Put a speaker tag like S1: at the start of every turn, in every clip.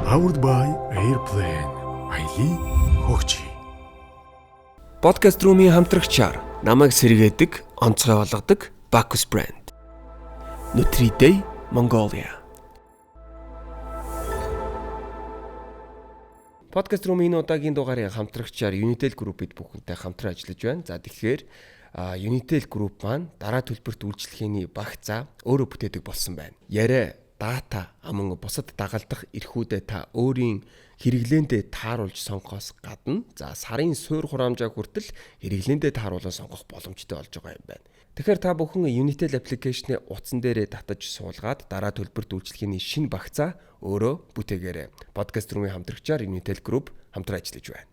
S1: Powered by Airplane. Аялын хөгжи.
S2: Podcast Room-ийн хамтрагчаар намайг сэргээдэг, онцгой болгодог Bacchus brand. Nutri Day Mongolia. Podcast Room-ийн энэ удаагийн дугаарын хамтрагчаар Unitel Group бид бүхэнтэй хамтран ажиллаж байна. За тэгэхээр Unitel Group маань дараа төлбөрт үйлчлэгээний багцаа өөрөө бүтээдэг болсон байна. Яриа, дата мөн бусад дагалдах эрхүүдээ та өөрийн хэрэглээндээ тааруулж сонгохоос гадна за сарын суур хураамжаа хүртэл хэрэглээндээ тааруулан сонгох боломжтой болж байгаа юм байна. Тэгэхээр та бүхэн Unitel application-ы утсан дээрээ татаж суулгаад дараа төлбөрт үйлчлэгээний шинэ багцаа өөрөө бүтээгээрэй. Podcast Room-ийн хамтрагчаар Unitel Group хамтран ажиллаж байна.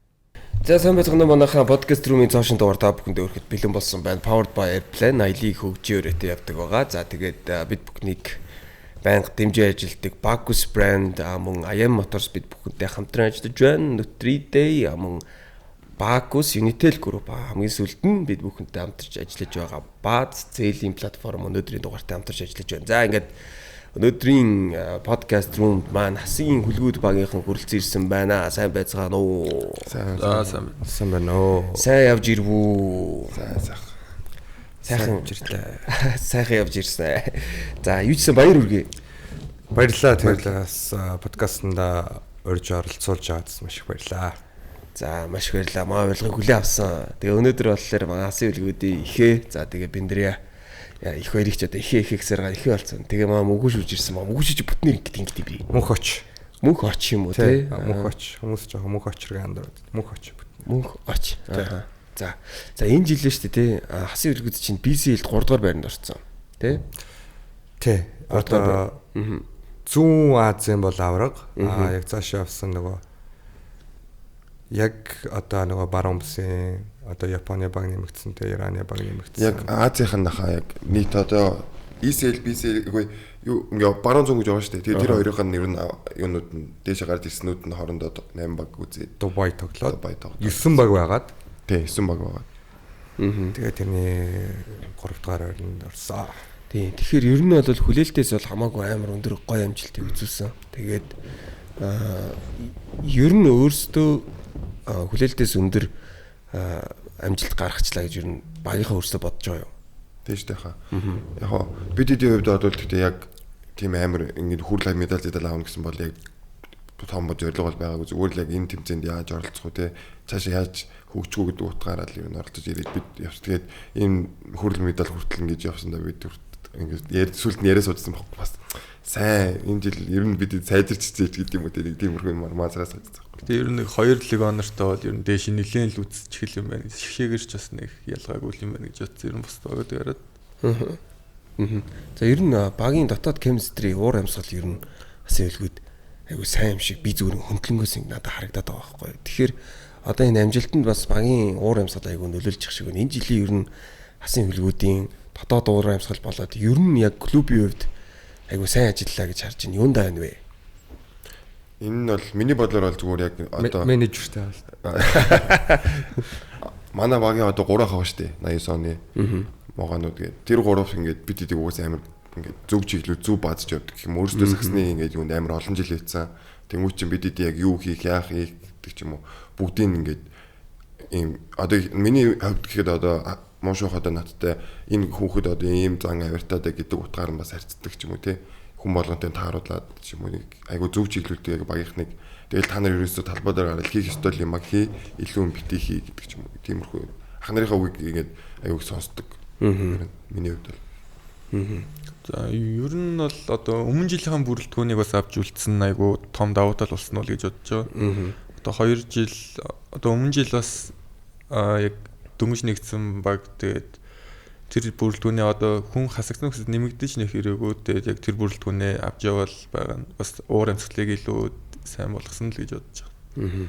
S2: За сайн байцгаана уу манайхаа Podcast Room-ийн цоошин дугаар та бүхэндээ хүрэхэд бэлэн болсон байна. Powered by Airplane аялын хөгжийн өрөөтэй явдаг байгаа. За тэгээд бид бүхнийг байнга дэмжиж ажилладаг Bacchus brand мөн IM Motors бид бүхэнтэй хамтран ажиллаж байна. Nutri Day мөн Bacchus Unitel Group хамгийн сүүлд нь бид бүхэнтэй хамтарч ажиллаж байгаа Baz зээлийн платформ өнөөдрийн дугаартай хамтарч ажиллаж байна. За ингээд өнөөдрийн podcast room маань Хасын хүлгүүд багийнхан хүрэлцэн ирсэн байна. Сайн байцгаана уу?
S3: Сайн байна уу?
S2: Сайн явж ирв үү?
S3: Сайн.
S2: Сайхан явж ирлээ. Сайхан явж ирсэн. За юу ч гэсэн баяр хүргэе.
S3: Баярлалаа. Тэгэхээр бас подкастнда урьж оролцуулж байгаадас маш их баярлалаа.
S2: За маш их баярлалаа. Маа ойлгыг хүлээн авсан. Тэгээ өнөөдөр болохоор манай Хасын хүлгүүдийн ихээ. За тэгээ Бэндрия их баярыг ч одоо ихээ ихээсээр га ихээ болсон. Тэгээ маа мөнгө шүүж ирсэн. Маа мөнгө шүүж бүтнээр ингэдэг ингэдэг би.
S3: Мөнх оч.
S2: Мөнх оч юм уу те?
S3: Мөнх оч. Хүмүүс жоохон мөнх очрыг андуураад. Мөнх оч бүтэн.
S2: Мөнх оч. Аа. За. За энэ жил нь шүү дээ тий. Хасын хүлгүүд чинь BCL-д 3 дугаар байранд орсон. Тэ?
S3: Тий. Одоо Зүүн Азийн бол авраг. Аа яг цаашаа явсан нөгөө яг одоо нөгөө баруун бүсийн одоо Японы баг нэмэгдсэн тэ Ираны баг нэмэгдсэн.
S4: Яг Азийнхан нахаа яг нийт одоо ECL BCL үгүй юу ингээ баруун зүүн гэж байгаа шүү дээ. Тэгээ тэр хоёрын нь ер нь юунууд нь дээшээ гарч ирснүүд нь хоорондоо 8 баг үзээд
S3: Дубай тоглоод 9 баг байгаад
S4: тий 9 баг байгаад.
S3: Тэгээ тэрний 3 дугаар байранд орсон.
S2: Тий. Тэгэхээр ер нь бол хүлээлтээс бол хамаагүй амар өндөр гоё амжилтыг үзүүлсэн. Тэгээд ер нь өөрсдөө хүлээлтээс өндөр амжилт гаргачлаа гэж ер нь багийнхаа өөрсдөө бодож байгаа юу?
S4: Тийм шүү дээ хаа. Яг хоо бидний хувьд бол гэхдээ яг тийм амар ингээд хүрл медаль зэдэл аавна гэсэн бол яг том зорилго бол байгаагүй. Зүгээр л яг энэ тэмцээнд яаж оролцох вэ те? Цаашаа яаж хөгжих үү гэдэг утгаараа л ер нь оролцож ирээд бид явс. Тэгээд ийм хүрл медаль хүртэл ингэж явсандаа бид ингээд сүлд нь яриа суудсан байхгүй бас сайн энэ жил ер нь бид сайжирч чийж гэдэг юм уу те нэг тиймэрхүү юм маазраа суудсан.
S5: Тэгээ ер нь нэг 2 легионертой бол ер нь дээш нэлээд л үзчихэл юм байна. Шигшээгээр ч бас нэг ялгаагүй юм байна гэж бодсон. Ер нь бус багууд яриад.
S2: За ер нь багийн дотоод chemistry уур амьсгал ер нь Хасын хүлгүүд айгу сайн юм шиг би зүгээр хөндлөнгөөс ингэ надад харагдаад байгаа байхгүй. Тэгэхээр одоо энэ амжилтанд бас багийн уур амьсгал айгу нөлөөлж их шиг байна. Энэ жилийн ер нь Хасын хүлгүүдийн дотоод уур амьсгал болоод ер нь яг клубын хувьд айгу сайн ажиллалаа гэж харж байна. Юунд байна вэ?
S4: Энэ нь бол миний бодлоор бол зүгээр яг одоо
S3: менежертэй бол.
S4: Манай багийн одоо 3 ах байгаа шүү дээ. 89 оны могоонууд гээд тэр 3 ингээд бид эдийг угсаа амар ингээд зөв чиглэл зөв баазж явдаг гэх юм. Өөрсдөө сагсны ингээд юунд амар олон жил хийцэн. Тэнгүүт чинь бид эдийг яг юу хийх, яах хийх гэдэг ч юм уу. Бүгдийг ингээд ийм одоо миний хувьд гэхэд одоо муушуух одоо надтай энэ хүүхэд одоо ийм зан авиртаатай гэдэг утгаар нь бас харьцдаг ч юм уу те. Хүн болгонтой тааруулаад ч юм уу нэг айгу зөв чиглэлтэй яг багийнхныг тэгэл та нар ерөөсөө талбай дээр гараад хийх ёстой юм а хий, илүү юм битгий хий гэдэг ч юм уу. Тиймэрхүү ах нарынхаа үгийг ингээд айгу их сонсдог. Миний хувьд бол.
S5: За ер нь бол одоо өмнө жилийн бүрэлдэхүүнийг бас авч үлдсэн айгу том давуу тал болсон уу гэж бодож байгаа. Одоо 2 жил одоо өмнө жил бас яг дөнгөж нэгдсэн баг тэгээд тэр бүрэлдэхүүнээ одоо хүн хасагдсан гэсэд нэмэгдэж нэх хэрэггүй тэгээд яг тэр бүрэлдэхүүнээ авч явал байгаа нь бас уур амьсгалыг илүү сайн болгосон л гэж бодож байгаа.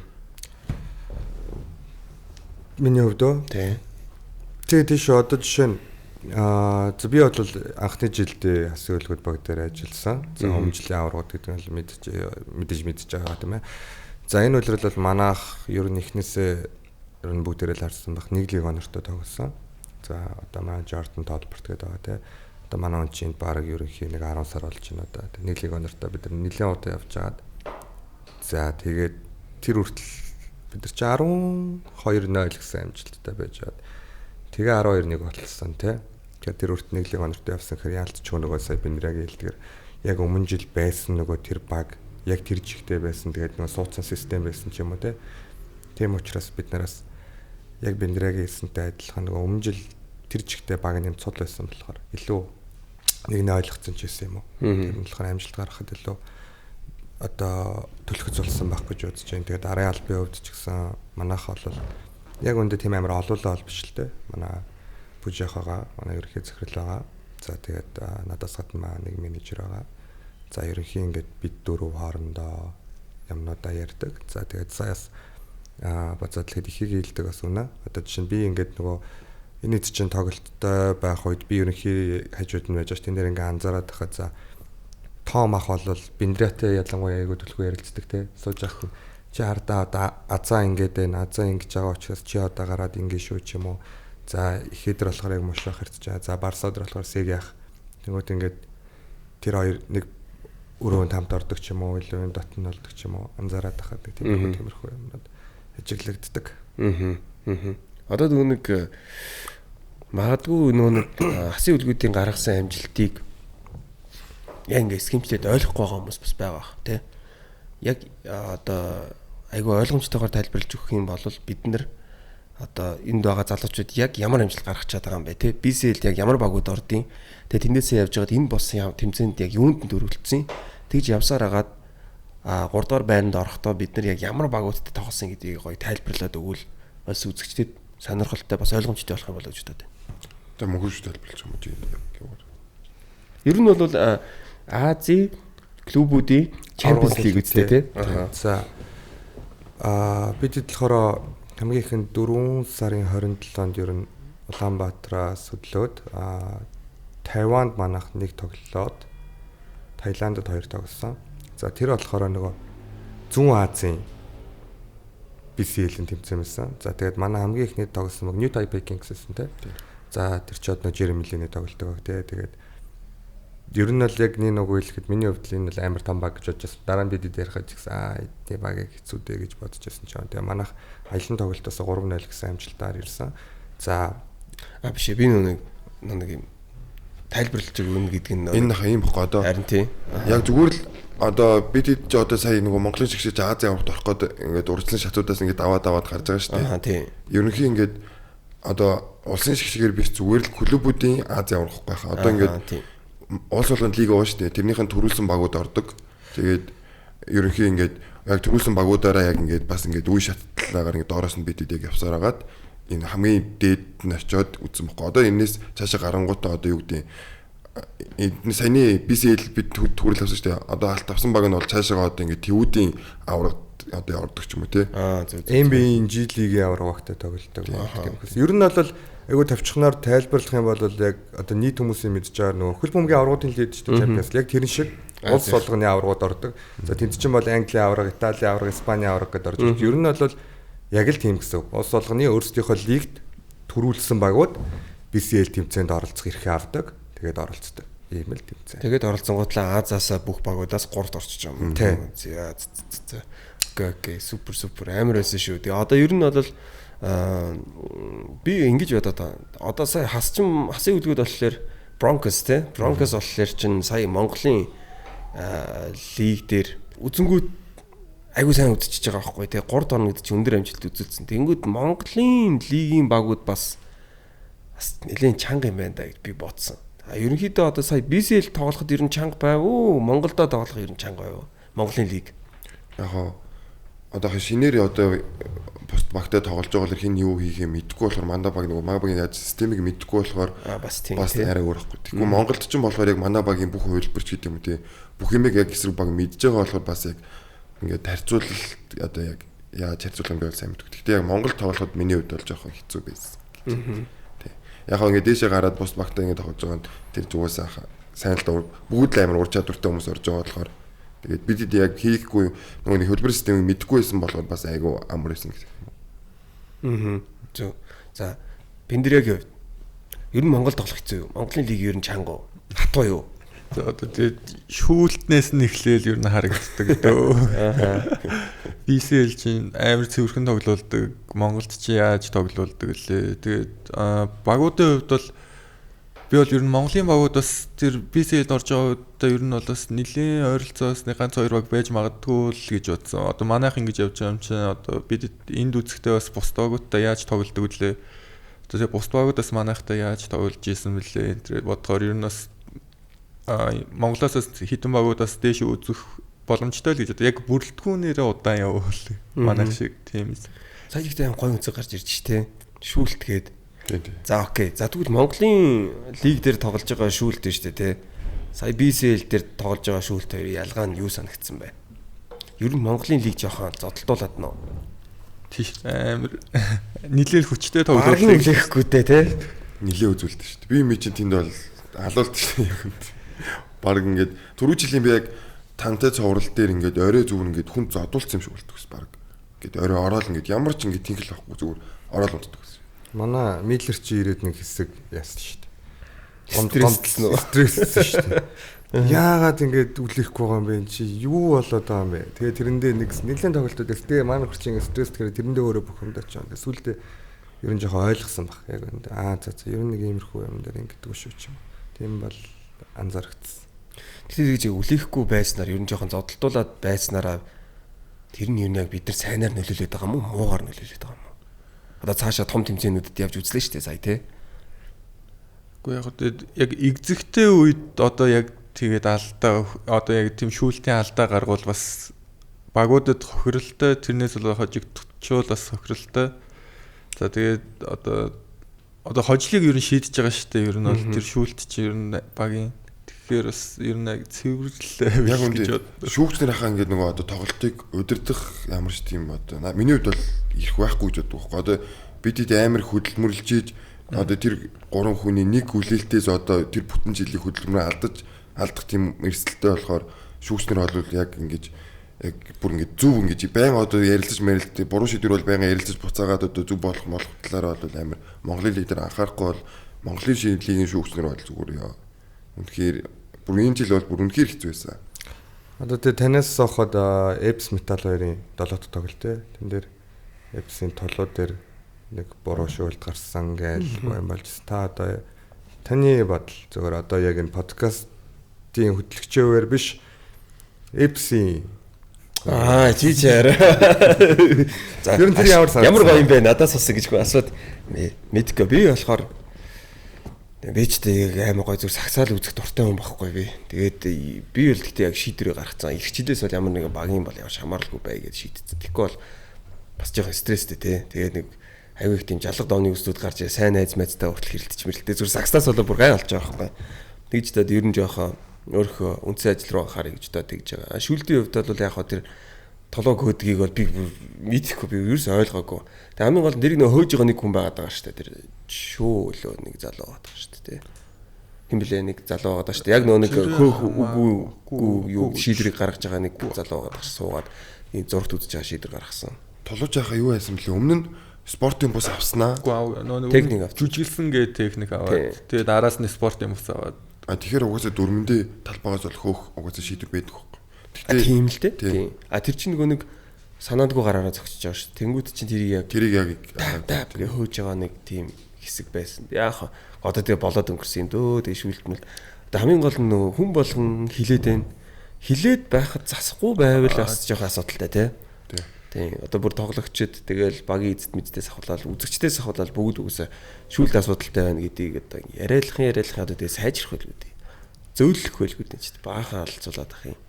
S3: Миний хувьд үү?
S2: Тий.
S3: Тэгээ тийш одоо жишээ нь за би бол анхны жилдээ Хасын хүлгүүд баг дээр ажилласан. За өмнө жилийн аваргууд гэдэг нь мэдээж байгаа тийм ээ. За энэ үлрэл бол манайх ер нь эхнээсээ ер нь бүгдээрээ л харсан байх. Нэг легионертой тоглосон. За одоо манай Jordan Толберт гэдэг байгаа тийм. Одоо манай хүн чинь баг ерөнхий нэг 10 сар болж байна одоо. Нэг легионертой бид нар нэлээд удаа явж байгаад За тэгээд тэр хүртэл бид нар чи 12-0 гэсэн амжилттай байж чад. Тэгээ 12-1 болсон тий. Тэгэхээр тэр хүртэл нэг лиг онортой явсан гэхээр яалтч нөгөө сая Бендрагийн хэлдгээр яг өмнө жил байсан нөгөө тэр баг яг тэр жигтэй байсан. Тэгээд нөгөө суудсан систем байсан ч юм уу тий. Тийм учраас бид нараас яг Бендрагийн хэлсэнтэй адилхан нөгөө өмнө жил тэр жигтэй баг нэм цул байсан болохоор илүү нэг нэ ойлгоцсон ч байсан юм уу. Тэр нь болохоор амжилт гаргахад илүү одоо төлөхөц болсон байх гэж бодож байна. Тэгээд арын албын хувьд ч гэсэн манайх бол яг үндэ тийм амар олоолаа бол биш л дээ. Манай бүжээх байгаа, манай ерөнхий захирал байгаа. За тэгээд надаас гадна нэг менежер байгаа. За ерөнхий ингээд бид дөрөв хоорондоо юмнуудаа ярьдаг. За тэгээд саяас базаад л хэд ихийг хэлдэг бас үнэ. Одоо жишээ нь би ингээд нөгөө энэ эд чинь тоглолттой байх үед би ерөнхий хажууд нь байж ш тэн дээр ингээ анзаараад тахад за Том ах бол Бендратай ялангуяа айгуу төлхөө ярилцдаг те сууж яхад чи хардаа одоо азаа ингээд байна азаа ингэж байгаа учраас чи одоо гараад ингэ шүү ч юм уу за ихэдэр болохоор яг мушаах хэрч байгаа за Барсадэр болохоор сэг яах тэгмүүд ингээд тэр хоёр нэг өрөөнд хамт ордог ч юм уу илүү юм дотн болдог ч юм уу анзаараад тахад нэг тиймэрхүү юмнууд ажиглагддаг.
S2: Одоо нэг магадгүй нөгөө нэг хасын үлгүүдийн гаргасан амжилтыг яг ингээ схемчлээд ойлгохгүй байгаа хүмүүс бас байгаа бах тий. Яг одоо айгүй ойлгомжтойгоор тайлбарлаж өгөх юм бол бид нар одоо энд байгаа залуучууд яг ямар амжилт гаргах чаддаг юм бэ тий. BCL-д яг ямар багууд ордیں۔ Тэгээ тэндээсээ явж байгаад энэ болсон тэмцээнд яг юунд нь дөрвөлдсөн. Тэгж явсаар агаад 3 дугаар байранд орохдоо бид нар яг ямар багуудтай тоглосон гэдгийг гоё тайлбарлаад өгвөл бас үзэгчдэд сонирхолтой бас ойлгомжтой болох юм болоо гэж бодод байна.
S4: Одоо мөнгөж тайлбарлаж юм уу?
S2: Ер нь бол Азийн клубүүдийн Champions League үстэй тий.
S3: За бид болохоор хамгийн ихэнд 4 сарын 27-нд ер нь Улаанбаатараас хөдлөөд Тайванд манайх нэг тоглолоод Таиландд хоёр тоглосон. За тэр болохоор нөгөө Зүүн Азийн BCL-ийн тэмцээн байсан. За тэгээд манай хамгийн ихний тоглосон баг New Taipei Kings гэсэн тий. За тэр ч одоо Jeremy Lin-ий тоглодог баг тий. Тэгээд ер нь бол яг нэг нөгөө хэлэхэд миний хувьд л энэ бол амар том баг гэж бодож байсан. Дараа нь бид ярихад ч гэсэн эдний багийг хэцүү дээ гэж бодож байсан ч юм. Тэгээ манайх аялан тоглолтоос 3-0 гэсэн амжилтаар ирсэн. За
S2: биш би нэг юм тайлбарлаж өгнө гэдэг нь
S4: энэ хаа юм бохгүй одоо.
S2: Харин тий.
S4: Яг зүгээр л одоо бид хэд ч одоо сая нөгөө Монголын шигшээж Азийн аваргад орох гээд ингээд урьдчилан шатуудаас ингээд аваад гарч байгаа шүү дээ.
S2: Аа тий.
S4: Ерөнхий ингээд одоо улсын шигшгээр биш зүгээр л клубүүдийн Азийн аварга байх. Одоо ингээд улс болгонд лиг байгаа шүү дээ. Тэрнийх нь төрүүлсэн багууд ордог. Тэгээд ерөнхий ингээд яг төрүүлсэн багуудаараа яг ингээд бас ингээд үе шаттлаагаар ингээд доороос нь бид яг явсаар агаад энэ хамгийн дээд нь очиод үзсэн бохгүй. Одоо энэс цаашаа гарангуутаа одоо юу гэдэг энэ саяны BCL бид төрөл авсан шүү дээ. Одоо алт авсан баг нь бол цаашаа одоо ингээд тэвүүдийн аврагт одоо ордог ч юм уу тий.
S2: Аа зөв.
S3: NBA-ийн G League-ийн авраг багтай тоглолдог. Ер нь бол айгуу тавчхнаар тайлбарлах юм бол яг одоо нийт хүмүүсийн мэдж байгаа нөгөө хөл бөмбөгийн аврагуудын лиг шүү дээ Champions League яг тэрэн шиг улс болгоны аврагууд ордог. За тэнд чинь бол Английн авраг, Италийн авраг, Испаний авраг гэдээ орж ирж. Ер нь бол яг л тийм гэсэн. Улс болгоны өөрсдийнхөө лигт төрүүлсэн багууд BCL тэмцээнд оролцох эрхээ авдаг. Тэгээд оролцдог. Ийм л тэмцээн.
S2: Тэгээд оролцонгуудлаа Азаасаа бүх багуудаас 3-т орчиж байгаа юм.
S3: Тийм.
S2: За. Окей, супер супер амар байсан шүү. Тэгээ одоо ер нь бол би ингэж бодоод байгаа. Одоо сая хасын үлгүүд болохоор Broncos те. Broncos болохоор чинь сая Монголын лиг дээр үзэнгүүд айгуу сайн үзчихэж байгаа байхгүй те. 3 тонн гэдэг чинь өндөр амжилт үзүүлсэн. Тэнгүүд Монголын лигийн багууд бас нэлээд чанга юм байна да гэж би бодсон. А ерөнхийдөө одоо сая BCL тоглоход ер нь чанга байв уу? Монголдо тоглох ер нь чанга байв уу? Монголын лиг.
S4: Яг хоо одоо шинээр одоо бусд багтай тоглож байгаа бол хин юу хийхээ мэдэхгүй болохоор манай баг нөгөө манай багийн яаж системийг мэдэхгүй болохоор
S2: бас тийм
S4: бас арай өөр байхгүй. Тэгэхгүй Монголд ч болохоор яг манай багийн бүх хувилбарч гэдэг юм уу тий. Бүх юмыг яг эсрэг баг мэдж байгаа болохоор бас яг ингээд харьцуулалт одоо яг яаж харьцуулах юм бэ бол сайн мэдгүй. Гэхдээ яг Монгол тоглоход миний хувьд бол жоохон хэцүү байсан. Тий. Яг хоо ингээд дээшээ гараад бусд багтай ингээд тоглож байгаа нь тэр зүгээс сайн л бүгд л амар ур чадвартай хүмүүс орж байгаа болохоор тэгээд бид яг хийхгүй нөгөө нэг хөлбөр системийг мэдэхгүй байсан болохоор бас айгүй амар байсан гэх юм.
S2: Зөв. За Бендерягийн хувьд ер нь Монгол тоглох хэцүү юу? Монголын лиг ер нь чанга уу? Хатуу юу?
S5: За одоо тэгээд шүүлтнээс нь эхлээл ер нь харагддаг дөө. BCL чинь амар цэвэрхэн тоглуулдаг. Монголд чи яаж тоглуулдаг лээ. Тэгээд багуудын хувьд бол би бол ер нь Монголын багууд бас тэр BCL-д орж байгаа удаа ер нь бол бас нэлээд ойролцоос нэг ганц хоёр баг байж магадгүй л гэж бодсон. Одоо манайх ингэж явж байгаа юм чинь одоо бид энд үзэхдээ бас бус багуудтай яаж тоглодог вүлээ. Одоо тэгээ бус багууд бас манайхтай яаж тоглож исэн бэлээ. Тэр бодохоор ер нь бас Монголоос бас хитэн багуудаас дээш үзэх боломжтой л гэж одоо яг бүрэлдэхүүнээрээ удаан явуул манайх шиг тийм.
S2: Сая ихтэй аим гоё үнцэг гарч ирж штэ. Шүүлтгээд. За окей. За тэгвэл Монголын лиг дээр тоглож байгаа шүүлт нь штэ тий. Сая BCL дээр тоглож байгаа шүүлт хоёрын ялгаа нь юу санагдсан бэ? Ер нь Монголын лиг жоохон зодтолдуулаад нөө.
S5: Тийш амар нилээл хүчтэй тоглолт
S2: хүлээхгүй дээ тий.
S4: Нилээ үзүүлдэг штэ. Би ми чинь тэнд бол алуулт штэ яг юм. Бараг ингээд түрүү жилийн би яг тантай цоврал дээр ингээд орой зүгээр ингээд хүн зодуулсан юм шиг болдог ус бараг. Ингээд орой ороод ингээд ямар ч ингээд тэнхэл авахгүй зүгээр ороод унтдаг ус.
S3: Манай Миллер чи ирээд нэг хэсэг яасан шүү дээ.
S2: Стресслсэн үү?
S3: Стресслсэн шүү дээ. Яагаад ингээд үлээхгүй байгаа юм бэ чи юу болоод байгаа юм бэ? Тэгээ тэрэндээ нэг нэлээд тоглолтууд байсан. Тэгээ манай хөрч ингээд стресс гэхээр тэрэндээ өөрөө бухимдаач юм. Тэгээ сүүлдээ ер нь жоохон ойлгосон баг. Яг үндэ аа за за ер нь нэг иймэрхүү юм дээр ингэдэг шүү ч юм. Тийм бол анзаарэгдсэн.
S2: Тэгэхээр тэгж үлээхгүй байснаар ер нь жоохон зодтолдуулаад байснараа тэр нь ер нь яг бид нар сайнаар нөлөөлөд байгаа юм уу, муугаар нөлөөлөд байгаа юм уу? Одоо цаашаа том тэмцээнүүдэд явж үзлээ шүү дээ сая тий.
S5: Үгүй яг яг экзэгтэй үед одоо яг тэгээд алдаа одоо яг тийм шүүлтийн алдаа гаргуул бас багуудад хохиролтой, тэрнээс бол хожигдчихвол бас хохиролтой. За тэгээд одоо хожлыг ер нь шийдэж байгаа шүү дээ. Ер нь бол тэр шүүлт чи ер нь багийн тэгэхээр бас ер нь яг цэвэрлээ
S4: яг үндэ шүүгчнэр хаа ингээд нөгөө одоо тоглолтыг удирдах ямар ч тийм одоо миний хувьд бол ирэх байхгүй гэж боддог байхгүй. Одоо бид хэд амар хөдөлмөрлөж ийж одоо тэр гурван хүний нэг хүлээлтээс одоо тэр бүтэн жилийн хөдөлмөрөө алдах тийм эрсдэлтэй болохоор шүүгчнэр бол яг ингэж яг бүр ингэж зөв ингэж байн одоо ярилцаж мэрэлтээ буруу шийдвэр бол байнга ярилцаж буцаагаад одоо зөв болох молох талаараа бол амар Монголын лиг дээр анхаарахгүй бол Монголын лигийн шүүгчнэр бол зүгээр яа. Үнэхээр бүр энэ жил бол бүр үнэхээр хэцүү байсан.
S3: Одоо тэгээ танаас соход Эпс Метал хоёрын 7 дахь тоглолт те. Тэн дээр Эпсийн толгой дээр нэг буруу шүүлт гарсан гээл юм болж та одоо таны бодол зөвөр одоо яг энэ подкастын хөтлөгчөөр биш Эпсийн
S2: аа чи чаар. За
S3: ер нь тэр ямар санагдсан?
S2: Ямар гоё юм бэ? Надаас болсон гэж асууд мэдгүй. Би болохоор би ч тэг амар гоё зүр сагсаал үзэх дуртай хүн байхгүй би. Тэгээд би бол тэгтээ яг шийдвэрээ гаргацсан. Ирчилээс бол ямар нэгэн багийн бол ямар шамаарлгүй бай гэж шийдсэн. Тэгэхгүй бол бас жоохон стресстэй те. Тэгээд нэг аюу их тийм жалга дооны үслүүд гарч сайн найз майзтай хүртэл хэрэлдэж мэрэлдээ зүр сагсаас болоо бүр гай болж байгаа байхгүй. Тэгж таад ер нь жоохон өөрхөө үндсэн ажил руу анхаарыг гэж одоо тэгж байгаа. Шүлдийн хувьд бол яг хаа тэр толгой хөөдгийг бол би мэдэхгүй, би ерөөс ойлгоогүй. Тэгээ хамгийн гол нь тэрийг нөө хөөж байгаа нэг хүн байгаад байгаа шүү дээ. Тэр шүү лөө нэг залуу байгаа шүү дээ. Хэн блэ нэг залуу байгаа шүү дээ. Яг нөө нэг хөөх үгүй юу шийдвэрийг гаргаж байгаа нэг залуу байгаа ш суугаад ийм зурагт үзэж байгаа шийдвэр гаргасан.
S4: Толгойч яхаа юу хайсан бэлээ? Өмнө нь спортын бус авснаа.
S5: Үгүй нөө
S2: техник авч
S5: жүжиглсэн гээ техник аваад тэгээд араас нь спортын бус аваад.
S4: А тэгэхээр угаасаа дөрмөндөө талбайгаас бол хөөх угаасаа шийдвэр байдаг байхгүй.
S2: Тэгтээ тийм л дээ. Тийм. А тэр чинь нөгөө нэг санаандгүй гараараа зогсож байгаа шүү. Тэнгүүд чинь тэрийг
S4: яг
S2: тап гэ хөөж байгаа нэг тийм хэсэг байсан. Яг одоо тэгээ болоод өнгөрсөн юм дөө. Тэгээ шүүлтмэл. Одоо хамгийн гол нь нөгөө хүн болгон хилээд байна. Хилээд байхад засахгүй байвал бас жоохон асуудалтай тий. Тийм. Одоо бүр тоглогчд тэгэл багийн эзэд мэддээс ахуулаад үзэгчдээс ахуулаад бүгд үгүйсээ шүүлт асуудалтай байна гэдгийг одоо яриалах одоо тэгээ сайжрах байлгүй дээ. Зөөлөх байлгүй дээ ч баахан алцуулаад ах юм.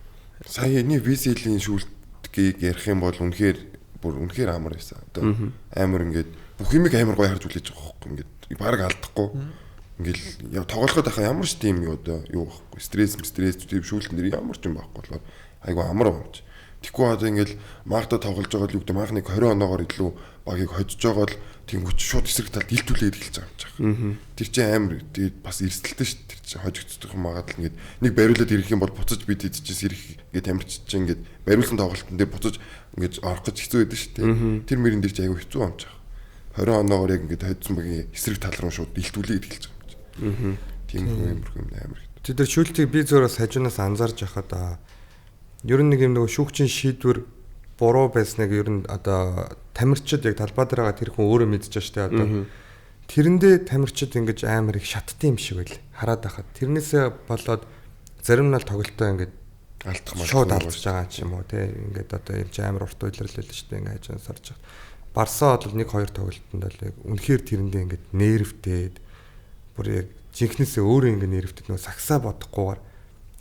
S4: Сая энэ VCL-ийн шүүлтгийг ярих юм бол үнэхээр бүр үнэхээр амар байсан. Одоо амар ингээд бүх юмыг амар гоё харж үлээж байгаа байхгүй ингээд бараг алдахгүй. Ингээл тоглоход ахаа ямар ч тийм юу одоо юу байхгүй. Стресс тийм шүүлтэн дээр ямар ч юм байхгүй болохоор айгу амар юм чи. Тэгэхгүй одоо ингээл маахта тоглож байгаа л юу гэдэг маах нэг 20 оноогоор илүү багийг хожиж байгаа л тэнгуүч шууд эсрэг талд ил түлээд эхэлж байгаа юм чах. Тэр чинь амар тэгээд бас эрсдэлтэй шүү дээ. Тэр чинь хожигдох магадлал ингээд нэг бариулаад ирэх юм бол буцаж бид хэд чинь сэрэх ингээд тамирч чинь ингээд бариулсан тоглолтын дээр буцаж ингээд орох гэж хэцүү байдаг шүү дээ. Тэр мөрөн дээр чинь айгүй хэцүү юм чах. 20 оноогоор яг ингээд хоцсон багийн эсрэг тал руу шууд ил түлээд эхэлж байгаа юм чи. Тийм юм амар.
S3: Тэр шүүлтийг би зөөрөөс хажуунаас анзаарч байхад ер нь нэг юм нөгөө шүүгчийн шийдвэр буруу байсныг ер нь одоо тамирчид яг талбай дээр байгаа тэр хүн өөрөө мэдчихэж шүү дээ одоо. Тэрэндээ тамирчид ингэж амар их шатдсан юм шиг байл. Хараад байхад тэрнээсээ болоод зарим нь бол тоглолтоо ингэж
S4: алдах мал
S3: шууд алдчихж байгаа ч юм уу те. Ингээд одоо юм чи амар урт үйлрэл л шүү дээ ингээд хажуунаас харж байгаа. Барсаа бол 1-2 тоглолтод бол яг үнэхээр тэрэндээ ингээд нервтэд бүр яг жинхнээсээ өөрөө ингээд нервтэд нөгөө сагсаа бодохгүйгээр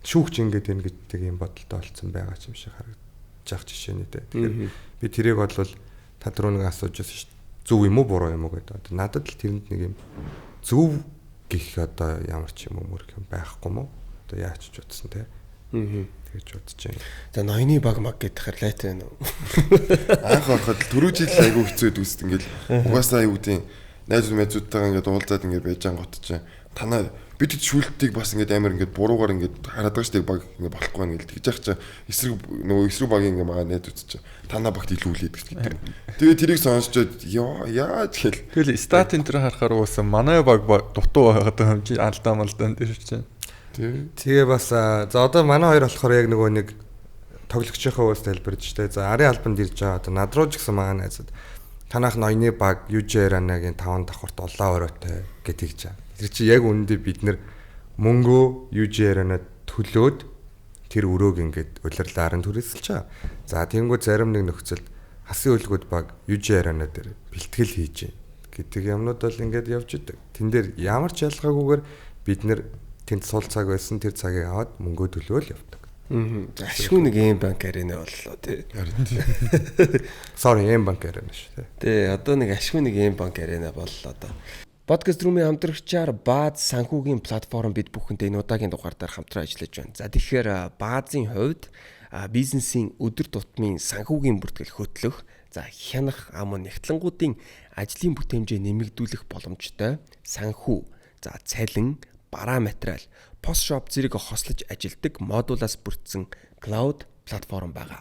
S3: шүүгч ингээд энэ гэдэг юм бодолтой болцсон байгаа юм шиг харагдаж байгаа жишээ нэ те. Тэгэхээр би тэрийг бол та түрүү нэг асууж байсан шүү дээ. Зөв юм уу буруу юм уу гэдэг. Одоо надад л тэрэнд нэг юм зөв гих одоо ямар ч юм өмөрх юм байхгүй мó. Одоо яаж ч утсан те. Тэгэж бодож байна.
S2: За ноёны баг маг гэхээр лайт байна уу?
S4: Анх ороход түрүү жил айгүй хэцүү байдаг үст ингээл угаасаа юу гэдэг найз найзуудтайгаа ингээд уулзаад ингээд байж ангууд чинь танаа бид шүүлтийг бас ингээд амар ингээд буруугаар ингээд хараад байгаа шүү дээ баг ингээд болохгүй байна гэл тэгж яах чинь эсрэг нөгөө эсрэг багийн ингээд байгаа найзууд чинь танаа багт илүүлээд гэдэг. Тэгээ тэрийг сонсчод ёо яаж гэл.
S5: Тэгэл стат энэ төр харахаар угаасаа манай баг дутуу байгаад байгаа юм чи алдаа малдаан дээр чинь.
S3: Тэгээ бас за одоо манай хоёр болохоор яг нөгөө нэг тоглогчийнхаа өөс тайлбарж штэ. За арын албанд ирж байгаа одоо над руу ч гэсэн манай найзууд танах ноёны баг UJ Arena-гийн 5 давхарт улаан оройтой гэж тэгж байгаа. Тэр чи яг үүндээ бид нэр мөнгөө UJ Arena төлөөд тэр өрөөг ингээд улирлаар нь түрээсэлж байгаа. За тэгэнгүүт зарим нэг нөхцөлд хасын үлгүүд баг UJ Arena дээр бэлтгэл хийж гин гэдэг юмнууд бол ингээд явж идэг. Тэн дээр ямар ч ялгаагүйгээр бид нэр тэнд сул цаг байсан тэр цагийг аваад мөнгөө төлөөл явдаг.
S2: За ашгүй нэг M банк арена боллоо тий.
S3: Sorry M банк арена шүү тий.
S2: Тий одоо нэг ашгүй нэг M банк арена боллоо одоо. Подкаст рүүмийн хамтрагчаар Бааз санхүүгийн платформ бид бүхэнтэй энэ удаагийн дугаар дээр хамтран ажиллаж байна. За тэгэхээр Баазын хувьд бизнесийн өдөр тутмын санхүүгийн бүртгэл хөтлөх, за хянах ам нэгтлэнгуудын ажлын бүтээмжээ нэмэгдүүлэх боломжтой санхүү, за цалин, бараа материал, постшоп зэрэг хослож ажилдаг модулаас бүрдсэн cloud платформ байгаа.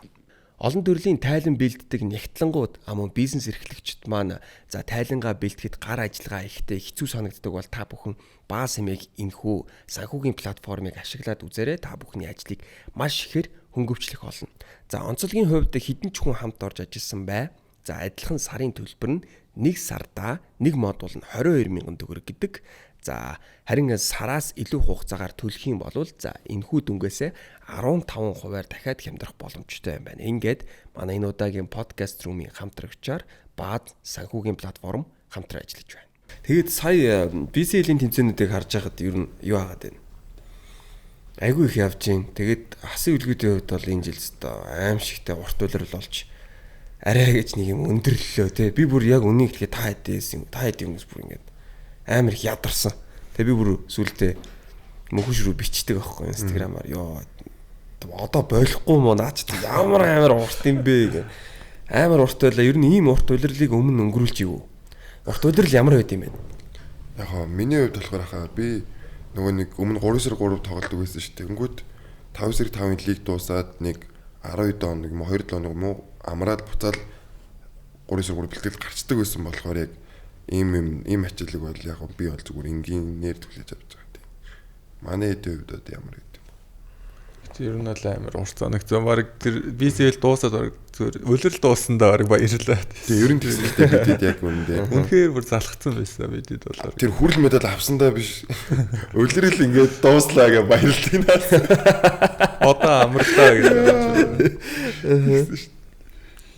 S2: Олон төрлийн тайлан бэлддэг нягтлангууд мөн бизнес эрхлэгчид маань за тайлангаа бэлтгэхэд гар ажиллагаа ихтэй хэцүү санагддаг бол та бүхэн баа сэмээг энэхүү санхүүгийн платформыг ашиглаад үзээрэй. Та бүхний ажлыг маш ихээр хөнгөвчлөх болно. За онцлогийн хувьд хэдэн ч хүн хамт орж ажилласан бай. За адилхан сарын төлбөр нь 1 сарда нэг модуль нь 22,000 төгрөг гэдэг. За харин сараас илүү хугацаагаар төлөх юм бол за энэхүү дүнгээсээ 15%-аар дахиад хямдрах боломжтой юм байна. Ингээд манай энэ удаагийн подкаст рүүмийн хамтрагчаар БАД санхүүгийн платформ хамтран ажиллаж байна. Тэгээд сая BCL-ийн тэмцээнүүдийг харж байхад ер нь юу хаагаад байна? Айгүй их явж гин. Тэгээд хасын үлгүүдийн хувьд бол энэ жил өстой аимшигтай урт улирал болж арай гэж нэг юм өндөрлөлөө те. Би бүр яг үнийг тэгэхээр та хэдээс юм та хэд юмс бүр ингээд амар их ядарсан. Тэгээ би бүр сүултээ мөнхөш рүү бичдэг аахгүй Instagram-аар. Йоо одоо болохгүй мó наач ямар амар урт юм бэ гэх. Амар урт байлаа. Ер нь ийм урт улирлыг өмнө өнгөрүүлж ив үү? Урт улирал ямар байд юм бэ?
S4: Яг хоо миний хувьд болохоор хаа би нөгөө нэг өмнө 3-3 тоглодог байсан шүү дээ. Тэнгүүт 5-5-ын лиг дуусаад нэг 12 хоног юм уу 2-7 хоног юм уу амраад буцаал 3-3 бэлтгэл гарчдаг байсан болохоор яг ийм ачаалал бол яг би бол зүгээр энгийнээр түлээж авч байгаа тийм. Манай хэдийн хувьд одоо ямар гэдэг юм бэ?
S5: Тэр нь бол амар урт санагцсан. Бараг тэр BCL дуусаад бараг зүгээр улирал дууссандаа бараг баярлаа.
S4: Тийм ер нь тэгсэн л дээ бидэд яг үнэндээ.
S5: Үнэхээр бүр залхацсан байсан бидэд бол.
S4: Тэр хүрэл медаль авсандаа биш. Улирал ингээд дууслаа гэж баярлалаа.
S5: Одоо амарлаа гэж.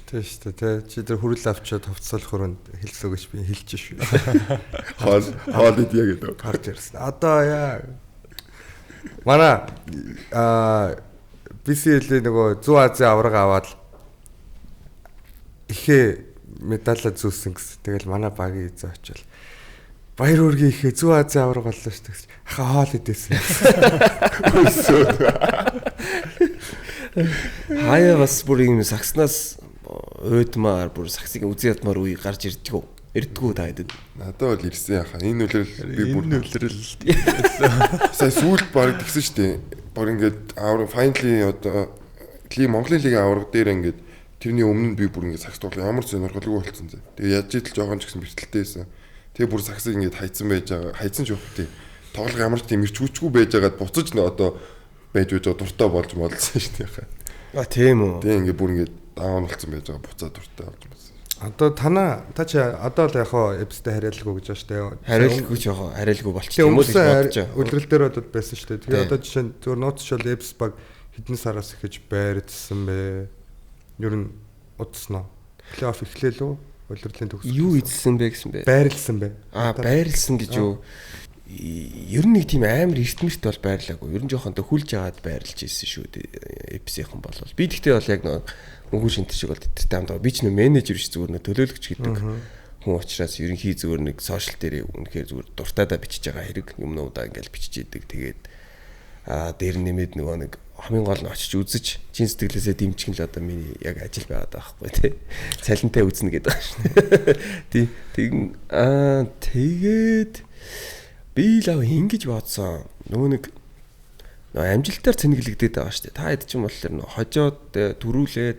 S3: Тийм шүү дээ, тэ. Чи тэр хүрэл авчиад хувцсалах өрөөнд хэлсэн гэж би хэлж шүү.
S4: Хоол идье гэдэг.
S3: Гарч ирсэн. Одоо яа. Манай BCL-ийн нөгөө Зүүн Азийн аварга аваад ихээ медалаа зүүсэн гэсэн. Тэгэл манай багийн эзэн очил. Баяр үргийн ихээ Зүүн Азийн аварга боллоо шүү дээ. Аха хоол идээсэн.
S2: Хаяа бас бүр юм сагснаас уйдмаар бүр сагсыг үзэн ядмаар үе гарч ирдгүү. Ирдгүү та хэдэд.
S4: Надад бол ирсэн яхаа. Энэ үлрэл би бүр
S5: энэ үлрэл
S4: сая сүүлд баг тэгсэн шүү дээ. Баг ингээд авар файнали одоо лиг Монголын лигийн аварга дээр ингээд тэрний өмнө би бүр ингээд сагс тоглох ямар ч сонирхолгүй болсон зэ. Тэгээ яаж итэл жоохон ч гэсэн бэртэлтэй байсан. Тэгээ бүр сагсыг ингээд хайцсан байж байгаа. Хайцсан ч явах тий. Тоглох ямар ч тийм ирч хүчгүй байж байгаад буцаж нэ одоо байж байж дуртай болж молсон шүү дээ.
S2: А тийм үү.
S4: Тийм ингээд бүр ингээд даун болсон байж байгаа буцаа дуртай болж болсон.
S3: Одоо танаа та чи одоо л яг хоо эпстэй хариалгүй гэж байна шүү дээ.
S2: Хариалгүй ч яг хариалгүй болчих юм уу гэж бодож
S3: байгаа. Үлрэл дээр бол байсан шүү дээ. Тэгээ одоо жишээ нь зөвөр нууцшвал эпс баг хэдэн сараас эхэж байрдсан бэ? Ер нь удсан уу? Плей-офф эхлэв үү? Улирлын төгсгөл.
S2: Юу эзэлсэн бэ гэсэн бэ?
S3: Байрлсан бэ?
S2: Аа, байрлсан гэж юу? Ер нь нэг тийм амар эрт мэрт бол байрлаагүй. Ер нь жоохон төхүүлж агаад байрлж ирсэн шүү дээ. Эпсийнхэн бол. Би тэгтээ бол яг нэг мөнгө шинт шиг бол тэртэй хамт. Би ч нөө менежер биш зүгээр нөө төлөөлөгч гэдэг хүн учраас ерөнхий зүгээр нэг сошиал дээр үнэхээр зүгээр дуртайдаа бичиж байгаа хэрэг юмнуудаа ингээл бичиж идэг. Тэгээд аа дээр нэмээд нөгөө нэг хамгийн гол нь очиж үзэж чин сэтгэлээсээ дэмжих нь л одоо миний яг ажил байгаад байгаа байхгүй тий. Цалинтай үзнэ гэдэг байгаа шин. Тий. Тэгэн аа тэгээд би л ав ингэж бодсон. Нөгөө нэг амжилтаар цэнэглэгдээд байгаа шүү дээ. Та хэд ч юм болохоор нөө хожоод төрүүлээд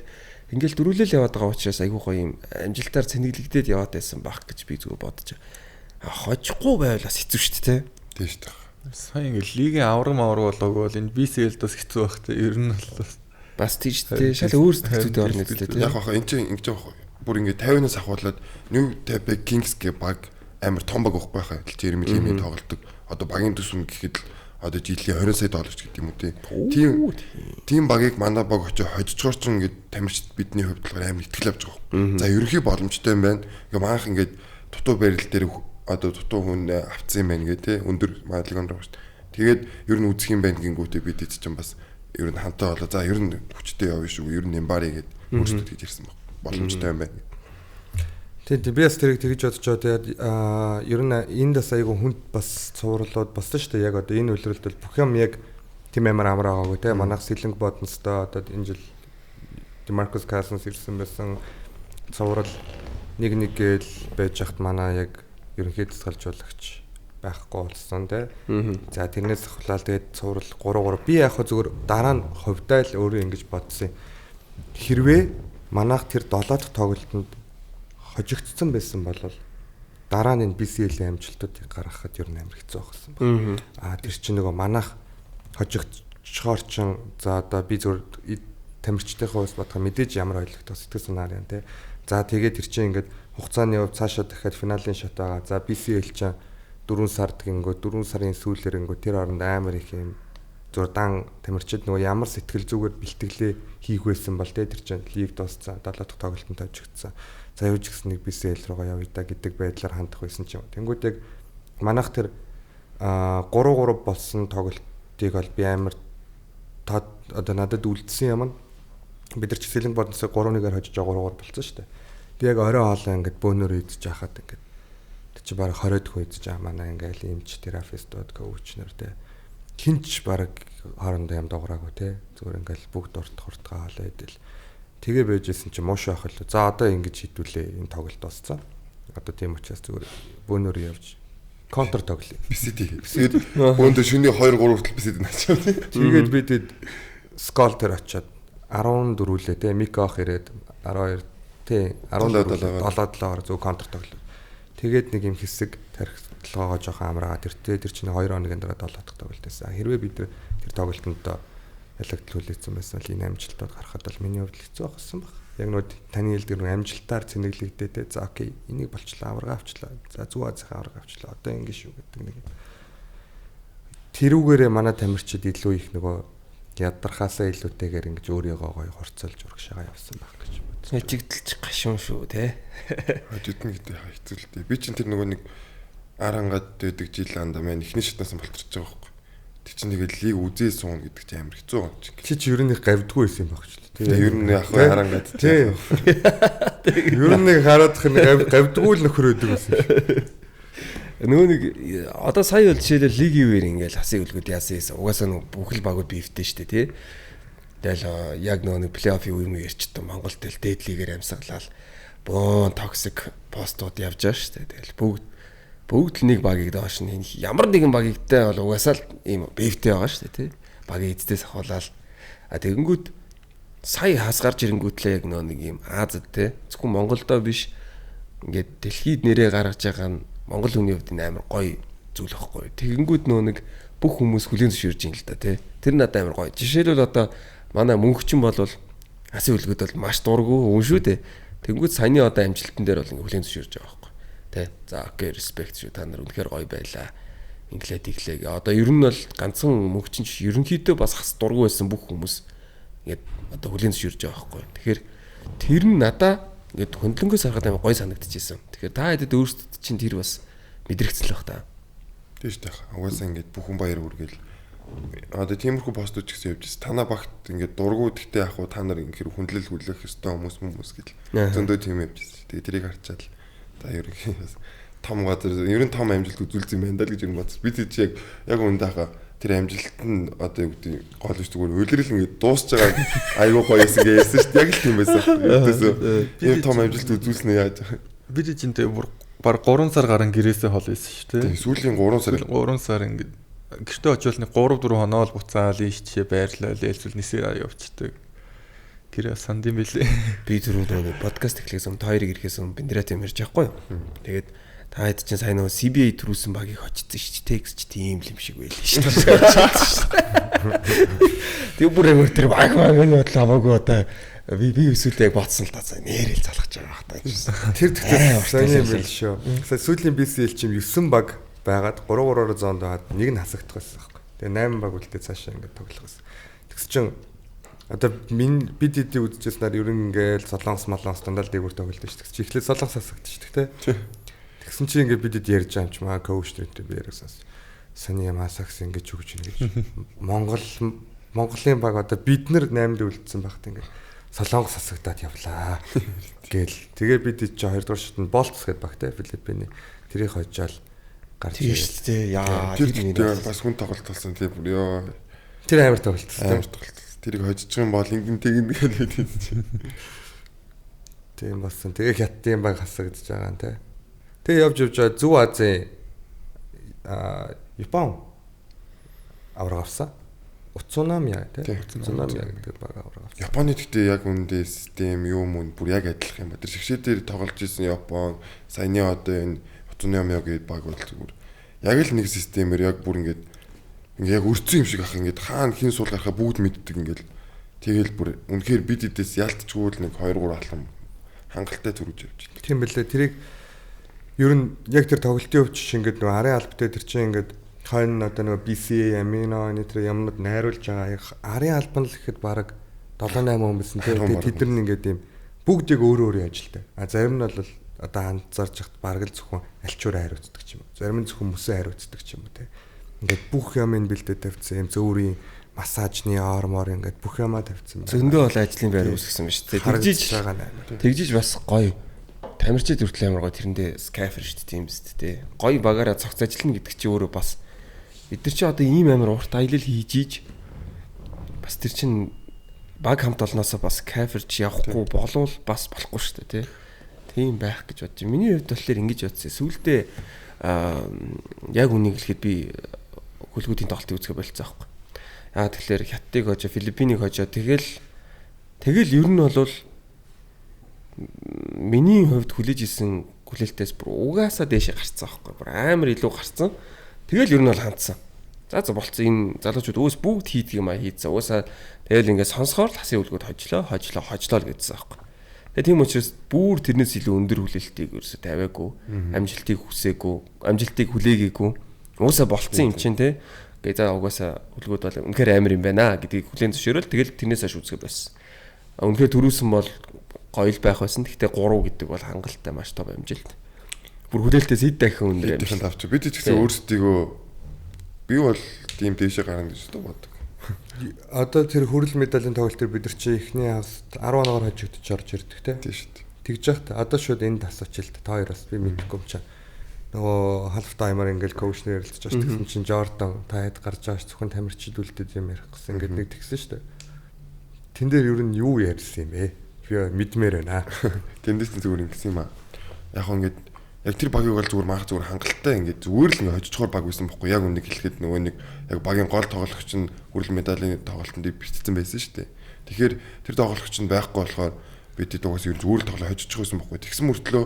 S2: ингээл дөрүүлэл яваад байгаа учраас айгүй гоё юм амжилтаар цэнэглэгдээд яваад байсан байх гэж би зүгээр бодож байгаа. Хожихгүй байвал бас хэцүү шүү дээ тий.
S4: Тийм шүү дээ.
S5: Сая ингээл лигийн авраг мавраг болоогүй бол энэ BCL-д бас хэцүү байх тий. Ер нь бол
S2: бас тийм шүү дээ. Шал өөр сэтгэцүүдээ орно гэдэг тий.
S4: Яг баха энэ чинь ингэж байгаа байхгүй. Бүр ингээ 50-наас ахуулаад New Taipei Kings гэх баг амар том баг байхгүй хаа. Жереми Лимийн тоглолдог. Одоо багийн төсөв гэхэд л одоо жилийн 20 сая доллар ч гэдэг юм уу тий. Тийм багийг манай баг очиж хожичгоор ч ингээд тамирчид бидний хувьд болохоор амар ихтгэл авч байгаа байхгүй. За ерөнхий боломжтой юм байна. Ингээ манх ингээд дутуу барил дээр одоо дутуу хүн авцсан юм байна гэ тий. Өндөр магадлал өндөр шүү дээ. Тэгээд ер нь үзэх юм байна гингүүтээ бид эд чинь бас ер нь хамтаа болоо. За ер нь хүчтэй явна шүү. Ер нь Нэмбари гэд өөрсдөө тэгж ирсэн баг. Боломжтой юм байна.
S3: Тийм би бас тэрийг тэгж бодож байгаа. Тэгээд ер нь энд бас айгүй хүнд бас цувралууд болсон шүү дээ. Яг одоо энэ үлрэлд бол бүх юм яг тийм амар амар байгаагүй те. Манайх Сэлэнг бодонстой одоо энэ жил Демаркус Касенс ирсэн байсан. Цуврал 1-1 гээл байж хат манай яг ерөнхий тасгалжуулагч байхгүй болсон те. За тэрнээс ахлаад тэгээд цуврал 3-3 би яг хөө зүгээр дараа нь хувьдаа л өөрөө ингэж бодсон юм. Хэрвээ манайх тэр 7 дахь тоглолтод хожигдсон байсан бол дараа нь энэ BCL-ийн амжилтуудыг гаргахад ер нь амар хэцүү байсан байна. Аа тэр чинь нөгөө манайх хожигдчихоор чин за одоо би зүгээр тамирчдынхаа ус бодох мэдээж ямар ойлгох сэтгэл санаар юм те. За тэгээд тэр чинь ингээд хугацааны хувьд цаашаа дахиад финалийн шат байгаа. За BCL чинь 4 сард гингөө 4 сарын сүүлээр гингөө тэр оронд амар их юм зур дан тамирчид нөгөө ямар сэтгэл зүгээр бэлтгэлээ хийх байсан бол те тэр чинь лиг дууссан 7 дахь тоглолтод хожигдсан. За юу ч гэсэн нэг BCL руугаа явъя да гэдэг байдлаар хандах байсан ч юм. Тэнгүүд яг манайх тэр 3-3 болсон тоглолтыг бол би амар одоо надад үлдсэн юм нь бид нар ч Сэлэнг бодносоо 3-1-ээр хожиж 3-3 болцсон шүү дээ. Тэг яг орой хоолой ингээд бөөнөр идэж байхад ингээд тэг чи бараг 20 хүн идэж байгаа манай ингээд эмч терапевтууд коучнэр те хинч бараг хоорондоо юм дуураагүй те зүгээр ингээд бүгд урт хурдгаа хоолой идэл тэгээ байжсэн чи муу шоох л. За одоо ингэж хідүүлээ энэ тоглолт дууссан. Одоо тийм учраас зүгээр бөөнөр явж контр тоглоё.
S4: BCD. Тэгээд бөөндөө шөнийн 2 3 хүртэл BCD начаад.
S3: Тэгээд бид скол дээр очиод 14-лээ те Мика ах ирээд 12 тий 14 7 7-оор зөв контр тоглоо. Тэгээд нэг юм хэсэг тархилгоогоо жоохон амраагаа тэртээ тэр чинь 2 хоногийн дараа 7 дахь тоглолт байсан. Хэрвээ бид тэр тоглолтод ялагдал хүлээсэн байсан бол энэ амжилтууд гарахад бол миний хувьд хэцүү байсан баг. Яг нөө таны хэлдэг нэг амжилтаар цэнэглэгдээ те. За окей, энийг болчлаа, аварга авчлаа. За зүү Азийн аварга авчлаа. Одоо ингэ шүү гэдэг нэг. Тэрүүгээрээ манай тамирчид илүү их нөгөө ядархаасаа илүүтэйгээр ингэж өөрийгөө гоё хурцлж урагшаага явсан байх гэж бодсон.
S2: Хожигдолч гашуун шүү те.
S4: Хожигдно гэдэг хэцүү л дээ. Би чинь тэр нөгөө нэг арангаад байдаг жил анда маань эхний шатнаас болтарч байгаа байхгүй. Тэг чинь тэгээд лиг үзээ суuna гэдэг чинь амар хэцүү юм чинь.
S3: Чи чи ер нь гавдгүй байсан юм баг ч л
S4: тий. Ер нь яг харангаад
S3: тий. Ер нь нэг хараадах нь гавдгүй л нөхөр өгдөг байсан юм.
S2: Нөгөө нэг одоо сая бол жишээлбэл лигийн үеэр ингээл хасын үлгүүд яасан юм. Угаасаа нөгөө бүх л багууд бифтэй штэ тий. Тэгэл яг нөгөө нэг плей-оффын үе мө ярьчихдээ Монгол тэл дээд лигээр амьсгалал бөөн токсик постууд явж байгаа штэ. Тэгэл бүгд л нэг багийг доош нь ямар нэгэн багигтай бол угаасаа л ийм бифтэй байгаа штэ тий. Багийн эцдээс ахуулаад а тэгэнгүүт сая хас гарч ирэнгүүтлээ яг нөгөө нэг ийм Азад тий. Зөвхөн Монголдоо биш ингээд дэлхийд нэрээ гаргаж байгаа нь Монгол хүний хувьд энэ амар гоё зүйл байхгүй. Тэгэнгүүт нөө нэг бүх хүмүүс хүлээн зөвшөөрж юм л да тий. Тэр надад амар гоё. Жишээлбэл одоо манай мөнхчин бол хасын хүлгүүд бол маш дургу өн шүү дээ. Тэнгүүд саяны одоо амжилтан дээр бол ингээ хүлээн зөвшөөрж байгаа байхгүй. Тэ. За окей, респект шүү. Та нар үнэхээр гоё байлаа. Инглээ тэглээ. Одоо ер нь бол ганцхан мөнхчин ч ерөнхийдөө бас хас дургу байсан бүх хүмүүс ингээд одоо хүлээн зөвшөөрж байгаа байхгүй. Тэгэхээр тэр нь надаа ингээд хөндлөнгөөс харахад амар гоё санагдчихсэн. Тэгэхээр та хэдэд өөрсдөд чинь тэр бас мэдрэгцэл байх та.
S4: Тийм шүү дээ. Угаасаа ингээд бүх хүн баяр хүргээл одоо тиймэрхүү постууд ч гэсэн явж байсан. Танаа багт ингээд дургу гэхдээ яг хуу та нар ингээд хүндлэл хүлээх ёстой хүмүүс гэл зөндөө тийм явж байсан. Тэгээ тэрийг харчаал за ерөнхийдөө том газар ер нь том амжилт үзүүлсэн юм байна даа л гэж юм бодсон. Би тийч яг үүндээ хаа тэр амжилт нь одоо юу гэдэг гол биш зүгээр үлрэл ингээд дуусч байгаа айгуу гоё байсан гэж ярьсан шүү дээ. Яг л тийм байсан. Ердөөсөө ийм том амжилт үзүүлсэн нь яаж
S5: би тийчэнтэй бүр баг 3 сар гарan гэрээсээ хол байсан шүү дээ.
S4: Тийм сүүлийн 3 сар
S5: 3 сар ингээд гэртээ очивол нэг 3 4 хоноо л буцаал ийш тийшээ байрлал ээлжүүл нисээ явчихдаг. Гэрээ санд юм билээ.
S2: Би түрүү нөгөө подкаст эхлэхээс өмнө та хоёрыг ирэхээс өмнө Бендрат юм ярьж байхгүй юу. Тэгээд та хэд чинь сайн нөгөө CBA төрүүлсэн багийг очсон шүү дээ. Тэгс чи тийм юм шиг байлээ шүү дээ. Тэг бүр амар тэр баг баг нь бодлоо хамаагүй одоо би өсвөл яг бодсон л та цаа нэрэл залгаж байгаа бах та.
S3: Тэр тэгтээ сайн юм байл шүү. Сая сүүлийн BCL чим 9 баг байгаад 3-3-оор зоонд байгаад нэг нь хасагдах байсан байхгүй. Тэгээ 8 баг үлдээ цаашаа ингээд тоглох байсан. Тэгс чин одоо бид эдийг үзчихсэн нар ер нь ингээд солонгос молонгос дандаа л дээгүүр тоглолдог шүү. Тэгс чи эхлээд солонгос хасагдчих тий. Тэгсэн чи ингээд бид эд ярьж байгаа юм чи маа коуч нэртэй би яриасан. Сони Ямасакс ингээд өгч ийн гэж. Монголын баг одоо бид нар 8-д үлдсэн багт ингээд солонгос хасагдаад явлаа гээл. Тэгээ бид чи 2 дугаар шатнд Болтс гэдэг баг те Филиппиний тэрийг хожоол гарч
S2: ирсэн шүү дээ. Яа
S4: тэр бас хүн тоглолт болсон тийм бүр ёо.
S3: Тэр амар тоглолт.
S4: Амар тоглолт. Тэрийг хожиж юм бол ингэн тэгнэ гэдэг чинь.
S3: Тийм болсон. Тэгээ хятадын баг хасагдж байгаа юм те. Тэгээ явж явж байгаа Зөв Азийн Япон авраг авсан. Уцунамия тий. Уцунамия гэдэг баг авраг авсан.
S4: Японы гэхдээ яг үндэ систем юм уу бүр яг адилхан юм ба. Тэр шигшээ дээр тоглож исэн Япон, саяны одоо энэ Уцунамия гэдэг баг бол зүгээр яг л нэг системээр яг бүр ингээд яг өрцөн юм шиг ах ингээд хаана хин сул гарахаа бүгд мэддэг ингээд тэгэл бүр үнэхээр бид эдээс ялтчгүй л нэг 2 3 алхам хангалттай төрөж явж байна.
S3: Тийм бэлээ. Тэрийг ер нь яг тэр тоглолтын өвч чинь ингээд нөгөө арын албатай тэр чинь ингээд хойно одоо нөгөө BCA, амино энэ тэр юмнууд найруулж байгаа арын албан л гэхэд бараг 7 8 хүн байсан тийм. Тэгээд тэд нар ингээд ийм бүгд яг өөр өөрийн ажилтай. А зарим нь бол одоо анзаарч хат бараг л зөвхөн альчуураа хариуцдаг ч юм уу. Зарим нь зөвхөн мөсөө хариуцдаг ч юм уу тийм. Ингээд бүх юм бэлдээ тавьсан юм зөөрийн массажны ормоор ингээд бүх юмаа тавьсан
S2: байна. Зөндөө бол ажлын байр үүсгэсэн ба шүү дээ. Тэгжиж тэгжиж бас гоё. Тамирчид хүртэл амар гоё тэрэндээ скафер шүү дээ тийм биз дээ. Гоё багаараа цогц ажиллана гэдэг чи өөрөө бас бид нар чи одоо ийм амар урт аялал хийж ийж бас тэр чин баг хамт олноосоо бас каферч явахгүй болвол бас болохгүй шүү дээ тий. Тийм байх гэж бодож. Миний хувьд болохоор ингэж бодсон. Сүүлдээ яг үнийг хэлэхэд би хөлгүүдийн тоглолтыг үзэхэ болцсон аахгүй. Яа тэгэхээр Хятадыг хожоо, Филиппинийг хожоо тэгэл ер нь бол миний хувьд хүлээж исэн хүлээлтээс бүр угаасаа дээшээ гарцсан аахгүй. Бүр амар илүү гарцсан. Тэгэл ер нь бол хандсан. За болцсон энэ залуучууд өөс бүгд хийдэг юм а хийцэн. Угаасаа тэгэл ингээд сонсохоор л хасын үлгүүд хожлоо, хожлоо, хожлоо л гэдсэн аахгүй. Тэгээ тийм учраас бүр тэрнээс илүү өндөр хүлээлтийг ерөөсө тавиагүй, амжилтыг хүсээгүй, амжилтыг хүлээгээгүй. Угаасаа болцсон юм чинь те. Гэ за угаасаа хүлгүүд бол үнэхээр амар юм байна гэдгийг хүлээн зөвшөөрөл тэгэл тэрнээс хойш үзгээ байсан. Үнэхээр төрүүлсэн бол гоё л байх байсан. Гэхдээ 3 гэдэг бол хангалттай маш том амжилт. Бүр хүлээлтээс хэд дахин өндөр
S4: амжилт авчих. Бид ч гэсэн өөрсдийгөө би бол тийм дээшээ гарна гэж боддог.
S3: Одоо тэр хүрэл медалийн тоглолт төр бид нар чи эхний хавс 10 оноогоор хожигдож орж ирдэг те.
S4: Тийм шүү дээ.
S3: Тэгж яхад одоо шууд энд асууч л та хоёр бас би мэдэхгүй юм чаа. Нөгөө half timer ингээл коучнэр ярилцж байгаа шүү. Тэгсэн чинь Jordan та хэд гарч байгаа ш зөвхөн тамирчид үлдээд юм ярих гэсэн ингээд нэг тэгсэн шүү дээ. Тэн дээр ер нь юу ярьсан юм бэ? Би мэдмээр байна.
S4: Тэндээс нь зүгээр ингэсэн юм аа. Яг хөө ингээд яг тэр багийг бол зүгээр маах зүгээр хангалттай ингээд зүгээр л ингээд хожицохоор баг байсан бохгүй. Яг үнийг хэлэхэд нөгөө нэг яг багийн гол тоглогч нь хүрэл медалийн тоглолтод битцсэн байсан шүү дээ. Тэгэхээр тэр тоглогч нь байхгүй болохоор бид угаас ер нь зүгээр л тоглоо хожицох байсан бохгүй. Тэгсэн мөртлөө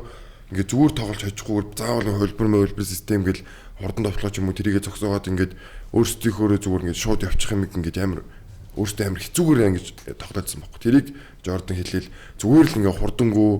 S4: Ингээд зүгээр тоглож хожихгүйгээр заавал хөлбөр систем гэл хурдан товтлооч юм уу тэрийгэ зогсоогоод ингээд өөрсдийнхөөрөө зүгээр ингээд шууд явчих юм ингээд амар өөртөө амар хэцүүгээр ингэж тоглоодсон байхгүй. Тэрийг Жордан хэлээл зүгээр л ингээ хурдангүү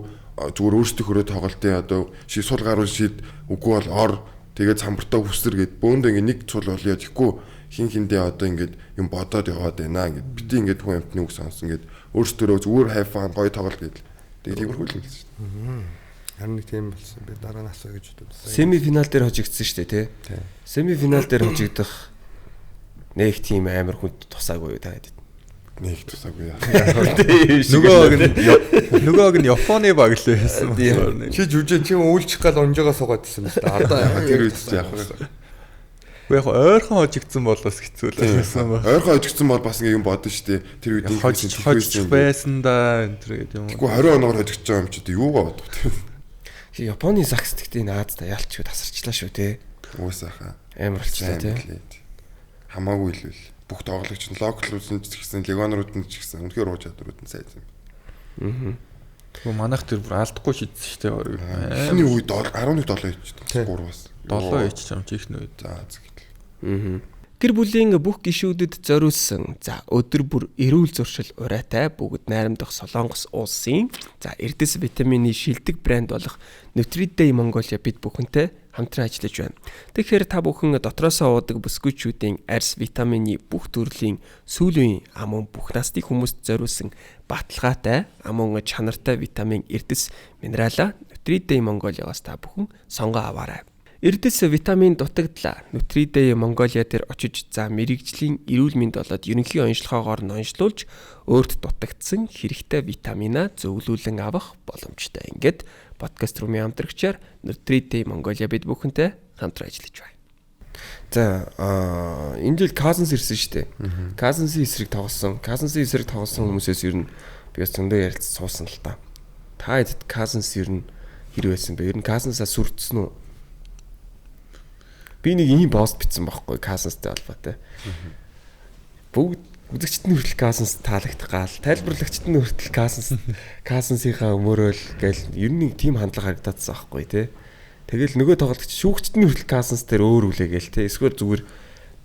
S4: зүгээр өөрсдийнхөөрөө тоглолтын одоо сул гаруул шид үгүй бол ор тэгээд самбартаа хүсэр гэд бөөндөө ингээ нэг цул болёо тэгэхгүй хин хиндээ одоо ингээд юм бодоод яваад байна ингээд бити ингээд хүн амтны үг сонсон ингээд өөрсдөө зүгээр хайфан гоё тоглолт гэдэл. Тэгээд тиймэрхүү л юм шүү дээ.
S3: Харин нэг тийм болсон. Би дараа нь асуу гэж бодсон.
S2: Семи финал дээр хожигдсон шүү дээ, тий. Семи финал дээр хожигдох нэг тийм амар хүнд тусаагүй юу та хэд?
S4: Нэг тусаагүй яа.
S5: Нөгөөг нь Японы баг л байсан.
S3: Чи жүжиг чи үйлчих гал унжаага суугаад байсан юм шүү дээ. Одоо
S4: тэр үед чи яах вэ?
S5: Үгүй яг ойрхон хожигдсан бол бас хэцүү л байсан ба.
S4: Ойрхон хожигдсан бол бас ингээ юм бодно шүү дээ. Тэр үед
S5: хожих байсан да энэ төр гэдэг юм.
S4: Тэгэхгүй 20 оноор хожигдж байгаа юм чи одоо юугаа бодох вэ?
S2: Японы сакс гэхдээ энэ Аз та ялч юу тасарчлаа шүү те.
S4: Уусаа хаа.
S2: Амар болчлаа те.
S4: Хамаагүй л үл. Бүх тоглогч нь локалууд нь ч гэсэн, легонрууд нь ч гэсэн үнэхээр ууж чадварууд нь сайн юм.
S5: Тэгвэл манайх тэр бүр алдахгүй шидсэн шүү дээ барыг.
S4: Эхний үед 11 7 хийчихсэн. 3-аас.
S5: 7 хийчих юм чи эхний үед.
S4: За зөв.
S2: Гэр бүлийн бүх гишүүдэд зориулсан за өдөр бүр эрүүл зуршил урайтай бүгд найрамдах Солонгос улсын за эрдэс витамины шилдэг брэнд болох Nutri-Day Mongolia бид бүхэнтэй хамтран ажиллаж байна. Тэгэхээр та бүхэн дотроосоо уудаг бүсгүйчүүдийн арьс витамины бүх төрлийн сүүлийн амун бүх насны хүмүүст зориулсан баталгаатай амун чанартай витамин эрдэс минералаа Nutri-Day Mongolia-гаас та бүхэн сонгоо аваарай. Эрдэс витамин дутагдлаа. Nutri-Day Mongolia дээр очиж за мэрэгжлийн эрүүл мэнд болоод ерөнхий онцлогоогоор нь онцлуулж өөрт дутагдсан хэрэгтэй витамина зөвлөлэн авах боломжтой. Ингээд подкаст рүүмийн хамтрагчаар Nutri-Day Mongolia бид бүхэнтэй хамтран ажиллаж байна. За энэ жил Cousins ирсэн шүү дээ. Cousins-ийн эсрэг тоглосон. Cousins-ийн эсрэг тоглосон хүмүүсээс ер нь би бас зөндөө ярилцсан суусан л та. Та хэд Cousins ер нь хэр байсан бэ? Ер нь Cousins-аа сүрдсэн үү? Би нэг ийм пост бичсэн байхгүй Cousins-тэй холбоотой. Бүгд үзэгчд нь хүртэл Cousins таалагдах гал, тайлбарлагчд нь хүртэл Cousins-ийнхаа өмөрөөл гэл ер нь нэг тийм хандлага харагдаадсан байхгүй тий. Тэгэл нөгөө тоглогч шүүгчд нь хүртэл Cousins дээр өөр үлээгээл тий. Эсвэл зүгээр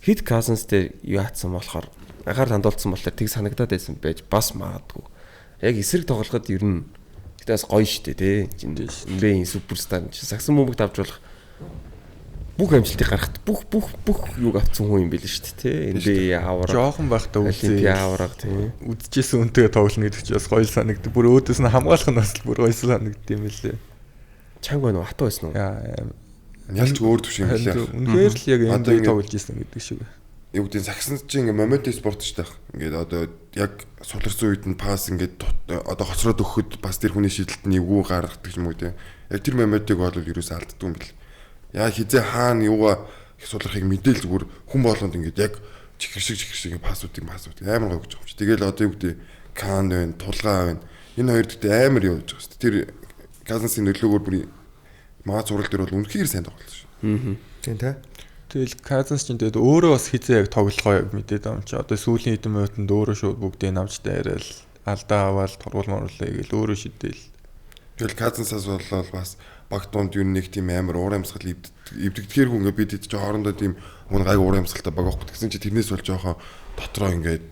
S2: хэд Cousins дээр яатсан болохоор агаар хандуулсан болохоор тэг санагдаад байсан байж бас магадгүй. Яг эсрэг тоглоход ер нь гэтээ бас гоё штэ тий. NBA-ийн суперстар чинь сагсан бөмбөгт авч болох бүх амжилтыг гаргахад бүх юг авцсан хүн юм байл шүү дээ тий. NBA авраг.
S5: Жохон байхдаа
S2: үзээ. Авраг тий.
S5: Үзчихсэн үнтэйгээ тоглоно гэдэг чинь бас гоё санагддаг. Бүр өөдөөс нь хамгаалах нь бас бүр гоё санагдд юм лээ.
S2: Чанга байна уу? Хатуу байсан уу?
S4: Ялч өөр төвшин юм лээ.
S5: Үнэхээр л яг NBA тоглож исэн гэдэг шиг.
S4: Юу гэдэг сагсан чинь ингээ момент спорт ч таах. Ингээд одоо яг суларсан үед нь пас ингээд одоо хоцроод өгөхөд бас тэр хүний шидэлт нь эвгүй гаргадаг юм уу тий. Яг тэр моментыг бол ерөөсөө алддгүй юм бэл. Яа хизээ хаана юугаа их сулрахыг мэдээл зүгээр хүн болгонд ингээд яг чихэр шиг пасуудыг амар гоё гэж байгаа юм чи. Тэгэл одоо юу гэдэг Кан байна, Тулгаа байна. Энэ хоёр дэхтэй амар юу гэж байгаа шүү дээ. Тэр Cousins-ийн нөлөөгөөр бүр маа зурал дээр бол үнэхээр сайн тоглолсон шүү.
S3: Тийм тий.
S5: Тэгэл Cousins чинь тэгээд өөрөө бас хизээ яг тоглохоо яг мэдээд байгаа юм чи. Одоо сүүлийн хэдэн минутанд өөрөө шууд бүгдийг навч дайраал алдаа аваад тургуул моруулаа гээл өөрөө шидэл.
S4: Тэгэл Cousins-аас болол бас баг дунд юу нэг тийм амар уур амьсгал эвдэгдэхэргүй ингээд бид чи хоорондоо тийм мөн гайг уур амьсгалтай баг байхгүй гэсэн чи тэрнээс бол жоохон дотроо ингээд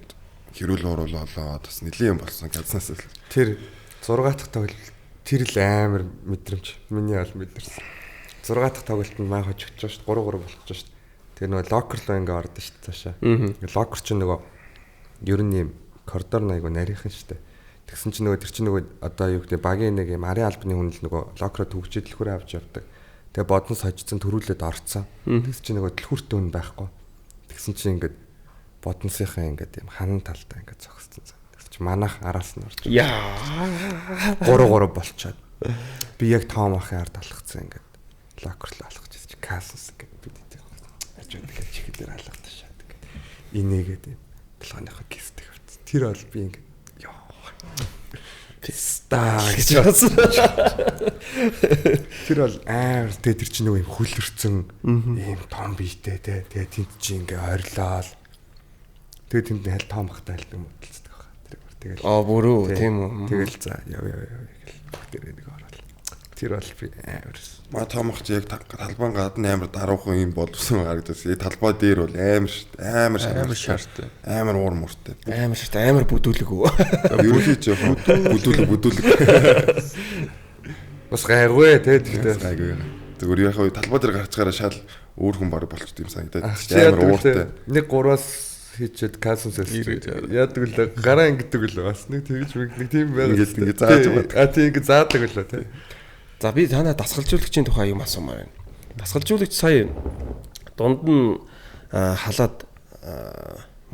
S4: хэрүүл ууруул болоод бас нэлийн юм болсон Cousins-аас.
S3: Тэр 6 дахь тоглолт тэр л амар мэдрэмж миний бол мэдэрсэн. 6 дахь тоглолтод маа хожигдож шүү дээ 3-3 болчихж шүү дээ. Тэр нөгөө локер руу ингээд ордон шүү дээ цаашаа. Локер чинь нөгөө ер нь юм коридор айгу нарийнхан шүү дээ. Тэгсэн чинь нөгөө тэр чинь нөгөө одоо юу гэдэг багийн нэг юм арын албаны хүн л нөгөө локероо төгжиж дэлхүүрээ авч явдаг. Тэгээ бодон сожсон төрүүлээд орцсон. Тэгсэн чинь нөгөө дэлхүүртээ хүн байхгүй. Тэгсэн чинь ингээд бодонсынхаа ингээд юм ханан талдаа ингээд зогссон. Тэгсэн чинь манайх араас нь орж.
S2: Яа.
S3: 3-3 болчоод. Би яг тоом ахын ард алхацсан ингээд локер руу алхаж ирсэн чинь Cousins ингээд бид идэг. Ажууд ингээд чиглэлээр алгадчихад ингээд инээгээд юм толгойнхоо кисдэг авчихсан. Тэр бол би ингээд Писта гэж бодсон. Тэр бол амар тэгээ тэр чинь нөгөө юм хөлөрцөн ийм том биетэй те. Тэгээ тэнд чи ингээ орилоол. Тэгээ тэнд хал том хахтай хал юм хөдөлцдөг байгаа. Тэр бүр тэгэл.
S2: Аа бүрөө тийм үү.
S3: Тэгэл за яв яв яв гэл бүгдээрээ нэг ороод. Тэр бол би амар.
S4: Маа Тоомох чи яг талбайн гадна амар даруухан юм боловсон харагдсан. Талбай дээр бол амар амар
S5: шаартай.
S4: Амар уур муртай.
S2: Амар шаартай, амар бүдүүлэг үү.
S4: Ерөнхий жоохон бүдүүлэг.
S3: Бас гайгүй те тэгтээ.
S4: Гайгүй. Зүгээр яг талбай дээр гарчгаараа шал өөр хүн баг болчихд юм санагдаад. Амар ууртай.
S3: Нэг 3-аас хийчихэд касус яадаг л гараа ингэдэг л бас нэг тэгж нэг тийм байгаа.
S4: Ингээд зааж байгаа.
S3: А тийм ингээд заадаг л те.
S2: За би танаа дасгалжуулагчийн тухай юм асуумаар байна. Дасгалжуулагч сая дунд нь халаад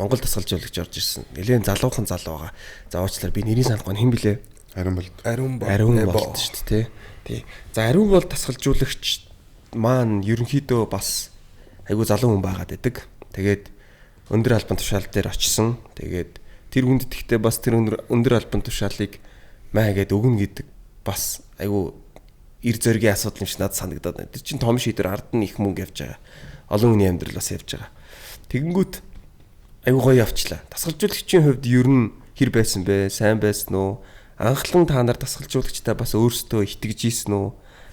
S2: Монгол дасгалжуулагч орж ирсэн. Нэлээн залуухан залуу байгаа. За уучлаарай би нэрийг санахгүй хэн блэ?
S4: Ариун
S2: болт шүү дээ, тий. За Ариун бол дасгалжуулагч маань ерөнхийдөө бас айгүй залуу хүн байгаад байдаг. Тэгээд өндөр албан тушаал дээр очисон. Тэгээд тэр хүнд тэгтээ бас тэр өндөр албан тушаалыг маа гээд өгнө гэдэг бас айгүй эр зөргийн асуудал юм шиг надад санагдаад байна. Тэр чинь том шийдвэр ард нь их мөнгө явж байгаа. Олон хүний амьдрал бас явж байгаа. Тэгэнгүүт айгүй гоё явчлаа. Дасгалжуулагчийн хувьд ер нь хэр байсан бэ? Сайн байсан уу? Анхлан та нар дасгалжуулагчтай бас өөрсдөө итгэж ийсэн үү?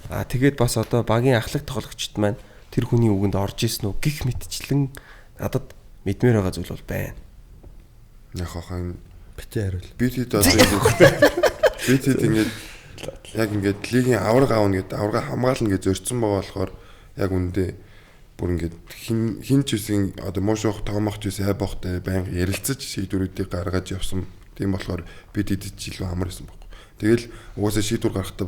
S2: Аа тэгээд бас одоо багийн ахлах тоглогчд маань тэр хүний үгэнд орж ийсэн үү гих мэтчлэн надад мэдмээр байгаа зүйл бол байна.
S4: Яг хаан
S3: бити хариул.
S4: Би тэд одоо би тэд ингээд яг ингээд лигийн аварга аавна гэдэг аварга хамгаална гэж зорьсон байгаа болохоор яг үндэ бүр ингээд хин ч үсэн одоо муушуух тоомох ч үсэн хайбохтой байнга ярилцаж шийдвэрүүдийг гаргаж явсан. Тийм болохоор би тэд ч илүү амар байсан байхгүй. Тэгэл угаасаа шийдвэр гаргахтаа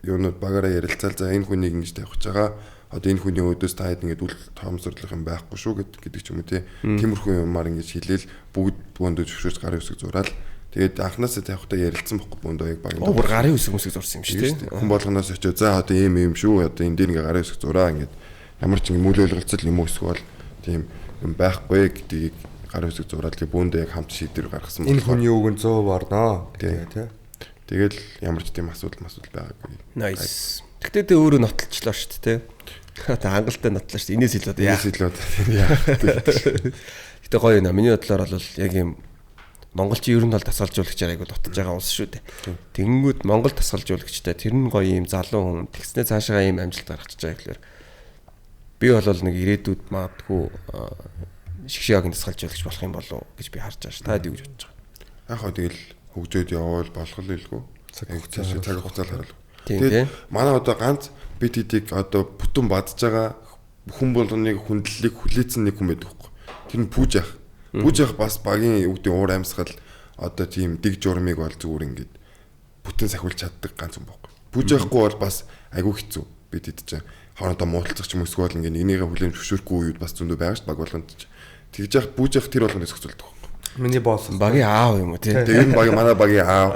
S4: юунууд багаараа ярилцаал за энэ хүнийг ингэж тавих гэж байгаа. Одоо энэ хүний өөдөөс та хэд ингээд үл тоомсорлох юм байхгүй шүү гэдэг ч юм уу тий. Тиймэрхүү юмар ингэж хэлээл бүгд бөөндөө зөвшөөрч гарын үсэг зураал. Тэгээд анхнаасаа тавихтаа ярилцсан байхгүй бөөндөө яг багийн.
S2: Өөр гарын үсэг мүсэг зурсан юм шиг тий.
S4: Хүн болгоноос очиод за одоо ийм юм шүү. Одоо энэ дээр ингээ гарын үсэг зураа ингээд ямар ч ингээ мүл ойлголцол юм уу эсвэл тийм юм байхгүй гэдгийг гарын үсэг зураал тэгээ бөөндөө яг хамт шийдвэр гаргасан.
S3: Энэ хүний үг нь 100% орноо гэдэг тий.
S4: Тэгэл ямар ч тийм асуудал байгаагүй.
S2: Nice. Тэгтээ тэ өөрөө нотолчлоо шүү дээ тий. Та хангалттай нотлоо шүү дээ. Инээс илүү яа.
S4: Инээс илүү яа.
S2: Гэтэ гоё юм. Миний бодлоор бол яг юм монголч ер нь бол дасгалжуулагчаар айгу дутаж байгаа улс шүү дээ. Тэгэнгүүт Монгол дасгалжуулагчтай тэр нь гоё юм залуу хүн тэгснээ цаашаа юм амжилт гаргачих байгаа гэхлээр би бол нэг ирээдүйд магадгүй шигшээгийн дасгалжуулагч болох юм болов уу гэж би харж байгаа ш. Та юу гэж бодож байгаа?
S4: Яг хоо тэгэл хөгжөөд явбал болох л илгүй.
S3: Цаг
S4: хугацаа харуул. Тэгээд манай одоо ганц бид хэдийг одоо бүтэн бадж байгаа хүн болгоныг хүндлэлийг хүлээсэн нэг хүн байдаг байхгүй. Тэр нь Пүүж ах. Пүүж ах бас багийн юу гэдэг уур амьсгал одоо тийм дэг журмыг бол зүгээр ингээд бүтэн сахиулж чаддаг ганц хүн байхгүй. Пүүж ахгүй бол бас айгүй хэцүү бид хэд чинь хоорондоо муудалцах ч юм эсвэл ингээд нэгнийгээ хүлээн зөвшөөрөхгүй үед бас зөндөө байгаа шүү баг болгонд ч. Тэгж яах Пүүж ах тэр болгонд зохицуулдаг байхгүй.
S3: Миний босс
S2: багийн аав юм уу тий.
S4: Тэр нь багийн манай багийн аав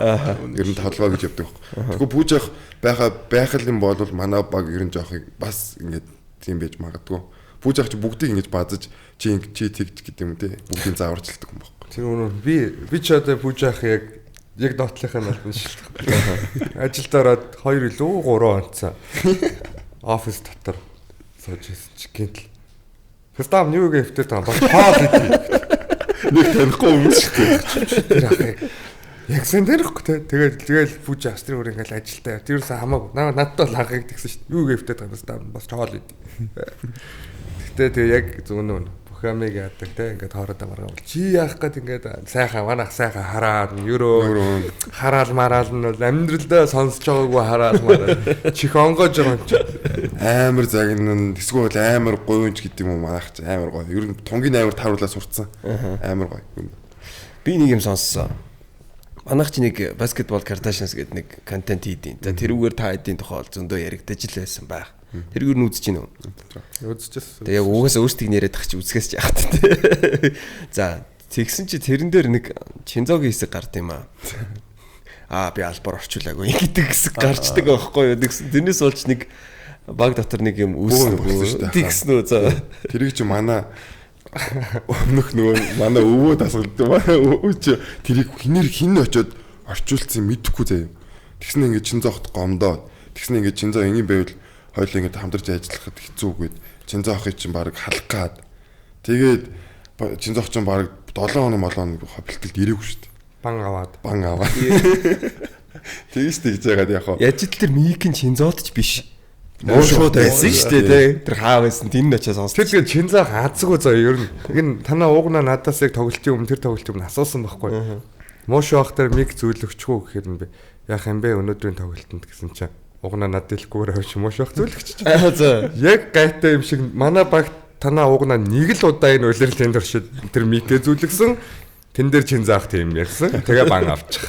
S4: ер нь толгой гэж явдаг байхгүй. Тэгэхгүй Пүүж ах байх юм бол манай баг ер нь жоох бас ингээд тийм байж магадгүй. Пүүж ах чи бүгдийг ингэж базаж чи чи тэгж гэдэг юм тий. Бүгдийг зааварчилдаг юм байхгүй.
S3: Тэр өнөө би ч одоо Пүүж ах яг доотлынхаа албан шилдэг. Ажилд ороод 2 илүү 3 онцоо. Офис дотор сууж байсан чи гинтл. Хстам юу гэвтэй таа бас хоол идэх.
S4: Нэг танихгүй юм шүү дээ.
S3: Тэр ахыг яг сэн танихгүй те. Тэгэл Пүүж Австрийн өөр ингээл ажилдаа. Тэр юусэн хамаагүй. Надад бол анхыг тэгсэн шүү дээ. Юу гэвтэй таа бас бас хоол идэх. Гэтэ тэгээ яг зөв нөө бүх амыг яадаг те. Ингээд хоороо маргаа бол чи яах гээд ингээд сайхан манах сайхан хараад ерөө хараал мараал нь бол амьдралдаа сонсож байгаагүй хараал мараал чих онгоож байгаа юм чи
S4: амар загнан эсвэл амар гуйнч гэдэг юм уу манах чи амар гоё. Ер нь тунгийн амар тааруулаа сурцсан. Амар гоё.
S2: Би нэг юм сонссон. Манайх чи нэг баскетбол Kardashians гэдэг нэг контент хийдیں۔ За тэрүүгээр та хэдийн тухай зөндөө яригдаж л байсан байх. Тэргээр нь үзэж гин үү?
S3: Үзчихсэн.
S2: Тэгээ яг угаасаа өөрсдийг нэрэд тах чи үзэхээс ч яах тэ. За тэгсэн чи тэрэн дээр нэг Чинзогийн хэсэг гард юм аа. Аа би албаар орчуулаагүй гэдэг хэсэг гарчдаг байхгүй юу? Тэгсэн тэрнээс болж нэг баг дотор нэг юм үүссэн
S4: болсон шүү дээ.
S2: Тэгсэн үү за.
S4: Тэрийг чи манай өмнөх нөгөө манай өвөө дасгалдаг. Манай өвөө чи тэрийг хинээр хин очиод орчуулсан мэдэхгүй заяа. Тэгсэн ингээд Чинзоохт гомдоо. Тэгсэн ингээд Чинзоо энгийн байвал хоёул ингээд хамтарч ажиллахад хэцүү гээд Чинзоо охин чинь баг халах гад. Тэгээд Чинзоо чинь баг 7 хоног молоо хоног бэлтгэлд ирээгүй шүү дээ.
S3: Бан аваад.
S4: Бан аваад. Тэгэж тэгж яагаад яг хаа.
S2: Яаж ч тэр мик нь Чинзод ч биш. Муу шууд байсан шүү дээ тий. Тэр хаа байсан тэнд очиж сонссон.
S3: Тэр тэгээд Чинзаа хаазгүй заа ер нь. Энэ танаа уугнаа надаас яг тоглолтын өмнө тэр тоглолтын өмнө асуусан байхгүй. Муу шоох дээр мик зөөлөгчгүй гэхээр нь би яах юм бэ өнөөдрийн тоглолтод гэсэн чинь угнаа над дэлгүүр авч муу шоох зөөлөгч.
S2: За.
S3: Яг гайтай юм шиг манай багт танаа уугнаа нэг л удаа энэ улирлын туршид тэр микээ зөөлгсөн. Тэн дээр Чинзаах тийм ярьсан. Тэгээ бан авчих.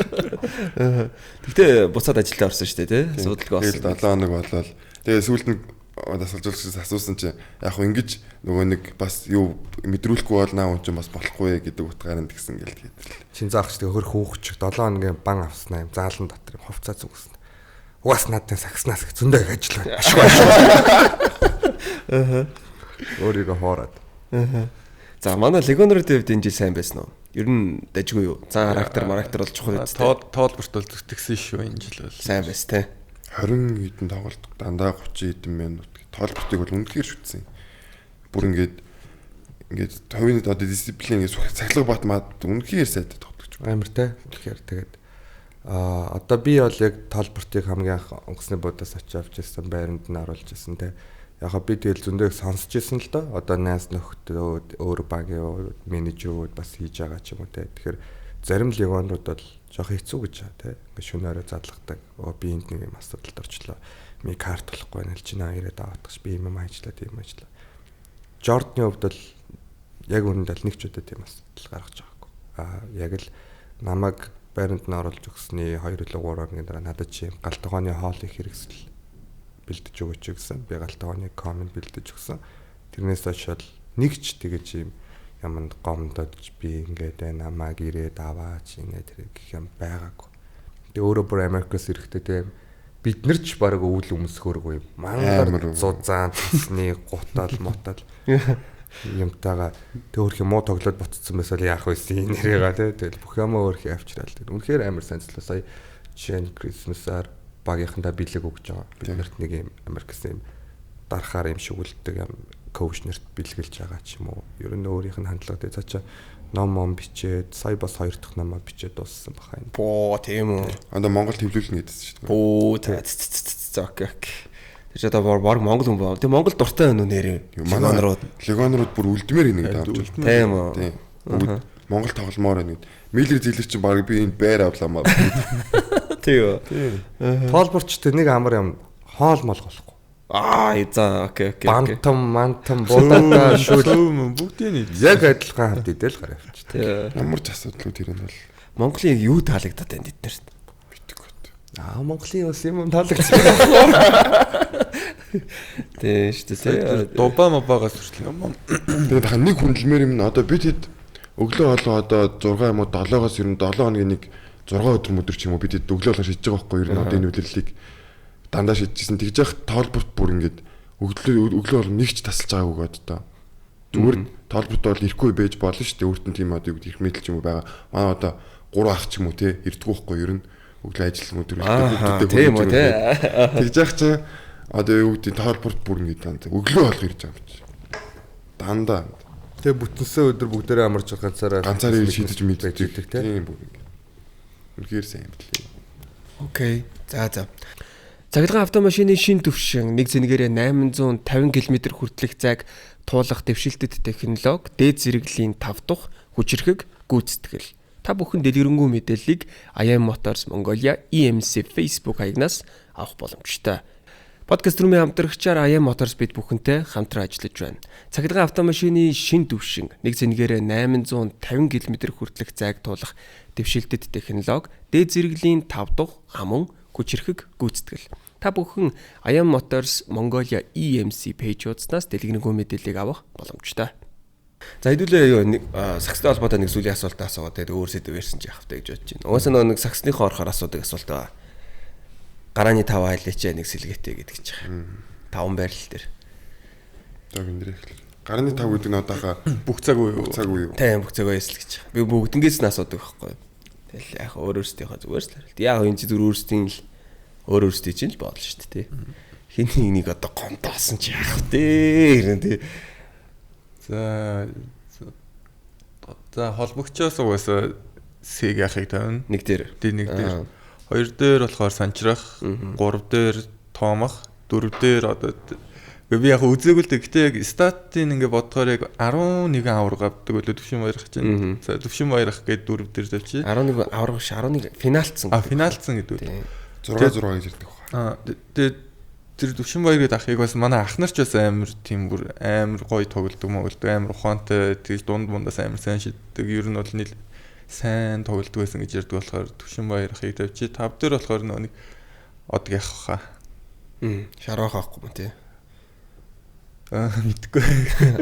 S2: Тэгтээ буцаад ажилдаа орсон шүү дээ тий. Асуудалгүй
S4: Тэгэл
S2: болсон.
S4: 7 хоног болоод тэгээ сүүлд нь дасгалжуулагчаас асуусан чинь яг хөө ингэж нөгөө нэг бас юу мэдрүүлэхгүй бол наа хүн чинь бас болохгүй гэдэг утгаар нь тэгсэн гэл тэгээд л.
S3: Чинзаах ч тэгээ хөр хөөхч 7 хоногийн бан авснаа юм заалан дотор юм хувцас зүгсэн. Угаас надтай сагснаас их зөндөө их ажил байна. Ашгүй ашгүй. Өөрийгөө хоороод.
S2: За манай Легонрын хувьд энэ жил сайн байсан уу? Ер нь дажгүй юу? Зан характер, марактер бол чухал үстэй.
S5: Тоолборт бол зүтгэсэн шүү энэ жил бол.
S2: Сайн байсан те.
S4: 20 хэдэн тоглолт дандаа 30 хэдэн минут тоолбортыг бол үнэхээр шүтсэн. Бүр ингээд ингээд хувийн одоо дисциплин ингээд сахилга бат мад үнэхээр сайтай тоглож байна.
S3: Амар те. Тэгэхээр тэгээд одоо би бол яг тоолбортыг хамгийн анх онгоцны буудаас очиж авч ирсэн, байранд нь оруулж ирсэн те. Яг би тэгэл зөндөө их сонсч ирсэн л доо. Одоо найз нөхдөд өөр багийн менежерүүд бас хийж байгаа ч юм уу те. Тэгэхээр зарим легионууд бол жоох хэцүү гэж байгаа те. Ингээ шөнө орой задлагдаг. Оо би энд нэг юм асуудалд орчлоо. Ми карт болохгүй байна л чи наа ирээд аваадах ш. Би юм ажиллаа тийм ажиллаа. Жордны хувьд бол яг үүндээ л нэг ч удаа тийм асуудал гаргаж байгаагүй. Яг л намайг байранд нь оруулж өгсөний 2 или 3 хоногийн дараа надад чи юм гал тогооны хоолыг хэрэгсэл бэлдэж өгөөч гэсэн. Би гал тогооны коммент бэлдэж өгсөн. Тэрнээс хойш бол нэг ч тэгэж юм яманд гомдож би ингээд байна намайг ирээд аваач ингээд тэр гэх юм байгаагүй. Тэгээ өөрөө бүр Америкаас ирэхдээ тийм бид нар ч баг өвөл өмсгөөргүй мангар
S4: Амар.
S3: зузаан цасны гутал мутал юмтайгаа тэг өөрх юм муу тоглоод ботцсон байсан л яах вэ нэрээгаа тий тэгэл бүх юмаа өөрх авчраал тэг үнэхээр амар сайн цэцлээ сая жишээ нь Christmas-аар багийнхандаа бэлэг өгж байгаа бид нарт нэг юм Америкээс юм дарахаар юм шүглдэг юм коуч нарт бэлгэлж байгаа ч юм уу ер нь өөрийнх нь хандлага тий цаачаа ном мом бичээд сая бас хоёр дахь номоо бичээд дууссан баха энэ
S2: Боо тийм үү.
S4: Одоо Монгол төвлөлнө гэдсэн шүү дээ.
S2: Боо за за окей окей. Тэр ч одоо баг Монгол хүн баа. Тэр Монгол дуртай байна уу нэрээ?
S4: Манай
S2: Легонрууд.
S4: Легонрууд бүр үлдмээр нэг даамж.
S2: Тийм үү.
S4: Тийм. Бүгд Монгол тогломоор байна гэд. Миллер зэлэр чинь баг би энд байр авлаа маа.
S2: Тийм үү.
S3: Тоолборч тэр нэг амар юм хоол мол болохгүй
S2: Аа за окей окей. окей.
S3: бантам мантам будаа шүл
S5: Сүүм бүгдийг нь
S3: яг адилхан хамт идэл гараа явчих.
S2: Тийм.
S4: Ямар ч асуудалгүй тэр нь бол
S2: Монголын юу таалагдаад байна тэд нарт?
S4: битггүй.
S3: Аа Монголын ус юм таалагдсан.
S2: Тийм шүү дээ. тий.
S5: Дубаа мобагаас хүртэл юм.
S4: Тэгээд хаа нэг хүндлэмээр юм нь одоо бид хэд өглөө болоо одоо 6 юм уу 7-оос ер нь 7 хоногийн нэг 6 өдөр мөдөр ч юм уу бид хэд өглөө болоо шидэж байгаа байхгүй ер нь одоо энэ үлрэлийг дандаа шидчихсэн. Тэгж яхад тоолборт бүр ингээд өглөө өглөө бол нэг ч тасалж байгаагүй одоо. Зүгээр тоолборт бол ирэхгүй байж болно шүү дээ. Өөрт нь тийм одоо юу гэдэг эрх мэдэл ч юм уу байгаа. Манай одоо 3 ах ч юм уу те ирдэггүй байхгүй ер нь өглөө ажил мөдөр
S2: Аа, тийм үү, те.
S4: Тэгж яах чинь одоо юу гэдэг тоолборт бүр ингээд дандаа өглөө болго ирж байгаа юм чи. Дандаа
S3: Тэгээ бүтэнсэн өдөр бүгдээрээ амарч ганцаараа
S4: ганцаараа шидэж мэддэг
S3: байдаг те.
S4: Тийм бүр ингээд. Үнэхээр сайн юм лээ.
S2: Окей. За за. Цахилгаан автомашины шин төвшин нэг зэнэгээрээ 850 км хүртэлх зайг туулах дэвшилтэт технологи, дээд зэрэглэлийн тав тух, хүчирхэг гүйцэтгэл. Та бүхэн дэлгэрэнгүй мэдээллийг IM Motors Mongolia EMC Facebook хаягнаас авах боломжтой. Подкаст рүүмийн хамтрагчаар IM Motors бид бүхэнтэй хамтран ажиллаж байна. Цахилгаан автомашины шин төвшин нэг зэнэгээрээ 850 км хүртэлх зайг туулах дэвшилтэт технологи, дээд зэрэглэлийн тав тух, хамун хүчирхэг гүйцэтгэл. Та бүхэн IM Motors Mongolia EMC пэйж хуудаснаас дэлгэрэнгүй мэдээллийг авах боломжтой. За хэдүүлээ юу нэг сакстай холбоотой нэг сүүлийн асуулт асуугаад тэгээд өөр сэдв ярьсан чи яах вэ гэж бодож байна. Угаасаа нөгөө нэг саксныхоо орохоор асуудаг асуулт байгаа. Гарааны 5 айлч нэг сэлгээтэй гэдэг чинь. Таван байрлал дээр.
S4: За гиндрээ эхлэв. Гарны 5 гэдэг нь одоохоо
S5: Бүх цаг үе юу?
S4: бүх цаг үе юу?
S2: Тийм бүх цаг байсал гэж. Би бүгднгээс нь асуудаг байхгүй. Тэгэл яг өөр өөрсдийнхөө зүгээр л хариулт. Яг энэ чи зүр өөрсдийн л өөр өөрсдийн чинь л бодол шүү дээ тий. Хин нэг нэг одоо гомдоосон чи яах вэ гэрэн тий.
S5: За за холбогчоос угаасаа сэг яхыг тавина.
S2: Нэг дээр.
S5: Ди нэг дээр. 2 дээр болохоор Санчрах, 3 дээр Тоомах, 4 дээр одоо би яг үзээгүй л дээ. Гэтэ яг статын ингээ бодохоор яг 11 аварга авдаг үлээ Төвшин Баярах чинь. За Төвшин Баярах гээд 4 дээр тавьчих.
S2: 11 аварга биш 11 финалцсан.
S5: А финалцсан гэдэг үү.
S4: 6 6 гэж ярьдаг
S5: баг. Аа тэгээд тэр Төвшин Баяр гэдэг ахыг бас манай ах нар ч бас амар тийм бүр амар гоё тоглодог моглдог, амар ухаантай, тэгж дунд бундаас амар сайн шиддэг. Ер нь бол нийл сайн тоглодог байсан гэж ярьдаг болохоор Төвшин Баяр ахыг тавьчих. 5 дээр болохоор нөгөө нэг одог явах хаа.
S2: Шарвах авахгүй юм тий.
S5: Аа мэдгүй.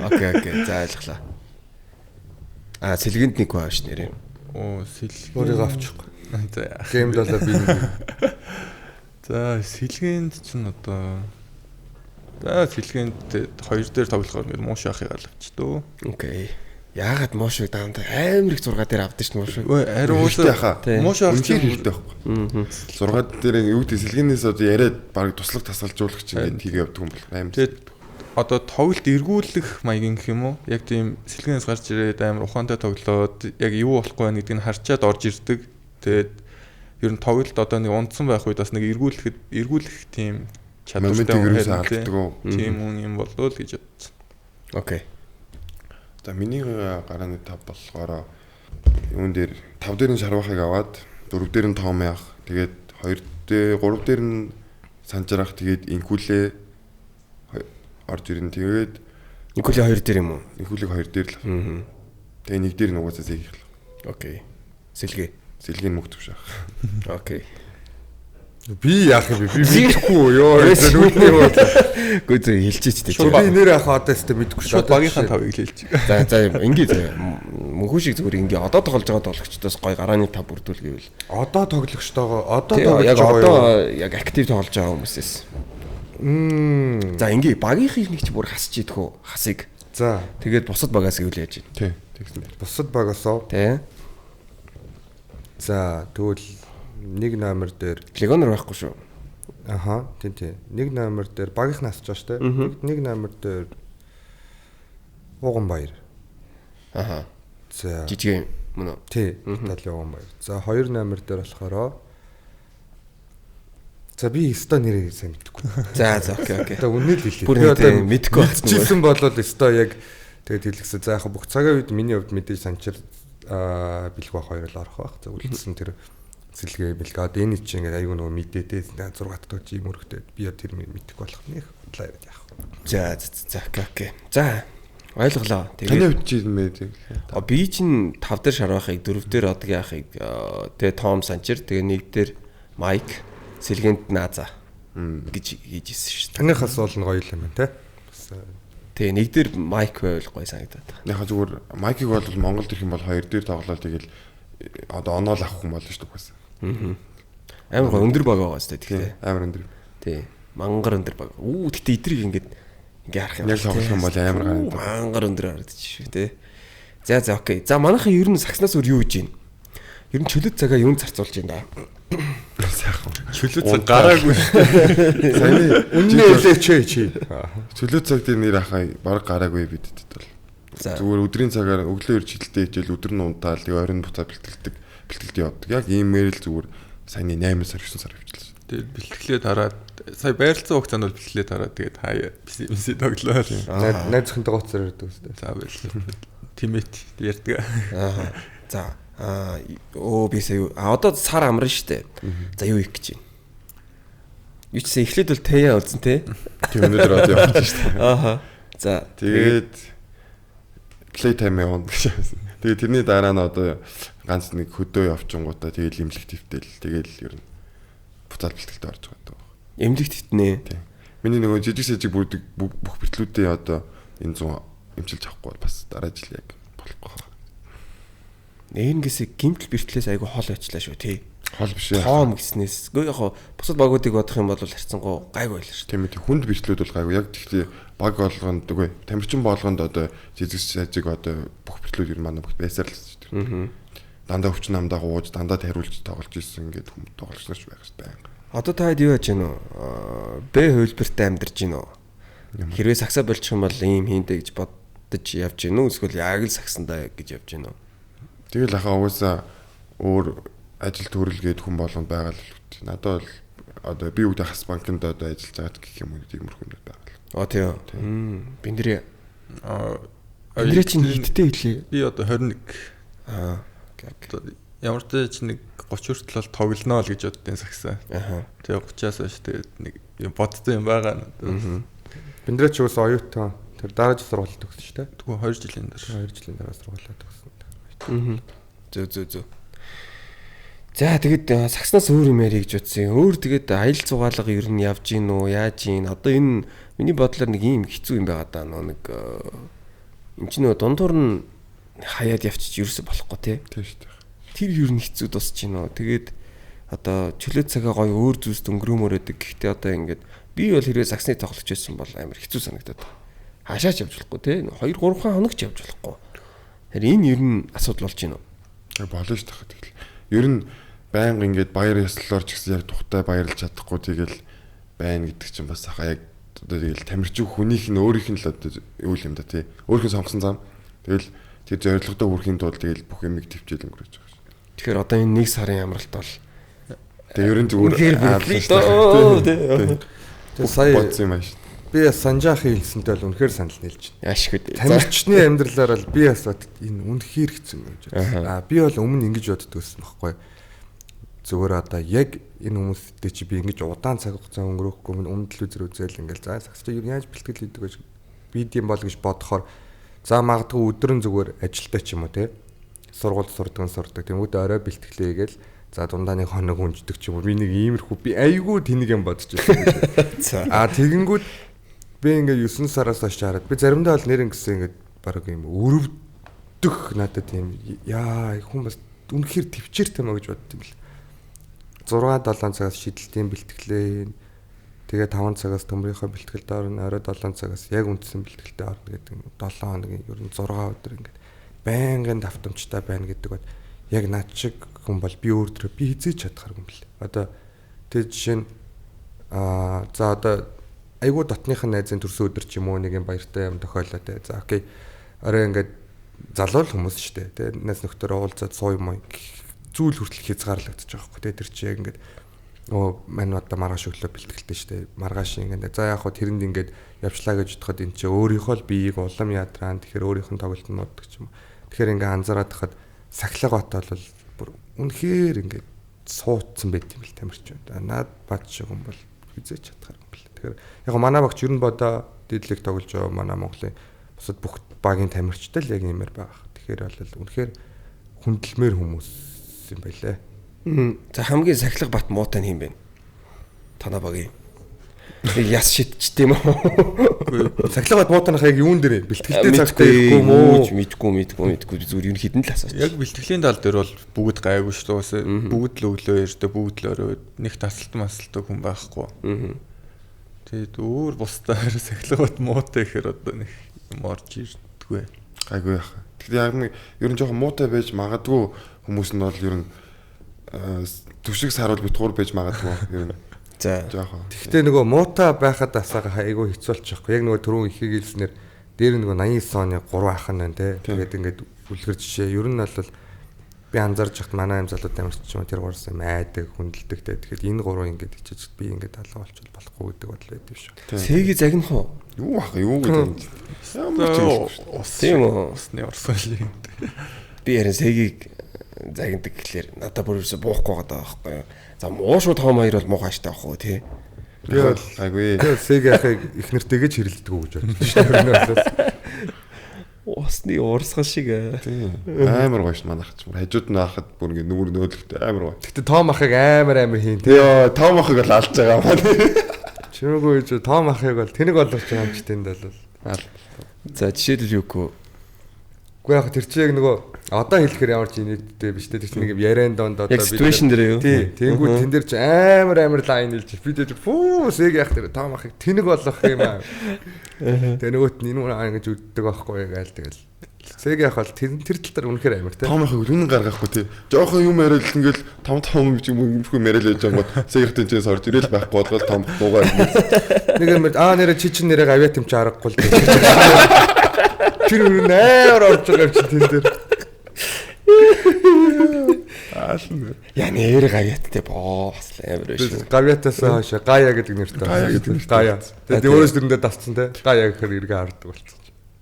S2: Окей. За ойлголоо. Аа сэлгэнд нэг хүн авш нэрээ.
S5: Оо сэлгэн.
S3: Өөрийгөө авчихгүй.
S5: За.
S3: Гейм долоо би нэг.
S5: За сэлгээнд чинь одоо за сэлгээнд 2 дээр тоглохоор ингээд мууш ахыг ал авчдөө.
S2: Окей. Яагаад муушыг даамтай амар их 6 дээр авдаг ш муушыг.
S5: Өө харин уусаа мууш ах
S4: чинь хэрэгтэй байхгүй. 6 дээр юу гэдэг сэлгэнээс одоо яриад баг туслах тасгалжуулагч ингээд хийгээ явдаг юм бол амар.
S5: Тэгээд одоо тоглолт эргүүлэх маягийн гэх юм уу? Яг тийм сэлгэнээс гарч ирээд амар ухаантай тоглоод яг юу болохгүй байна гэдгийг харчаад орж ирдэг. Тэгээд ер нь тоглолт одоо нэг унтсан байх үед бас нэг эргүүлэх тийм
S4: чадвартай хүн алддаг.
S5: Тийм хүн юм болов л гэж бодсон.
S2: Окей.
S4: За миний гарааны 5 болохоор юун дээр 5 дээр нь шарвахыг аваад 4 дээр нь том яах, тэгээд 2 дээр 3 дээр нь санжрах, тэгээд инкүлээ орж ирнэ. Тэгээд
S2: инкүлээ 2 дээр юм уу?
S4: Инкүлийг 2 дээр л. Тэгээд 1 дээр нь угаасаа зээх л.
S2: Окей. Сэлгээ.
S4: Сэлгийн мөнгө төвш ах.
S2: Окей.
S3: Би яах юм бэ? Би мэдэхгүй ёо. Нүдний юу.
S2: Гү зөө хэлчихэж тээ.
S3: Би нэр яах одоо өстө мэдэхгүй
S5: шүү. Багийнхаа тавыг л хэлчих.
S2: За за ингээ зөө. Мөнхөө шиг зүгээр ингээ одоо тоглож байгаа тоглогчдоос гой гарааны тав бүрдүүл гэвэл.
S3: Одоо тоглогчтойгоо одоо тоглож
S2: байгаа одоо яг актив тоглож байгаа хүмүүсээс. За ингээ багийнхыг нэг чи бүр хасч идэх үү? Хасыг.
S3: За.
S2: Тэгээд бусад багаас гэвэл яаж юм?
S4: Тий. Тэгсэн дээр.
S3: Бусад багасоо.
S2: Тий.
S3: За тэгвэл нэг номер дээр
S2: легонер байхгүй шүү.
S3: Аха, тийм тийм. Нэг номер дээр багийнх насч байгаа шүү дээ. Нэг номер дээр Уган баяр.
S2: Аха.
S3: За.
S2: Жижиг мөн үү?
S3: Тий, талын Уган баяр. За хоёр номер дээр болохоор за би өстой нэрийг сайн мэдэхгүй.
S2: За за окей окей.
S3: Одоо үнэ л хэлээ.
S2: Би одоо мэдэхгүй
S3: болсон болоод өстой яг тэгээд хэлгэсэн. За яг бүх цагийн үед миний хувьд мэдээж санчир бэлэг бах хоёр л орох байх. За үлдсэн тэр сэлгээ бэлгээ. Одоо энэ чинь ингээд аюу нөгөө мэдээдээ 6 дахь жим өргөтэй. Би тэр мэдэхгүй болох нэх худлаа яриад яах вэ?
S2: За за окей окей. За ойлголоо.
S4: Тэгээд таны хувьд чи мэдээ.
S2: А би чинь 5 дээр шарвахыг, 4 дээр одгийн ахыг, тэгээ Том Санчир, тэгээ 1 дээр Майк, сэлгээнд Нааза гэж хийж ирсэн шүү дээ.
S3: Таныхаас бол нь гоё юм байна те.
S2: Тэгээ нэг дээр Майк байвал гоё санагдаад байна.
S4: Яг зүгээр Майкийг бол Монголд ирэх юм бол 2 дээр тоглоод тэгэл одоо оноол авах юм болно шүү дээ бас.
S2: Амар гоё өндөр баг байгаа сте тэгтээ.
S4: Амар өндөр.
S2: Тий. Мангар өндөр баг. Үү тэгтээ эдрийг ингээд ингээ харах юм.
S4: Яг тоглох юм бол амар гараад.
S2: Мангар өндөр харагдчих шүү те. За за окей. За манайхан ер нь сагснаас өөр юу хийж гин? Ер нь чөлөөт цагаа юунд зарцуулж байна да?
S4: Сайхан.
S5: Чөлөөт цаг гараагүй шүү
S4: дээ. Саяны
S3: үннээ хэлээч чи.
S4: Чөлөөт цаг дээр нэр ахаа баг гараагүй бидэд бол. Зүгээр өдрийн цагаар өглөө ирж хилтэй хичээл өдөр нь унтаал тэгээ оройн буцаа бэлтгэлдэг бэлтгэлд явдаг. Яг иймээр л зүгээр саяны 8 сар 9 сар явчихлаа.
S5: Тэгээд бэлтгэлээ тараад сая байрлалын хугацаанд бол бэлтгэлээ тараад тэгээд хаяа PC тоглоо.
S3: Найз зөвхөнтэйгээ уцаар ярьдаг үстэй.
S5: За баярлалаа. Тимэт ярьдаг.
S2: Аа. За аа өө би сая юу а одоо сар амарна штэ. За юу хийх гэж байна? Юу ч гэсэн эхлээд бол Тэя үлдсэн те.
S4: Тийм өнөөдөр одоо явчих штэ.
S2: Ааха. За
S4: тэгээд play time явна гэж байна. Тэгээд тэрний дараа нь одоо ганц нэг хөдөө явчингуудаа тэгээд имлэг твтэл тэгээд ер нь буцаад бэлтгэлд орж байгаа даа.
S2: Имлэг твтнэ.
S4: Тийм. Миний нөгөө жижиг сажиг бүрдэг бүх бэртлүүдээ одоо энэ 100 эмчилж авахгүй бол бас дараа жил яг болохгүй.
S2: Нэрэнгээс гимтэл бэртлээс айгу хол очлаа шүү тий.
S4: Хол биш ээ.
S2: Том гэснээс. Гэхдээ яг бусад багуудыг бодох юм бол харьцангуй гайгүй байлаа шүү.
S4: Тийм ээ. Хүнд бэртлүүд бол гайгүй. Яг тэгтээ баг болгонд үгүй тамирчин болгонд одоо жижиг сажиг одоо бүх бэртлүүд ер нь манай бүгд байсаар л шүү дээ. Дандаа өвчин намдаа гууж, дандаа тариулж тоглож исэн ингээд хүм тоглогч нарч байх хэрэгтэй байнга.
S2: Одоо та хэд юу яаж гэнэ үү? Б хувилбартай амьдарч гинэ үү? Хэрвээ сагсаа болчих юм бол ийм хийндэ гэж бодож явж гинэ үү? Эсвэл яг л сагсандаа гэж явж гинэ үү?
S4: Тэгэл ахаа угаасаа өөр ажил төрөл гээд хүн болгонд байгаа л Надад бол одоо би үгдэ хас банкнд одоо ажиллаж байгаа гэх юм уу тиймэрхүү юм байна.
S2: Аа тийм. Биндрээ. Биндрээ чинь хиттэй хэлээ.
S5: Би одоо 21.
S2: Аа. Окей.
S5: Ямар ч ч нэг 30 хүртэл бол тоглоно л гэж боддیں сагсаа.
S2: Аа.
S5: Тэгээ 30-аас хойш тэгээд нэг юм бодсон юм байгаа надад.
S3: Биндрээ ч уус оюутан. Тэр дараа жил сургууль төгссөн шүү дээ.
S5: Тэгвэл 2 жилийн дараа.
S3: 2 жилийн дараа сургуулаа төгссөн.
S2: Аа. Зөө. За тэгэд сагснаас өөр юм ярих гэж бодсон. Өөр тэгэд аялал зугаалга ер нь явж гин үү, яаж гин? Одоо энэ миний бодлоор нэг ийм хэцүү юм байгаа даа. Нөө нэг юм чинь нөө дундуур нь хаяад явчих ерөөсө болохгүй те.
S4: Тийм шүү дээ.
S2: Тэр ер нь хэцүү тусч гин үү. Тэгээд одоо чөлөө цагаа гоё өөр зүйлс өнгөрөөмөр байдаг. Гэхдээ одоо ингээд би бол хэрвээ сагсны тоглогч байсан бол амар хэцүү санагдаад байна. Хашаач явж болохгүй те. 2 3 хоног ч явж болохгүй. Тэгэхээр энэ ер нь асуудал болж гин үү?
S4: Болно шүү дээ. Тэгэл ер нь байнга ингээд баяр ёслолоор ч гэсэн яг тухтай баярлж чадахгүй тэгэл байна гэдэг чинь бас хаа яг одоо тэгэл тамирчин хүнийх нь өөрийнх нь л одоо юу юм да тий. Өөрийнх нь сонгосон зам. Тэгэл тэр зорилгодоо хүрэхийн тулд тэгэл бүх юмыг төвчээл өнгөрөөж байгаа шүү.
S2: Тэгэхээр одоо энэ 1 сарын амралт бол
S4: тэгээ ер нь зүгээр
S2: тий.
S3: Тэгээ сая
S4: бодсон юм ааш.
S3: Би Санжаахын хэлсэнтэй бол үнэхээр санал нийлж
S2: байна. Яашгүй.
S3: Тамирчны амьдралаар бол би бас энэ үнэхээр хэцүү юм гэж бодсон. Аа би бол өмнө ингэж боддог байсан байхгүй. Зүгээр одоо яг энэ хүмүүстэй чи би ингэж удаан цаг хугацаа өнгөрөөхгүй өмнө телевизээр үзэл ингээл за сагсч юу яаж бэлтгэл хийдэг гэж би тийм бол гэж бодохоор за магадгүй өдөр нь зүгээр ажилтай ч юм уу те сургууль сурдаг тэнгууд орой бэлтгэлээ гээл за дундаа нэг хоног унждаг ч юм уу би нэг иймэрхүү би айгүй тэнэг юм бодож байсан. Аа тэгэнгүүт би ингээд 9 сараас хойш хараад би заримдаа бол нэр ингэсэн ингээд баг юм өрөвдөх надад тийм яа хүн бас үнэхээр төвчээртэй маа гэж бодд юм л. 6 7 цагаас шидэлтийн бэлтгэлээ. Тэгээ 5 цагаас төмрийнхөө бэлтгэлд орно, орой 7 цагаас яг үндсэн бэлтгэлдээ орно гэдэг 7 хоногийн ер нь 6 өдөр ингээд байнгын давтамжтай байна гэдэг бол яг над шиг хүн бол би өөр төрөө би хизээж чадхааргүй юм бэл. Одоо тэг жишээ нь аа за одоо айгүй дотныхын найзын төрсөн өдөр ч юм уу нэг юм баяртай юм тохиолоо те. За окей. Орой ингээд залуу л хүмүүс шүү дээ. Тэ найз нөхдөөрөө уулзаад суу юм уу зүйл хүртэл хязгаарлагдчих жоохгүй те. Тэр чи яг ингээд өө мань одоо маргааш өглөө бэлтгэлтэй шүү дээ. Маргааш ингээд за яг хөө тэрэнд ингээд явчлаа гэж бодоход эн чи өөрийнхөө л биеийг улам ядраан тэгэхээр өөрийнх нь тоглолт нь мууддаг ч юм уу. Тэгэхээр ингээд анзаараад хахад сахилга бат бол бүр үнэхээр ингээд суудсан байт юм бэл тамирч байна. Наад бат шиг хүн бол хизээч чадхаар юм бэл. Тэгэхээр яг манай багч ер нь бодоо дийдлэг тоглож байгаа манай Монголын бусад бүх багийн тамирчтай л яг иймэр байгаа. Тэгэхээр бол үнэхээр хүндлэмээр хүмүүс юм байлээ.
S2: За хамгийн сахилга бат муутай нь хэм бэ? Танаа багийн. Нэг яс шидчихдээ юм уу?
S3: Сахилга бат муутайнах яг юун дээр бэлтгэлтэй цагтай ирэхгүй юм уу?
S2: Мэдгүй зүгээр ер нь хідэн л асууч.
S5: Яг бэлтгэлийн тал дээр бол бүгд гайгүй шүү дээ. Бүгд л өглөө ирдэ, бүгд л орой нэг тасалт масалтай хүн байхгүй. Тэгээд өөр бусдаар сахилга бат муутай гэхээр одоо нэг юм орж ирдэггүй.
S4: Гайгүй яах. Тэгэхдээ яг нэг ер нь жоохон муутай байж магадгүй хүмүүс нь бол ер нь түшиг саруул битгуур байж магадгүй ер нь.
S2: За.
S4: Жоохон.
S3: Тэгэхдээ нөгөө муутай байхад асаага айгүй хэцүү болчихгүй. Яг нөгөө түрүүн ихийг хэлснээр дээр нөгөө 89 оны 3 ах нь байна те. Тэгээд ингээд үлгэр жишээ. Ер нь бол би анзаарч байхад манай юм залууд тамирч юм тэр гурс юм айдаг, хүндэлдэг те. Тэгэхээр энэ гурав ингээд хичээж би ингээд алга болчихвол болохгүй гэдэг бодол байдаг шүү.
S2: Сэги загнах уу?
S4: Юу ах юу гэдэг юм. Ямар ч юм шүү.
S2: Тийм үү?
S5: Усны урсгал юм.
S2: Би харин сэгийг загнадаг гэхлээр надад бүр ерөөсө буухгүй байгаа байхгүй юу. За муу шүү том хоёр бол муухай штэ авах уу тий.
S3: Би бол
S4: гайгүй.
S3: Би бол сэги ахыг их нэртэйгээ ч хэрэлддэг үү гэж бодсон шүү дээ.
S2: Усны урсгал шиг.
S4: Тийм. Амар гоё ш манайх ч. Хажууд нь хахад бүр ингэ нүгэр нөөлөхтэй амар гоё.
S3: Гэтэ том ахыг амар амар хийн тий.
S4: Йоо, том ахыг бол алж байгаа юм байна.
S3: Чимээгүй гэж том ахыг бол тэнэг боловч юм ч тэнд бол.
S2: За жишээлбэл юу гэх
S3: Үгүй яг тэр чи яг нөгөө одоо хэлэхээр ямар ч инээдтэй биш те тэр чи нэг яриан донд одоо
S2: би situation дээр юу?
S3: Тий, тэнгүүд тэн дээр чи амар амар лайн хэлж би тэр фүү сэг яах тэр том ахыг тэнэг болгох юм аа. Тэгээ нөгөөт нь энэ хүн ингэж үддэг байхгүй гээл тэгэл. Сэг яах бол тэр тал дээр үнэхээр амар те.
S4: Том ахыг үнэн гаргахгүй тий. Жохон юм яриад л ингээл том том гэж юм юмшгүй яриад л байж байгаа. Сэг яах тэнцээс орж ирэл байхгүй болгол том дуугаа.
S3: Нэг юм аа нэрэ чи чин нэрээ авиа тэмч аргагүй л. Тэр үн амар орж байгаа юм чи тэн дээр.
S4: Аална.
S2: Яа нэр гавьяаттай боо бас амар биш.
S3: Гавьяатаас хойш Гая гэдэг нэртэй.
S4: Гая гэдэг нэртэй.
S3: Гая. Тэгээд өөрөөс нэрэндээ дасцсан те. Гая гэхээр эргээ хардаг болсон.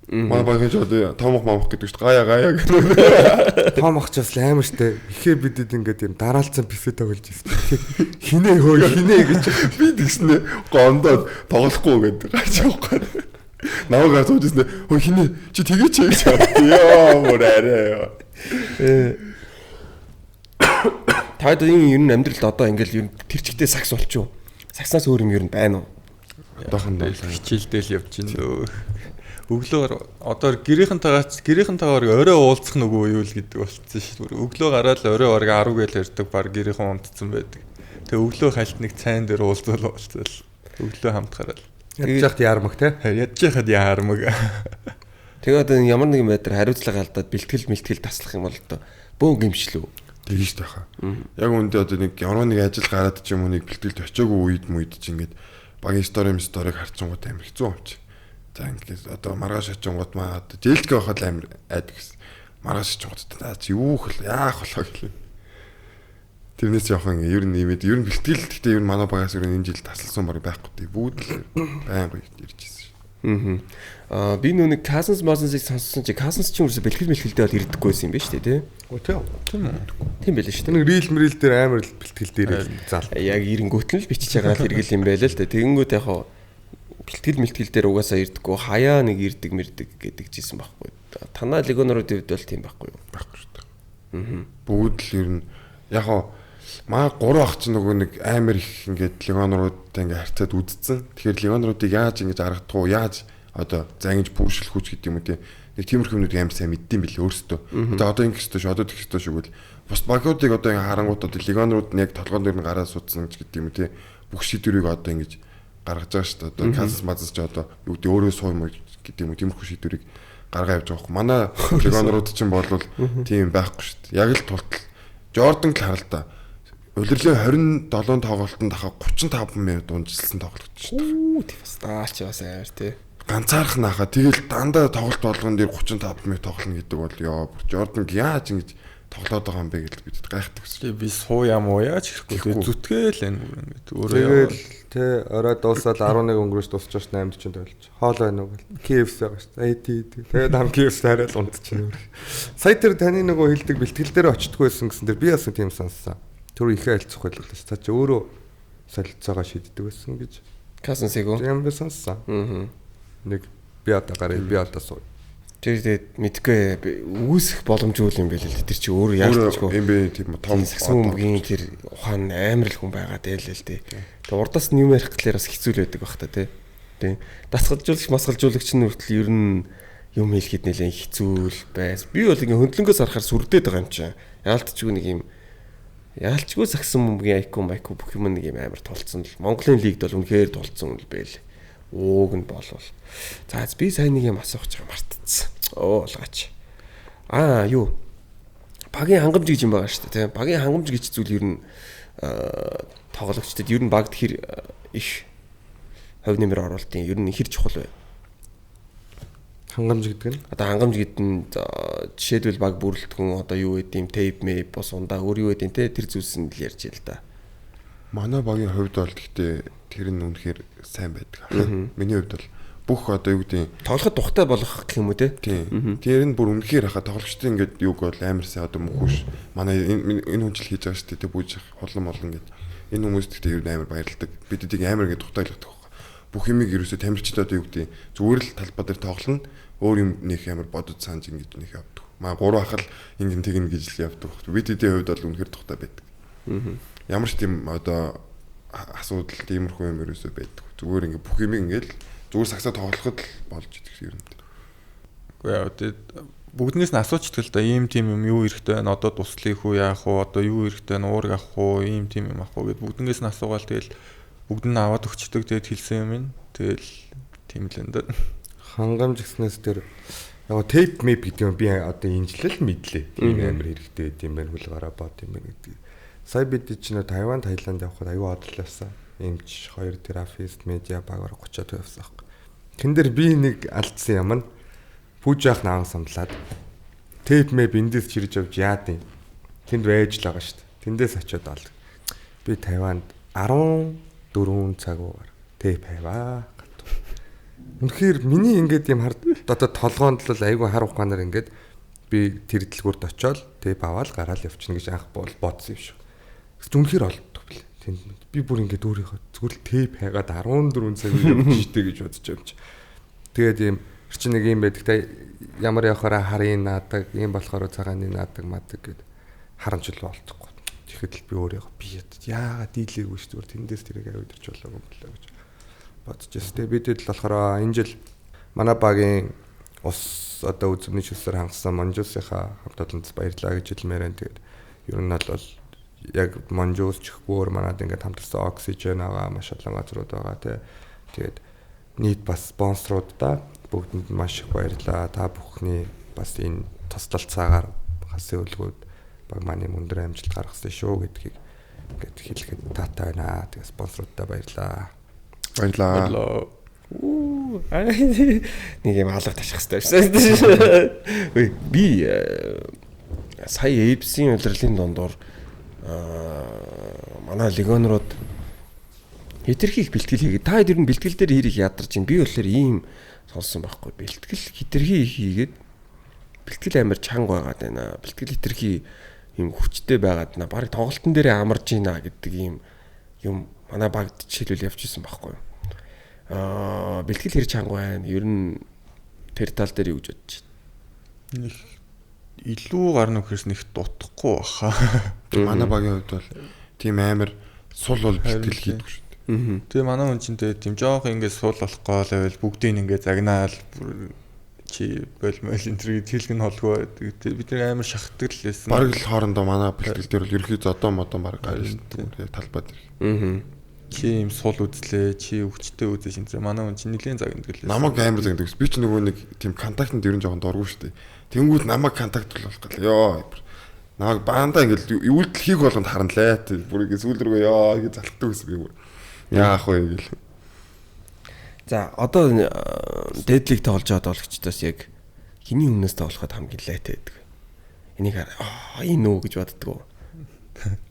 S4: Манай багийн ч одоо томох мамх гэдэг шүү дээ. Гая гая гэдэг.
S3: Том ах ч бас амар штэ. Ихээ бидэд ингээд юм дараалцсан писе тоглож ирсэн. Хинээ хөө хинээ гэж
S4: би тэгснэ гондоод тоглохгүй гэдэг гарч явахгүй. Намайг гарч сууж ирсэн. Хөө хинээ чи тэгээч гэж. Йоо мөр арай.
S2: Та энэ ер нь амьдралд одоо ингээл ер нь тэр чигтээ сакс болчих уу? Сакснаас өөр юм ер нь байна уу?
S4: Одоохондоо
S5: хичээлдээ л явж гин дөө. Өглөөр одоо гэрийнхэнтэйгээр орой уулзах нүгөө юу л гэдэг болцсон шүү дээ. Өглөө гараад орой бараг 10 гээл ярьдаг, баг гэрийнхэн унтцсан байдаг. Тэгээ өглөө хальт нэг цайн дээр уулзвал уулзал. Өглөө хамт гараад.
S3: Ядж яхад яармаг те.
S5: Ядж яхад яармаг.
S2: Тэгээ одоо ямар нэгэн байдлаар хариуцлага алдаад бэлтгэл мэлтгэл таслах юм бол одоо бөөн гимшлүү.
S4: Тэгэж шүү дээ хаа. Яг үүндээ одоо нэг ямар нэг ажил гараад ч юм уу нэг бэлтгэлд очиагүй үед мүйд чи ингээд багийн сториг харчингууд амар хэцүү юм чи. За ингээд одоо маргааш очингууд маа одоо жээлдгээ байхад амар айдаг гэсэн. Маргааш очингууд наа чи юу хэл яах болоо гэлээ. Тэрнээс явах юм ер нь имэд ер нь бэлтгэл гэхдээ ер нь манай багаас ер нь энэ жил тасалсан баг байхгүй тий. Бүгд л байнга ирж ирсэн шүү.
S2: Аа би нөө нэг Cousins Moses-ыг сонссон чи Cousins чинь ерөөсө бэлтгэл мэлтгэлдээ бол ирдэггүй байсан юм байна шүү дээ тий.
S3: Үгүй тийм.
S5: Тийм үү.
S2: Тийм байлээ шүү дээ.
S3: Нэг рил мрил дээр амар бэлтгэл дээр зал.
S2: Яг эренгүүт нь л бичиж байгаа л хэрэгэл юм байлаа л дээ. Тэгэнгүүт яг хаа бэлтгэл мэлтгэл дээр угаасаа ирдэггүй хаяа нэг ирдэг мэрдэг гэдэг жисэн байхгүй. Танаа легионеруудын хувьд бол тийм байхгүй юу?
S4: Байхгүй шүү дээ. Бүгд л ер нь яг хаа маа 3 ах чинь нөгөө нэг амар их ингээд легионеруудтай ингээд харьцаад үдцсэн. Тэгэхээр легионеруудыг яаж ингэж аргадах уу? Яаж одоо за ингэж пүүшлэх үү гэдэг юм уу те. Нэг тиймэрхүү юмнууд амар сайн мэддэм билээ өөрсдөө. Одоо ингэх ёстой шүү, одоо тэгэх ёстой шүү гэл. Бус багуудыг одоо ингэ харангуут одоо легионерууд нь яг толгойн дээр нь гараа суудсан гэж гэдэг юм уу те. Бүх шийдвэрийг одоо ингэж гаргаж байгаа шүү дээ. Одоо Канзас Мазас ч одоо юу гэдэг өөрөө суу юм гэдэг юм уу тиймэрхүү шийдвэрийг гаргаа явж байгаа байхгүй. Манай легионерууд чинь болвол тийм байхгүй шүү дээ. Яг л тултал Жордан л харал та. Улирлын 27 тоглолтод ахаа 35 минут унжилсан тоглогч шүү дээ.
S2: Үү тийм бас даач бас амар тий.
S4: Ганцаархан ахаа тэгэл дандаа тоглолт болгон дээр 35 минут тоглоно гэдэг бол ёо Жордан яаж ингэж тоглоод байгаа юм бэ гэж бид гайхдаг гэсэн.
S5: Би суу ям уу яаж ирэхгүй зүтгээл энэ бүр ингээд өөрөө
S3: Тэгэл тэ орой дуусаад 11 өнгөрөөс дуусчихсан 8:40 тойлж. Хоол байна уу гэл. KFC байгаа шүү дээ. Тий. Тэгээд хам KFC арай л унтчихна. Сая тэр таны нөгөө хэлдэг бэлтгэл дээр очтгүй байсан гэсэн тэр би бас тийм сонссон. Тэр ихэ альцах байлаа шүү. Та чи өөрөө солилцоогоо шийддэг байсан гэж.
S2: Cousins-ыг үү?
S3: Тийм би сонссон.
S2: Аа.
S3: Нэг би одоо гарыг би одоо суу.
S2: Тэр тэгээд мэдгүй үүсэх боломжгүй юм байл л дээ. Тэр чи өөрөө яаж ч
S4: Өөрөө NBA тийм том
S2: сагсан бөмбөгийн тэр ухаан амар л хүн байгаа дээ л л дээ. Тэгээд урдаас нь юм ярих гэхлээр бас хэцүү л байдаг бах та тий. Тий. Дасгалжуулагч масгалжуулагч нь хүртэл ер нь юм хэлэхэд нэлээд хэцүү л байс. Би бол ингээ хөндлөнгөөс харахаар сүрдээд байгаа юм чинь. Яалтчгүй нэг юм яалтчгүй сагсан бөмбөгийн IQ майку бүх юм нэг юм амар тулцсан л. Монголын лигд бол үнэхээр тулцсан үл бэл. Ууг нь болвол. За би сайн нэг юм асуух гэж мартцсан. Оо болгооч. Аа юу. Багийн хангамж гэж юм байгаа шүү дээ тийм. Багийн хангамж гэж зүйл ер нь тоглогчдод ер нь багт хэр их хувь нэмэр оруулалтын ер нь хэр чухал вэ?
S3: Хангамж гэдэг нь
S2: Одоо хангамж гэдэг нь жишээлбэл баг бүрэлдэхүүн одоо юу гэдэг юм тейп мэйп бос ундаа өөр юу гэдэг те тэр зүйлс нь л ярьж ил да.
S4: Манай багийн хувьд бол гэхдээ тэр нь үнэхээр сайн байдаг. Миний хувьд бол бүх одоо юу гэдэг
S2: Тоглоход тухтай болох гэх юм уу те?
S4: Тийм. Тэр нь бүр үнэхээр хаа тоглогчдын ингээд юг бол амар сайн одоо мөхөш. Манай энэ хүн чил хийж байгаа шүү дээ. Тэ бүүж холон молон гэд. Энэ хүмүүс гэхдээ ер нь амар баярладаг. Бид эдийг амар ингээд тухтай ойлгодог байхгүй. Бүх юмыг ерөөсөө тамирчид одоо юу гэдэг зүгээр л талбай дээр тоглоно. Өөр юм нөх амар бодож санаж ингээд нөх явдаг. Маа гурван ахал ингэн тэгнэ гэж л явдаг байхгүй. Бид эдийн хувьд бол үнэхээр тухтай байдаг. Ямар ч тийм одоо асуудал тиймэрхүү юм ерөөсөө байдаг. Зүгээр ингээд бүх юм ингээд зүгээр сагсаа тоглоход л болж идэг юм.
S5: Үгүй яа тэгээд бүгднээс нь асуучдаг л да ийм тийм юм юу хэрэгтэй байна одоо туслах уу яах уу одоо юу хэрэгтэй байна уург авах уу ийм тийм юм авах уу гэд бүгднээс нь асуугаал тэгэл бүгд нь аваад өгчдөг тэгээд хэлсэн юм ин тэгэл тийм л энэ.
S3: Хангамж гэснээс тэр яг тейп мэп гэдэг юм би одоо энэ жил л мэдлээ. Тийм амар хэрэгтэй байд юм байна хөл гараа бод юм байна гэдэг. Сая бид чинь Тайван Таиланд явхад аюу одол явсан. Эмч 2 терапевт медиа багаар 30-аад явсан аахгүй. Тэн дээр би нэг алдсан юм нь пүүж яах наан самлаад тейп мэп эндээс чирж авч яад юм. Тэнд байж л байгаа шүү дээ. Тэндээс очиод ол. Би Тайванд 14 цаг уугаар тэйп хайваа. Үнэхээр миний ингээд юм хар одоо толгоонд л айгүй хар ухаанаар ингээд би тэр дэлгүүрт очиод тэйп аваад гараал явчихна гэж анх бодсон юм шиг. Тэгс үнэхээр олддог бэл. Тэнд би бүр ингээд өөрийнхөө зүгээр л тэйп хайгаад 14 цаг явж штэ гэж бодож юм чи. Тэгээд ийм чи нэг юм байдаг та ямар явахаараа харын наадаг, ийм болохоор цагааны наадаг мадаг гэд харамжил болдохгүй. Тэгэхэд л би өөрийгөө би яагаад дийлээгүй ш зүгээр тэндээс тэрийг аваад ирч болоогүй болоо гэж бодож байсан. Тэгээ бидэд л болохоор энэ жил манай багийн ус одоо үзмний шүсээр хангасан Монжусынхаа хамт олонд баярлалаа гэж хэлмээр байна. Тэгээд ер нь бол яг Монжус чихгүүр манад ингээд хамтарсан Oxygen байгаа, маш олон газрууд байгаа тий. Тэгээд нийт бас спонсоруудаа бүгдэнд маш их баярлалаа. Та бүхний бас энэ туслалцаагаар хасын өлгүүд баг маань өндөр амжилт гаргасан шүү гэдгийг ингээд хэлэхэд таатай байна. Тэгээ спонсоруудаа баярлалаа.
S4: Баярлалаа.
S2: Нэг юм алга таших хэрэгтэй байсан. Би сая AFC-ийн улирлын дундуур манай легионерууд хэтэрхий их бэлтгэл хийгээд та хэд ер нь бэлтгэл дээр хэр их ядарч байна. Би болохоор ийм сонсон байхгүй. Бэлтгэл хэтэрхий их хийгээд бэлтгэл амар чанга байгаад байна. Бэлтгэл хэтэрхий ийм хүчтэй байгаад байна. Бараг тоглолтын дээрээ амарж байна гэдэг ийм юм манай багт жишээлбэл явж исэн байхгүй юу. Бэлтгэл хэр чанга байна. Ер нь тэр тал дээр юу гэж бодож байна?
S5: Нэг илүү гарна гэхээс нэг дутхгүй баха.
S4: Манай багийн хувьд бол тийм амар сул бол бэлтгэл хийдэг шүү дээ.
S5: Тэгээ манай хүн чинь тэгээ тийм жоох ингээд сул болох гол байвал бүгдийг ингээд загнаал чи болмол энэ төр хэлэг нь холгүй. Бид нэг амар шахдаг л байсан.
S4: Бараг л хоорондоо манай бэлтгэл дээр бол ерөнхий зодоо модон бараг гарна шүү дээ. Талбай дээр.
S5: Чи юм сул үзлээ, чи өвчтэй үзэж энэ манай хүн чинь нэлийн загнадаг л байсан.
S4: Намайг амар загнадаг. Би ч нөгөө нэг тийм контактанд ер нь жоохон дургүй шүү дээ. Тэнгүүд намайг контакт болох гал. Йоо. Намайг баандаа ингээд үйлдэл хийх болгонд харна лээ. Бүр ингээд сүүл рүүгээ ёо гэж залхдаг байсан би бүр. Яах вэ гэл.
S2: За одоо дээдлийг тоглож байгаа тоглогчдоос яг хиний өмнөөс тоглоход хамгийн лайтай байдаг. Энийг хараа энэ үү гэж боддгоо.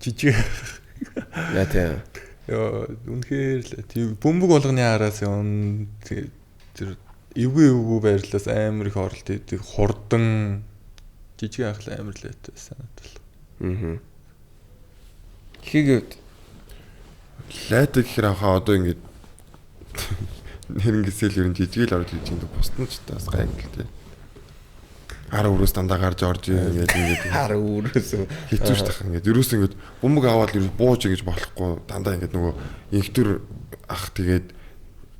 S5: Жижиг.
S2: Яа тийм.
S5: Йоо үнэхээр л тийм бөмбөг болгоны араас юм тэр эвгүй байрлалаас амар их оролт хийдэг хурдан жижиг ах л амар лайтай байсан надад
S2: л. Хийгээд
S4: лайтай гэхээр ахаа одоо ингээд нэрнгэсэл ер нь жижиг л орж иж байгаа бусд нь ч бас гайгүй л тий. Хар өрөөс дандаа гарч орж ингээд ингээд
S2: хар өрөөс
S4: хэцүү ш тах ингээд ерөөс ингээд бөмбөг аваад ерөөс бууж ингэж болохгүй дандаа ингээд нөгөө инхтэр ах тэгээд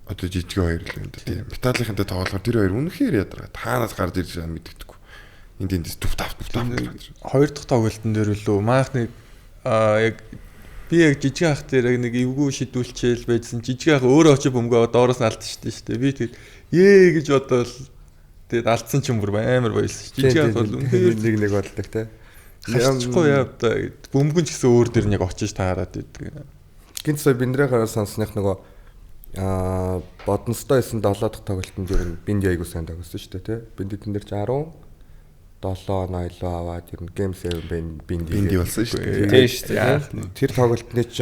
S4: одоо жижиг хоёр л юм да тий. Металлынхантай тоглохоор тэр хоёр үнэхээр ядаргаа таанаас гарч ирж байгаа мэддэггүй. Энд эндээс түв тав түв тав.
S5: Хоёр дахь тоглолтын дээр үлээ маах нэг яг би яг жижиг ах дээр яг нэг эвгүй шидүүлчихэл байжсан. Жижиг ах өөрөө очиж бөмбөгөө доороос нь алдчихсан шүү дээ. Би тэгээд ээ гэж бодоол тэгээд алдсан ч юм бүр амар баялсан. Жижиг ах бол үнэхээр
S3: нэг нэг болдог те.
S5: Хашчихгүй яа да. Бөмбөгөн ч гэсэн өөр дээр нь яг очиж таарад идэг.
S3: Гинт сая биндрээ сонсных нөгөө бодонстой байсан 7 дахь тоглолтод ер нь Бинди айгуу сайн тоглосон шүү дээ те. Бинди тэн дээр ч 17 нойлоо аваад ер нь Game 7 Бинди
S4: болсон шүү дээ.
S2: Тийм шүү дээ.
S3: Тэр тоглолтны ч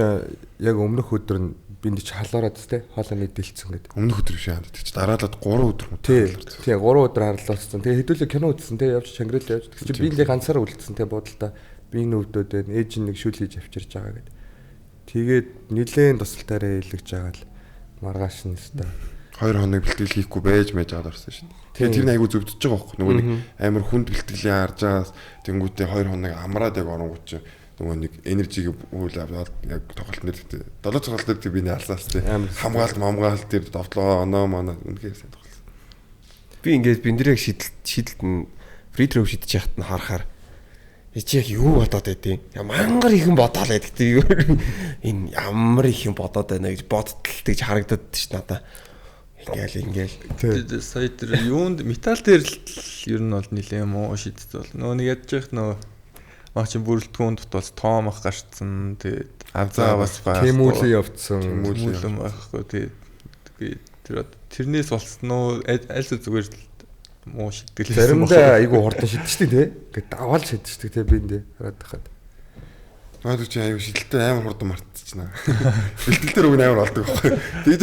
S3: яг өмнөх өдөр нь Бинди ч халуураад те. Хоолойны дэлцэн гэдэг.
S4: Өмнөх өдөр биш яа. Тэг чи дараалаад 3 өдөр мөн.
S3: Тий, 3 өдөр харлуулсан. Тэгээ хэдүүлээ кино үзсэн те. Явж Шангрил явж. Тэг чи Бинди ганцаараа үлдсэн те буудалта. Би энэ өвдөд байна. Ээж нь нэг шүл хийж авчирч байгаа гэд. Тэгээд нилээн тусалтаараа илгэж байгаа л маргааш нь өстой.
S4: 2 хоног бэлтгэл хийхгүй байж мэж аваад орсон шүү дээ. Тэгээ тэр нь айгүй зөвдөж байгаа байхгүй. Нөгөө нэг амар хүнд бэлтгэлийн харж байгаас тэнгүүтээ 2 хоног амраад яг оронгууд чи нөгөө нэг энержигээ үйл аваад яг тоглолт нэр гэдэг. 7 тоглолт дээр би нэ алсаас тий. Хамгаалт мамгаалт дээр довтлоо оноо моноо үнэхээр сайн тоглосон.
S2: Би ингээд биндрэг шидэлт нь фри тров шидэж яхад нь харахаар чи яг юу бодоод байдیں۔ Мангар ихэн бодоол байдаг тий. Энэ ямар их юм бодоод байна гэж бодтол тэгж харагдаад ш надаа. Ингээл.
S5: Сая тэр юунд металл дээр л ер нь бол нэлээд муу шидсэн бол. Нөгөө нэг ядж яах нөгөө маа чи бүрэлдэхүүн дутаас тоом ах гарцсан. Тэгээд азаа бас байх.
S3: Тэмүүлэн явцсан.
S5: Тэмүүлэн байхгүй. Тэгээд тэр тэрнээс болсон уу аль зүгээр л муу шиддэг л
S3: байсан. Заримдаа айгүй хурдан шидчихдэг тий. Ингээд даваал шидчихдэг тий би эндээ хараад байхад.
S4: Манай чи аюу шидэлтэй амар хурдан мартчихна. Бэлтгэл дээр үг амар олдог байхгүй. Тэгж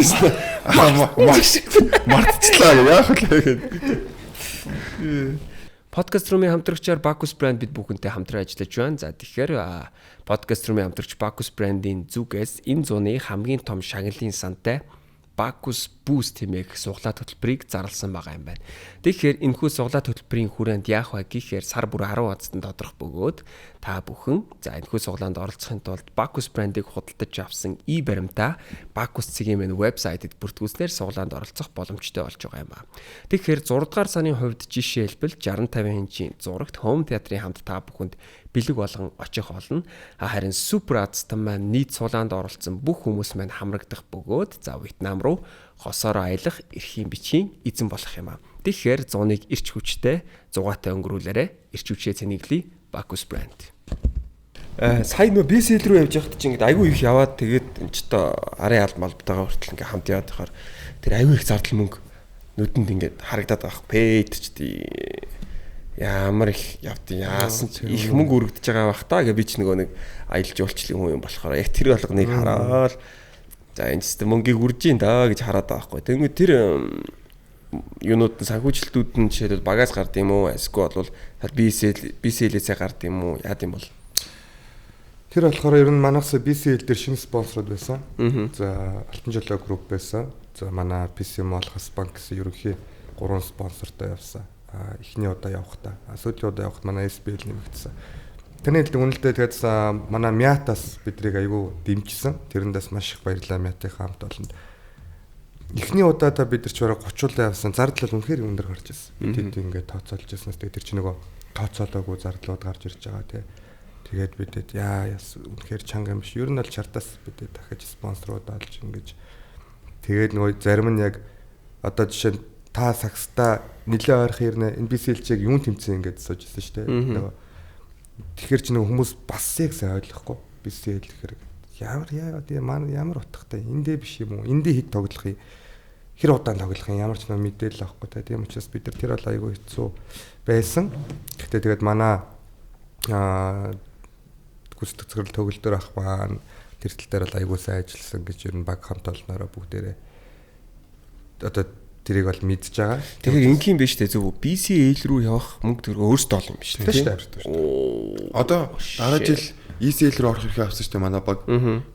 S4: чинь мартчихлаа яах вэ гэдэг.
S2: Подкаст румын хамтрагчаар Bacchus брэнд бид бүхэнтэй хамтран ажиллаж байна. За тэгэхээр подкаст румын хамтрагч Bacchus брендийн зүгээс энэ зуны хамгийн том шагналын сантай Bacchus Boost хэмээх суглаа төлбөрийг зарласан байгаа юм байна. Тэгэхээр энэхүү суглаа төлбөрийн хүрээнд яах вэ гэхээр сар бүр 10 азтан доторх бөгөөд та бүхэн за энэхүү суглаанд оролцохын тулд Bacchus брендийг худалдаж авсан и-баримтаа Bacchus цэгийн мэн вебсайтэд бүртгүүлснээр суглаанд оролцох боломжтой болж байгаа юм а. Тэгэхээр 6 дугаар сарын хувьд жишээлбэл 60 50 инчийн зурагт Home Theater-ийн хамт та бүхэнд бэлэг болгон очих болно. Харин супер азтан маань нийт сулаанд оролцсон бүх хүмүүс маань хамрагдах бөгөөд за Вьетнам руу хосоороо аялах эрхийн бичгийн эзэн болох юм а. Тэгэхээр зууныг ирч хүчтэй зугаатай өнгөрүүлээрэ ирч хүчээ цэнэглэе Bacchus брэнд. Сая нөө BCL рүү явж байхад чинь ингээд айгүй их яваад тэгээд энэ ч одоо арын алба малбтайгаа хүртэл ингээд хамт яваад байхаар тэр айгүй их зардал мөнгө нүдэнд ингээд харагдаад байгаа. Пэйт ч тий ямар их явд яасан ч их мөнгө өргөдөж байгаа бах та гэж би ч нөгөө нэг аялал жуулчлалын хүн юм болохоор яг тэр болгоныг хараад за энэ ч мөнгийг үрж ийн да гэж хараад байгаа байхгүй. Тэнгүү тэр юунууд нь санхүүжилтүүд нь жишээлбэл багаас гард юм уу? Эсвэл бол BCL-ээсээ гард юм уу? Яад юм бол?
S3: Тэр болохоор ер нь манайхаас BCL дээр шинэ спонсорууд байсан. За Алтан жолоо групп байсан. За манай PC Mall Хас банк гэсэн ерөнхий 3 спонсортой явсан. Эхний удаа явахдаа, сүүлийн удаа явахад манай SBL нэмэгдсэн. Тэрний хэлдэг үнэлдээ тэгээд манай Miata-с бидрийг айгүй дэмжсэн. Тэрэндээс маш их баярлалаа Miata-ийн хамт олонд. Эхний удаадаа бид нар ч бараг 30 удаа явсан. Зардал бол үнэхээр өндөр гарч ирсэн. Бид ингээд тооцоолж ирсэн. Тэгээд тэр чинь нөгөө тооцоолоогүй зардлууд гарч ирж байгаа тий. Тэгээд бидэд яа яс үнэхээр чанга юм биш. Ер нь бол чартаас бидэд дахиж спонсорууд олж ингэж тэгээд нөгөө зарим нь яг одоо жишээ нь та сакста нэлээ ойрхон ирнэ NBC-л чиг юун тэмцээн ингэж сууж ирсэн шүү дээ. Нөгөө тэгэхээр чи нөгөө хүмүүс бас яг сайн ойлгохгүй. BCL гэхээр ямар яа ямар утгатай эндээ биш юм уу? Эндээ хэд тоглох юм? Хэр удаан тоглох юм? Ямар ч нөгөө мэдээлэл авахгүй та. Тийм учраас бид нар тэр бол айгүй хэцүү байсан. Гэхдээ тэгээд манай гүйцэтгэх захирал төгөлдөр ах маань тэр тал дээр бол айгүй сайн ажилласан гэж ер нь баг хамт олноороо бүгдээрээ одоо тэрийг бол мэдж байгаа.
S2: Тэгэхээр ингийн биш үү зөв BCL рүү явах мөнгө төгрөг өөрсдөө олон биш үү?
S3: Тийм шүү.
S4: Одоо дараа жил ECL рүү орох эрхээ авсан шүү дээ манай баг.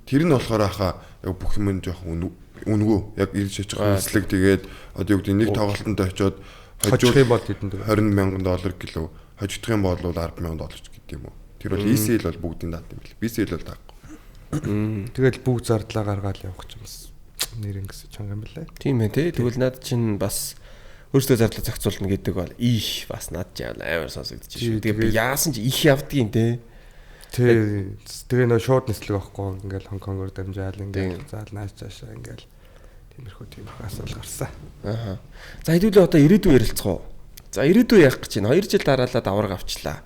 S4: Тэр нь болохоор хаа яг бүх юм нь жоохон үнэгүй. Яг ирж очих нислэг тэгээд одоо юу гэдэг нэг тоглолтод очиод
S3: хожих юм бол хэдэн төгрөг
S4: $20,000 гэлөө хожигдох юм бол $10,000 гэдэг юм уу. Тэр бол ECL бол бүгдийн даад юм бэл. BCL бол даахгүй.
S3: Тэгэл бүгд зардлаа гаргаал явах юм бас нэр ингэсэн чанга юм лээ.
S2: Тийм ээ тий. Тэгвэл над чинь бас өөртөө зардлаа зохицуулна гэдэг бол их бас над чинь амар сонсогдож шүү. Тэгээ би яасан ч их явдгийн тий.
S3: Тий. Тэгээ нөө шууд нислэг авахгүй ингээл Хонконгоор дамжаал ингээл заал нааш цаашаа ингээл тиймэрхүү асуудал гарсан.
S2: Аха. За хэдүүлээ одоо ирээдүй ярилцах уу? За ирээдүй яах гэж байна? 2 жил дараалал аварга авчлаа.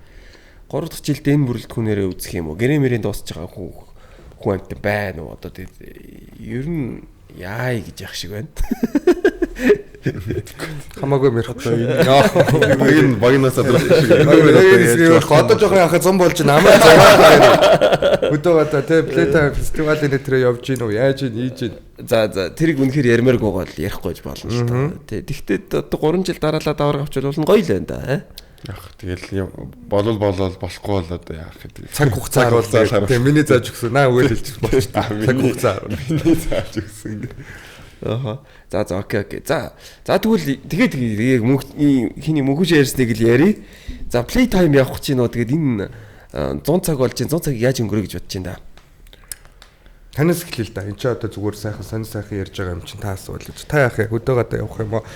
S2: 3 дахь жилд энэ бүрэлдэхүүнээрээ үзэх юм уу? Гэрээ мөрийн дуусч байгаа хүн амьтан байна уу? Одоо тэгээд ер нь яа гэж яах шиг байна.
S3: Хамаагүй мэрэхгүй.
S4: Багийн багнаас адрах шиг.
S3: Одоо жоохон яхаа зам болж намайг зам. Өдөө гадаа те Playtime фестивалийн нөтрөө явж гин үү? Яаж гин ийж гин.
S2: За тэрийг үнэхээр ярмааргүй гол ярихгүй ч болно л та. Тэ тэгтээ одоо 3 жил дараалал аварга авчвал болно гоё л байна да.
S4: Яг тэгэл болол болол болохгүй бол одоо яах гэдэг.
S3: Цаг хугацаа харуул. Тийм миний зааж өгсөн. Наа үгээр хэлчих болчих. Цаг хугацаа харуул.
S4: Миний зааж өгсөн.
S2: Аха. За окей. За тэгвэл тэгээд яг мөнх хиний мөнхөж ярьсныг л яри. За Playtime явах гэж байна уу? Тэгээд энэ 100 цаг болж чинь 100 цаг яаж өнгөрөө гэж бодож байна да.
S3: Танаас эхлэе л да. Энд чи одоо зүгээр сайхан сонь сайхан ярьж байгаа юм чинь та асуул гэж. Та яах вэ? Өдөө гадаа явах юм уу?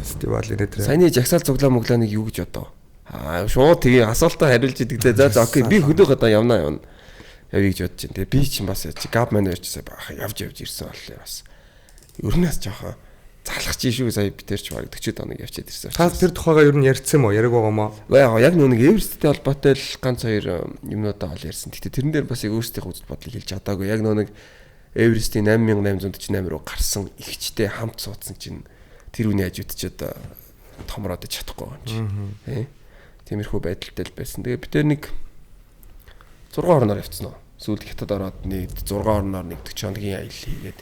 S3: Фестивалийн нэтэр.
S2: Саяны жагсаал цуглаа мөглөөнийг юу гэж бодов? Аа шууд тэгээ асуултаа хариулж идэг дээ. За окей би хөдөө гадаа явна. Явъя гэж бодож байна. Тэгээ би чинь бас габ маань ярьжсэн явж ирсэн боллоо бас. Өрнөөс жоохон залхаж шүү сая би тэр ч бараг 40 хоног явчиад ирсэн.
S3: Та тэр тухайгаа ер нь ярьсан юм уу? Яриаг байгаа юм уу?
S2: Уу яг нэг Эвересттэй холбоотой л ганц хоёр юмнуудаа ол ярьсан. Гэтэ тэрэн дээр бас яг өөрсдийнхөө үзэл бодлыг хэлж чадаагүй. Яг нэг Эверестийн 8848 руу гарсан ихчтэй хамт суудсан чинь тэр үний хажууд ч одоо томроод чадахгүй юм чи. Тэ. Тиймэрхүү байдалтай л байсан. Тэгээ бид тэр нэг 6 орноор явцсан уу? Сүүлд хятад ороод нэг 6 орноор нэг 40 хоногийн аялал хийгээд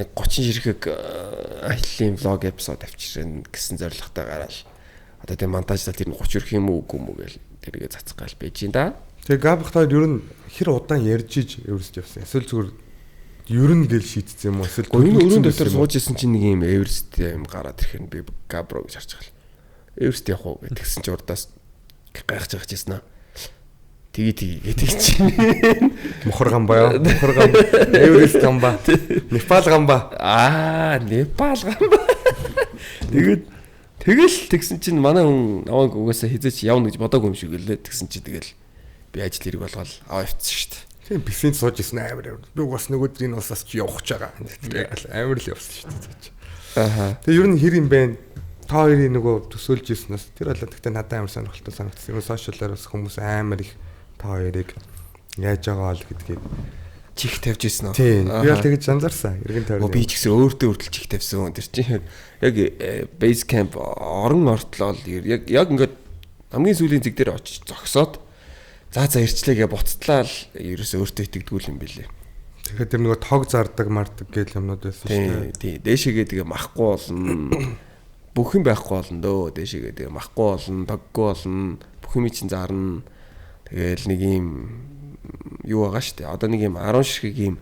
S2: нэг 30 ширхэг аяллаа влог эпизод авчирна гэсэн зорилготой гараал. Одоо тийм монтажлал тэр 30 өрх юм уу үгүй юм уу гээл тэргээ цацах гал байж юм да.
S3: Тэгээ Габхтаар ер нь хэр удаан ярьж иж Эверест явсан. Эсвэл зүгээр ер нь гэл шийдсэн юм уу? Эсвэл
S2: энэ өрөөнд дотор сууж исэн чинь нэг юм Эверест юм гараад ирэхээр би Габро гэж харж байгаа л. Эверест явах уу гэтгсэн чи урдаас гайхаж байгаа чийсэн аа. Тгий тгий гэдэг чинь.
S3: Мохор гамбаа. Мохор гам. Эверест гамбаа. Непал гамбаа.
S2: Аа, Непал гамбаа. Тэгээд тэгэл тэгсэн чинь манай хүн намайг угаасаа хизээч явна гэж бодоогүй юм шиг гэлээ. Тэгсэн чинь тэгэл би ажил хэрэг болгоод аваа явцсан шүү дээ.
S3: Тийм бисэнд сууж исэн амар амар. Би угаас нөгөөдрийн улсаас чи явах гэж байгаа. Тэгэл амар л явсан шүү дээ.
S2: Аа.
S3: Тэгээ ер нь хэр юм бэ? Та хоёрын нөгөө төсөөлж ирснээс тэр бол тэгтээ надад амар сонирхолтой санагдсан. Ер нь сошиалаар бас хүмүүс амар их та хоёрыг яаж байгаа бол гэдгийг
S2: чих тавьж ирсэн үү?
S3: Тийм. Би бол тэгж анзаарсан. Эргэн тойрон.
S2: Би ч гэсэн өөртөө хүртэл чих тавьсан. Тэр чинь яг base camp орон ортлоо яг яг ингээд хамгийн сүүлийн зэг дээр очиж зогсоод за ирчлээгээ буцтлаа л ерөөсөө өөртөө итгэдэггүй юм билээ.
S3: Тэгэхээр тэр нөгөө тог зардаг мардаг гэл юмнууд байсан шүү дээ.
S2: Тийм. Дээшээгээ тэгээ махгүй болно. Бүх юм байхгүй болно дөө. Дээшээгээ тэгээ махгүй болно, тоггүй болно. Бүх юм чинь зарна. Тэгээл нэг юм юу байгаа шүү дээ. Одоо нэг юм 10 ширхэг юм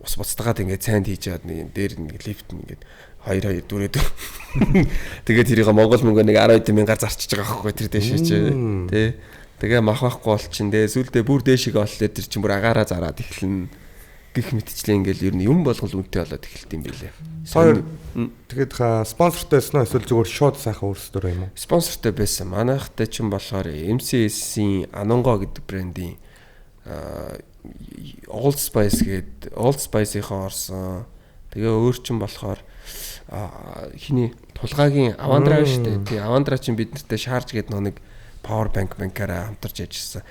S2: ус буцтагаад ингээд цайнд хийж чад нэг юм дээр нэг лифт ингээд 2 2 4 4. Тэгээд тэрийг Монгол мөнгө нэг 12 мянгаар зарчиж байгаа байхгүй тэр дээшээ чи тий. Тэгээ мах байхгүй болчин дээ. Сүулдэ бүр дээшээ оллоо тэр чинь бүр агаараа зараад эхэлнэ. Гэх мэтчлээ ингээл ер нь юм болгол үнэтэй болоод эхэлт юм билээ.
S3: Хоёр тэгээд спонсортой байсан уу эсвэл зүгээр шууд сайхан өөрсдөө юм уу?
S2: Спонсортой байсан. Манайхтай чинь болохоор MCS-ийн Anongo гэдэг брендийн Old Spice гэдэг Old Spice-ийнхаа орсон. Тэгээ өөр чинь болохоор хиний тулгаагийн Avandra шүү дээ. Тий, Avandra чинь бид нартай Charge гэдэг нэг power bank банкаараа хамтарч ажилласан.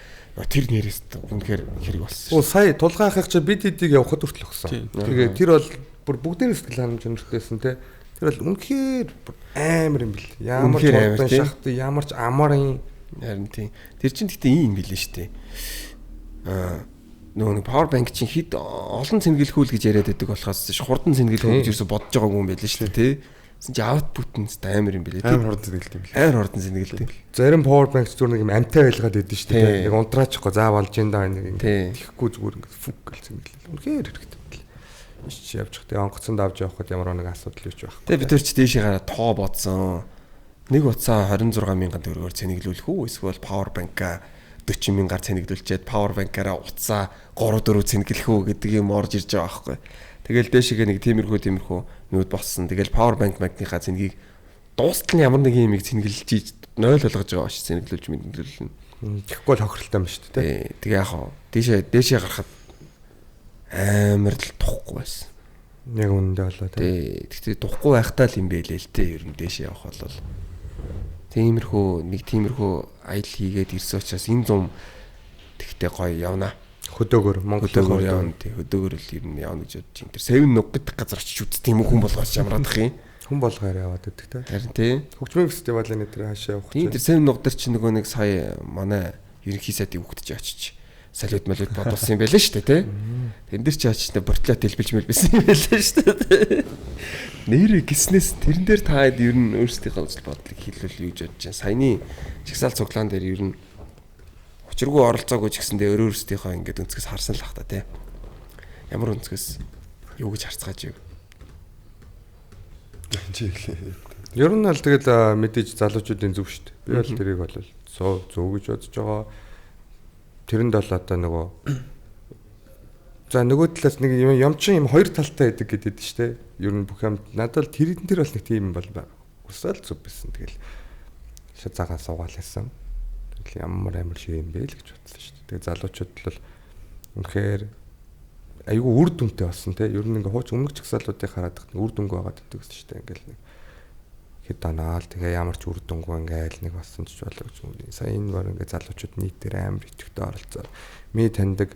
S2: Тэр нэрээс үнэхээр хэрэг болсон.
S3: Оо сая тулгаахыг чи бид хэдийг явахад хүртэл өгсөн. Тэгээ тэр бол бүр бүгдээр сэтгэл ханамж өнөртэйсэн те. Тэр бол үнэхээр амар юм бэл. Ямар ч хурдан шахт, ямар ч амар юм.
S2: Харин тийм. Тэр чинь гэхдээ ийм юм билээ шүү дээ. Нөгөө нэг power bank чинь хэд олон цэнгэлэх үл гэж яриад байдаг болохоос хурдан цэнгэлэх үл гэж юусе бодож байгаагүй юм байлээ шүү дээ тий. Тэсэн чи output нь амар юм билээ.
S4: Амар хурдан зэнгэлт юм билээ.
S2: Амар хурдан зэнгэлт юм.
S3: Зарим power bank зүгээр нэг юм амтай байлгаад байдэн шүү дээ. Нэг унтраачихгүй заавал жин даа нэг тэгэхгүй зүгээр ингээд фүк гэл зэнгэлээ. Үнэхээр хэрэгтэй юм билээ. Иш явж явах. Тэгээ онгоцонд авч явахад ямар нэг асуудал юу ч байхгүй.
S2: Тэгээ бид тэр чи дээшээ гараа тоо бодсон. Нэг утсаа 26 мянган төгрөгөөр цэнэглүүлэх үү эсвэл power bank-а 40 мянгаар цэнэглүүлчихэд power bank-аараа утсаа 3 4 цэнэглэх үү гэдэг юм орж ирж байгаа байхгүй. Тэгэл дээшээгээ нэг тиймэрхүү нүд болсон. Тэгэл power bank магныхаа цэнгийг дуустал нь ямар нэг юмыг цэнгэлж ийж 0 болгож байгаа ш цэнгэлүүлж мэдгэлүүлнэ.
S3: Тэгэхгүй бол хохиролтой юм шүү дээ.
S2: Тэгээ яг хаа дээшээ гарахад амар л тухгүй байсан.
S3: Яг үнэндээ болоо
S2: тий. Тэгтээ тухгүй байхдаа л юм бэлээ л тий. Ер нь дээшээ явах бол тиймэрхүү нэг тиймэрхүү аялал хийгээд ирсэн учраас энэ зам тэгтээ гоё явна.
S3: Хөдөөгөр Монгол
S2: хөдөөгөр явна тий. Хөдөөгөр л ер нь явна гэж бодож байна. Тэр 7 нүг гэдэг газар очиж үздэг юм уу хүн болгоос ямраадах юм.
S3: Хүн болгоор яваад байдаг тий.
S2: Харин тий.
S3: Хөгжмийн фестивалийн тэр хаашаа явах
S2: чинь. Тэр 7 нүг дээр чи нөгөө нэг сая манай ерөнхий сайдын хүүхэд чи очиж салют малют бодуулсан юм байлаа шүү дээ тий. Тэн дээр чи очиж бортлоо дэлбэлж мэл байсан юм байлаа шүү дээ. Нэрээ гиснээс тэрэн дээр та хэд ер нь өөрсдийнхөө үзэл бодлыг хэлвэл юу гэж бодож байна. Саяны жагсаал цуглаан дээр ер нь учиргүй оролцоогүй ч гэсэндээ өөрсдийнхөө ингээд өнцгөөс харсан л ах та тий. Ямар өнцгөөс юу гэж харцгааж юу?
S4: Чи эхлэе.
S3: Ер нь бол тэгэл мэдээж залуучуудын зөв шүү дээ. Би бол тэрийг бол зөв гэж бодож байгаа. Тэрэнд бол одоо нөгөө за нөгөө талаас нэг юм чин юм хоёр талтай байдаг гэдэг шүү дээ. Ер нь бүх юм надад л тэр бол нэг тийм юм бол байна. Усаал зөв байсан. Тэгэл шат цагаан суугаал байсан. Тэгэл ямар амар шиг юм бэ л гэж бодсон шүү дээ. Тэгээ залуучууд л үнэхээр айгүй үр дүнтэй болсон те. Ер нь ингээ хууч өмнөх жагсаалуудыг хараад үр дүнгүй байгаад байдаг гэсэн шүү дээ. Ингээл нэг хэд анаал тэгээ ямар ч үр дүнгүй ингээл нэг болсон ч болоо гэж юм. Сая энэ бар ингээ залуучууд нийтээр амар идэвхтэй оролцоод ми таньдаг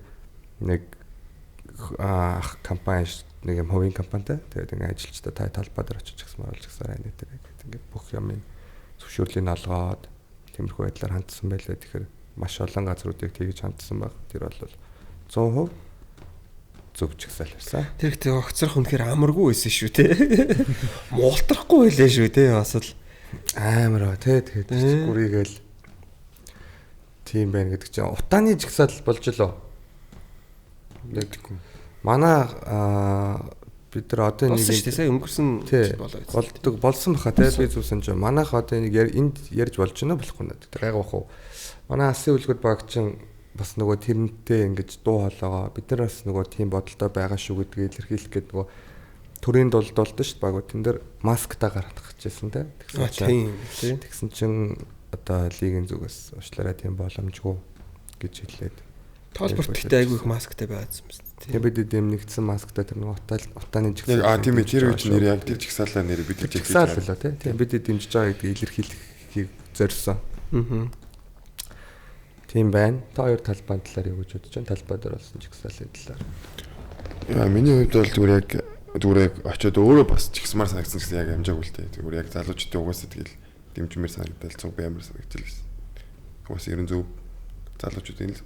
S3: нэг ах компани нэг юм хувийн компанитай тэгээд ингээ ажилчдаа та талбай дээр очиж гисэн оруулж гисээр ань дээр ингээд ингээ бүх юмыг зөвшөөрлийг олгоод тиймэрхүү байдлаар хандсан байлаа. Тэгэхээр Маш олон газруудыг тэгж хандсан баг. Тэр бол 100% зөв жагсаал байсан.
S2: Тэр ихтэй огцрох үнэхээр амаргүй байсан шүү те. Муултрахгүй байлаа шүү те бас л
S3: амар те тэгээд гүрийгээл тийм байна гэдэг чинь утааны жагсаал болж лөө. Мэдгүй. Манай бид нар одоо
S2: нэг шүү дээ сая өнгөрсөн
S3: жил болоо болдог болсон баха те би зүг санаж байна. Манайх одоо нэг энд ярьж болж байна болохгүй надад. Гайг бах уу. Манай асын үлгэр баг чинь бас нөгөө тэрнтэй ингэж дуу хоолойгоо бид нар бас нөгөө тийм бодолтой байгаа шүү гэдгийг илэрхийлэх гээд нөгөө төрийн дулд болдсон шүү дээ баг. Тэн дээр масктай гарах гэжсэн те. Тэгсэн чинь одоо лигийн зүгээс уучлаарай тийм боломжгүй гэж хэлээд.
S2: Тоолборт гэхдээ айгүй их масктай байгаадсан юм шүү
S3: дээ. Тэгээ бид эм нэгдсэн масктай тэр нэг утааны
S4: жагсаал. Аа тийм ээ тэр үеч нэр яг тэр жагсаалаа нэр бид
S3: жагсаал лөө тий. Тийм бид дэмжиж байгаа гэдгийг илэрхийлэхийг зорьсон.
S2: Аа.
S3: Тийм байна. Та хоёр талбайн талаар юу гэж бодож байна? Талбай дээр болсон жагсаалын талаар.
S4: Яа миний хувьд бол зүгээр яг очиод өөрөө бас жагсмаар санагдсан гэсэн яг амжаагүй л дээ. Зүгээр яг залуучдын угаасаа тэгэл дэмжмээр санагдал цуг би амар санагдчихлээ гэсэн. Угаасаа ерөн зөв залуучуудын л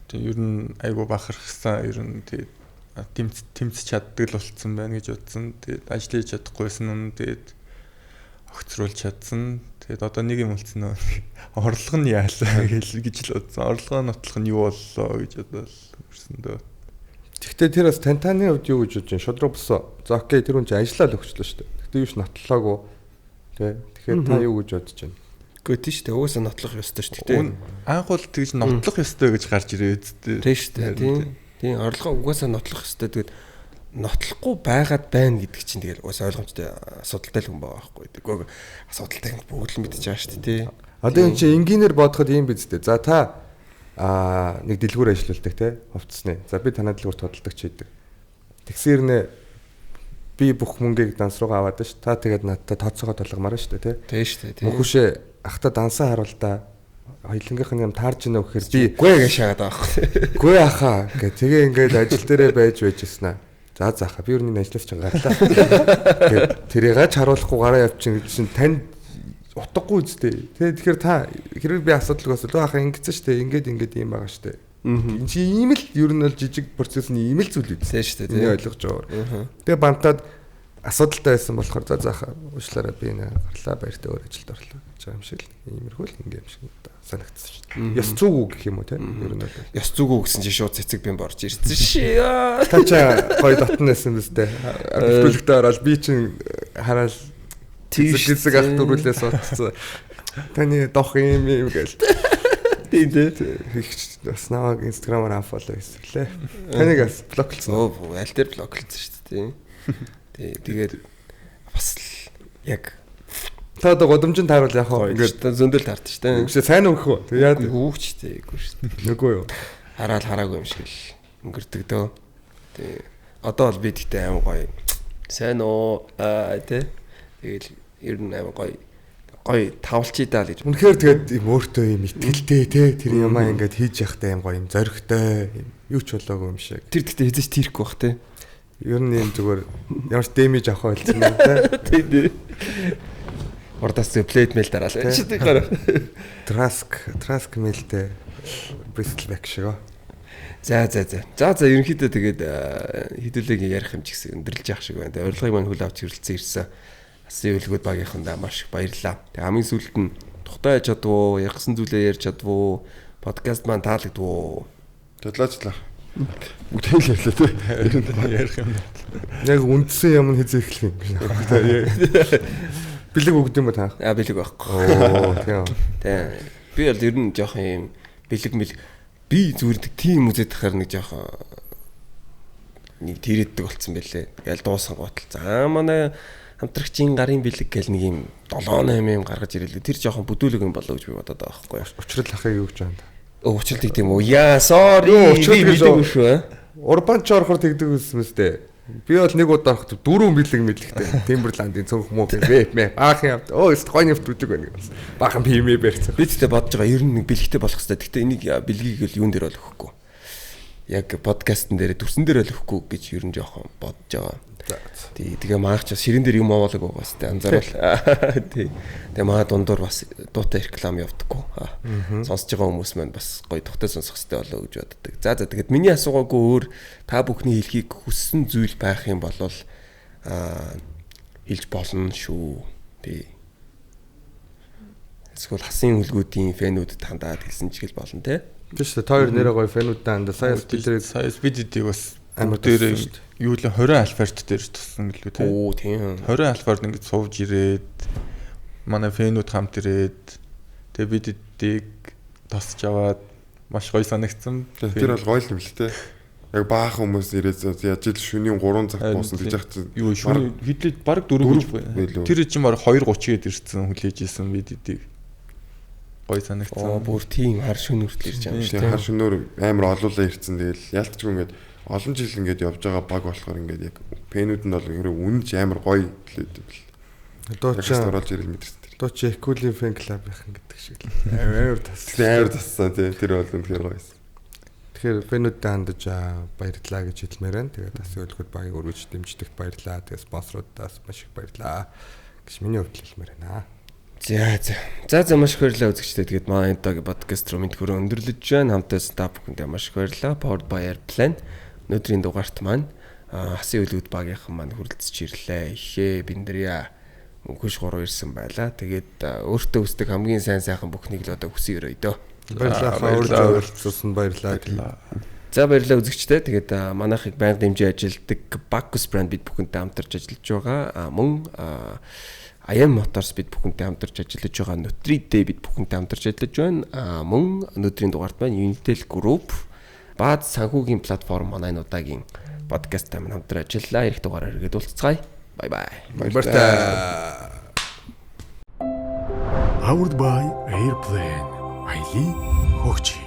S5: тэг ер нь айгу бахархсан ер нь тэгээд тэмцэж чаддаг л болцсон байна гэж бодсон. Тэгээд ажил хийж чадахгүйсэн нь тэгээд огцруулж чадсан. Тэгээд одоо нэг юм үлдсэн нөө орлого нь яалаа гэж л бодсон. Орлогоо нотлох нь юу боллоо гэж бодвол өнгөрсөн дөө.
S3: Гэхдээ тэр бас тантаны хувьд юу гэж бодож байна? Шудраг босоо. За окей тэр хүн чинь ажиллаа л өгчлөө шүү дээ. Гэхдээ юу ч нотлоогүй. Тэ. Тэгэхээр та юу гэж бодож байна?
S2: Үгүй тийм шүү дээ. Угаасаа нотлох ёстой шүү дээ.
S5: Анх бол тэгж нотлох ёстой гэж гарч ирээ үсттэй.
S2: Тийм шүү дээ. Тийм. Тийм орлогоо угаасаа нотлох ёстой. Тэгээд нотлохгүй байгаад байна гэдэг чинь тэгэл угаасаа ойлгомжтой асуудалтай л хүн байгаа байхгүй. Тэгвэл асуудалтай юм бүгд л мэдчихэж байгаа шүү дээ. Тийм.
S3: Одоо энэ чинь энгийнээр бодоход ийм биз дээ. За та нэг дэлгүүр ажиллаулдаг те хувцсны. За би танай дэлгүүрт худалдагч хийдэг. Тэгсэн хэрнээ би бүх мөнгийг данс руугаа аваад ш. Та тэгээд надтай тооцоогоо толгомоор шүү дээ тий.
S2: Тийм шүү дээ.
S3: Мөнхөшөө ахта дансаа харуул та. Хоёлынгийнх нь юм таарж ийнө гэхээр би
S2: гүй гэж шаагаад байгаа байхгүй.
S3: Гүй ахаа гэ тэгээ ингээд ажил дээрээ байж байжсэн аа. За заахаа би өрний ажлаас чинь гарлаа. Гэт тэрийг ч харуулахгүй гараа явчихна гэж чинь танд утгагүй үстэй. Тэ тэгэхээр та хэрвээ би асуудалгүй асуудал ахаа ингэсэн шүү дээ. Ингээд ингээд юм байгаа шүү дээ. Энэ чи ийм л ер нь бол жижиг процесс нь ийм л зүйл
S2: үү шүү дээ.
S3: Миний ойлгож байгаа. Тэгээ бантаад асуудалтай байсан болохоор за заахаа уучлаарай би нэ гарлаа баяртай өөр ажилд орлоо гэж байгаа юм шиг л иймэрхүү л ингэ юм шиг санагдсан шүү дээ. Ёс зүг гэх юм уу те? Ер нь бол
S2: ёс зүг гэсэн чинь шууд цэцэг би борж ирсэн шээ.
S3: Та чи гоё дотн байсан биз дээ. Бэлтгэлэгтээ ороод би чинь хараал тийш ах дөрүлээ суудсан. Таны дох юм юм гээл.
S2: Тийм дээ.
S3: Их бас намайг Instagram-аар unfollow хийсэн лээ. Таныг бас блоклсон.
S2: Өө аль дээр блоклсон шүү дээ. Тийм. Тэгээд бас л яг
S3: та одоо годомжинд тааруул яг хаа
S2: ингээд зөндөл таард шүү дээ.
S3: Үгүй сайн өгөх үү? Тэг яа
S2: хүүхч дээ үгүй шүү дээ.
S3: Нүггүй юу?
S2: Хараал хараагүй юм шиг л өнгөрдөг дөө. Тий. Одоо бол би тэгтээ аим гоё. Сайн уу? Аа тий. Тэгэл ер нь аим гоё гоё тавлчий даа л гэж.
S3: Үнэхээр тэгээд юм өөртөө юм итгэлтэй те тэр юмаа ингээд хийж явахдаа юм гоё юм зоригтой юу ч болоогүй юм шиг.
S2: Тэр тэгтээ хэзээ ч тийрэхгүй бах те.
S3: Ер нь юм зүгээр ямар ч дэмэж авах байлцсан юм те.
S2: Тийм тий. Урдаас зэ плейт мэйл дараал.
S3: Траск мэйлтэй Bristol back шиг.
S2: За за за. За за ерөнхийдөө тэгээд хэдүүлээгийн ярих юм ч гэсэн өндөрлж явах шиг байна. Тэгээд урилгыг мань хүл авч хэрэлцэн ирсэн. Асын үлгүүд багийнхандаа маш их баярлалаа. Тэг хамгийн сүүлд нь тухтай яаж чадвуу, яргсан зүйлээ ярьж чадвуу, подкаст маань таалагдвуу.
S4: Тэдлаачлаа. Бүгд л ярьлаа тий.
S5: Ярих юм.
S3: Яг үндсэн юм нь хэзээ эхлэх юм гэж. Бэлэг өгд юм ба та?
S2: Аа бэлэг байхгүй.
S3: Оо тийм.
S2: Тийм. Би бол ер нь жоохон юм бэлэг мэл би зүгээр тийм үзээд тахаар нэг жоохон нэг тэрэтдэг болцсон байлээ. Тэгэл дуусан готл. За манай хамтрагчийн гарын бэлэг гэл нэг юм 7 8 юм гаргаж ирэлээ. Тэр жоохон бүдүүлэг юм болоо гэж би бодоод байгаа байхгүй юу.
S3: Учрал ахыг юу гэж байна?
S2: Учрал гэдэг юм уу? Яа, sorry.
S3: Учрал гэж
S2: мэдээгүй шүү.
S3: Урбан ч орохоор тэгдэг байсан мэт. Би бол нэг удаа ороход 4 бэлэг мэдлэгтэй. Timberland-ийн цөөнх муу вэп мэ. Баахан явд. Өө өст гойн явд бүлэг байна гэсэн. Баахан пимэ барьсан.
S2: Би тэгтээ бодож байгаа ер нь нэг бэлэгтэй болох хэрэгтэй. Тэгтээ энийг бэлгийг л юун дээр бол өгөхгүй. Яг подкастн дээр дүрсэн дээр л өгөхгүй гэж ер нь жоохон бодож байгаа. Тий. Тэгээ манайх ч бас ширэн дээр юм овоолог байгаа сте анзаарвал. Тий. Тэгээ манай дундуур бас дуутай реклам явдаггүй. Сонсож байгаа хүмүүс маань бас гоё тухтай сонсох хэрэгтэй болоо гэж боддог. За тэгээд миний асуугаагүй өөр та бүхний хэлхийг хүссэн зүйл байх юм бол хэлж болно шүү. Тий. Эсвэл хасын хүлгүүдийн фэнүүдэд хандаад хэлсэн ч гэл болно те.
S3: Тийм шүү дээ. Та хоёр нэрээ гоё фэнүүдэд хандаа. Сая бид
S5: нэрээ сая бид бас амар дээр юу л 20 альфарт дээр туссан гэлүү те.
S2: Оо тийм.
S5: 20 альфарт ингэж сууж ирээд манай фэнүүд хамт ирээд тэгээ бид эдийг тосч аваад маш гоё санагдсан.
S4: Тэр бол гоё юм л те. Яг баахан хүмүүс ирээд яаж ил шөнийн 3 цагт буусан гэж яах чинь
S5: юу шөнө хэдлээд баг 4 гэж байна. Тэр чинь баг 2:30 гээд ирсэн хүлээж исэн бид эдийг гоё санагдсан.
S2: Оо бүр тийм хар шөнө хүртэл ирж байгаа юм
S4: шүү дээ. Хар шөнөөр амар олуулаа ирсэн. Тэгэл ялтчгүй ингээд олон жил ингээд явж байгаа баг болохоор ингээд яг пенүүд нь бол ерөө үнэнч амар гоё лээд бэл.
S3: Дууч
S4: оруулж ирэл мэдэрсэн тэр.
S3: Дууч Экулийн фэн клубийнхан гэдэг шиг л амар тассан.
S4: Амар тассан тий. Тэр бол үнэхээр гоё байсан.
S3: Тэгэхээр фэнүүдэд хандаж баярлалаа гэж хэлмээр байна. Тэгээд бас өлгөд багийг өргөж дэмждэгт баярлалаа. Тэгээд спонсоруудаас маш их баярлалаа гэж миний хувьд хэлмээр байна.
S2: За. За маш их баярлалаа үзэгчдээ. Тэгээд манай энэ подкаст руу мэд хөрөө өндөрлөж байна. Хамтаас та бүхэндээ маш их баярлалаа. Powered by Airplane. Өнөөдрийн дугаарт маань хасын өлгүүд багийнхан маань хүрэлцэж ирлээ. Ихээ Биндрия мөнхөш 3 ирсэн байлаа. Тэгээд өөртөө өсдөг хамгийн сайн сайхан бүхнийг л одоо хүсэн өрөөе дөө.
S3: Баярлалаа. Өөрөлдсөн баярлалаа.
S2: За баярлалаа үзэгчдээ. Тэгээд манайхыг байнга дэмжиж ажилладаг Bacchus брэнд бид бүхэнтэй хамтарч ажиллаж байгаа. Мөн IM Motors бид бүхэнтэй хамтарч ажиллаж байгаа. Nutri-Day бид бүхэнтэй хамтарч ажиллаж байна. Мөн өнөөдрийн дугаарт маань Unitel Group Бааз санхүүгийн платформ манай энэ удаагийн подкасттай маань хамтран ажиллалаа. Ирэх дугаараар иргэд уулзцгаая. Бай бай.
S3: Баяртай.
S1: Powered by Airplane. Аялын хөгжи.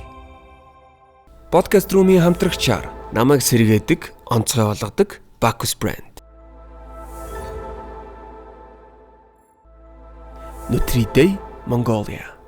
S2: Подкаст румын хамтрагчаар намайг сэргээдэг, онцгой болгодог Bacchus брэнд. Nutri Day Mongolia.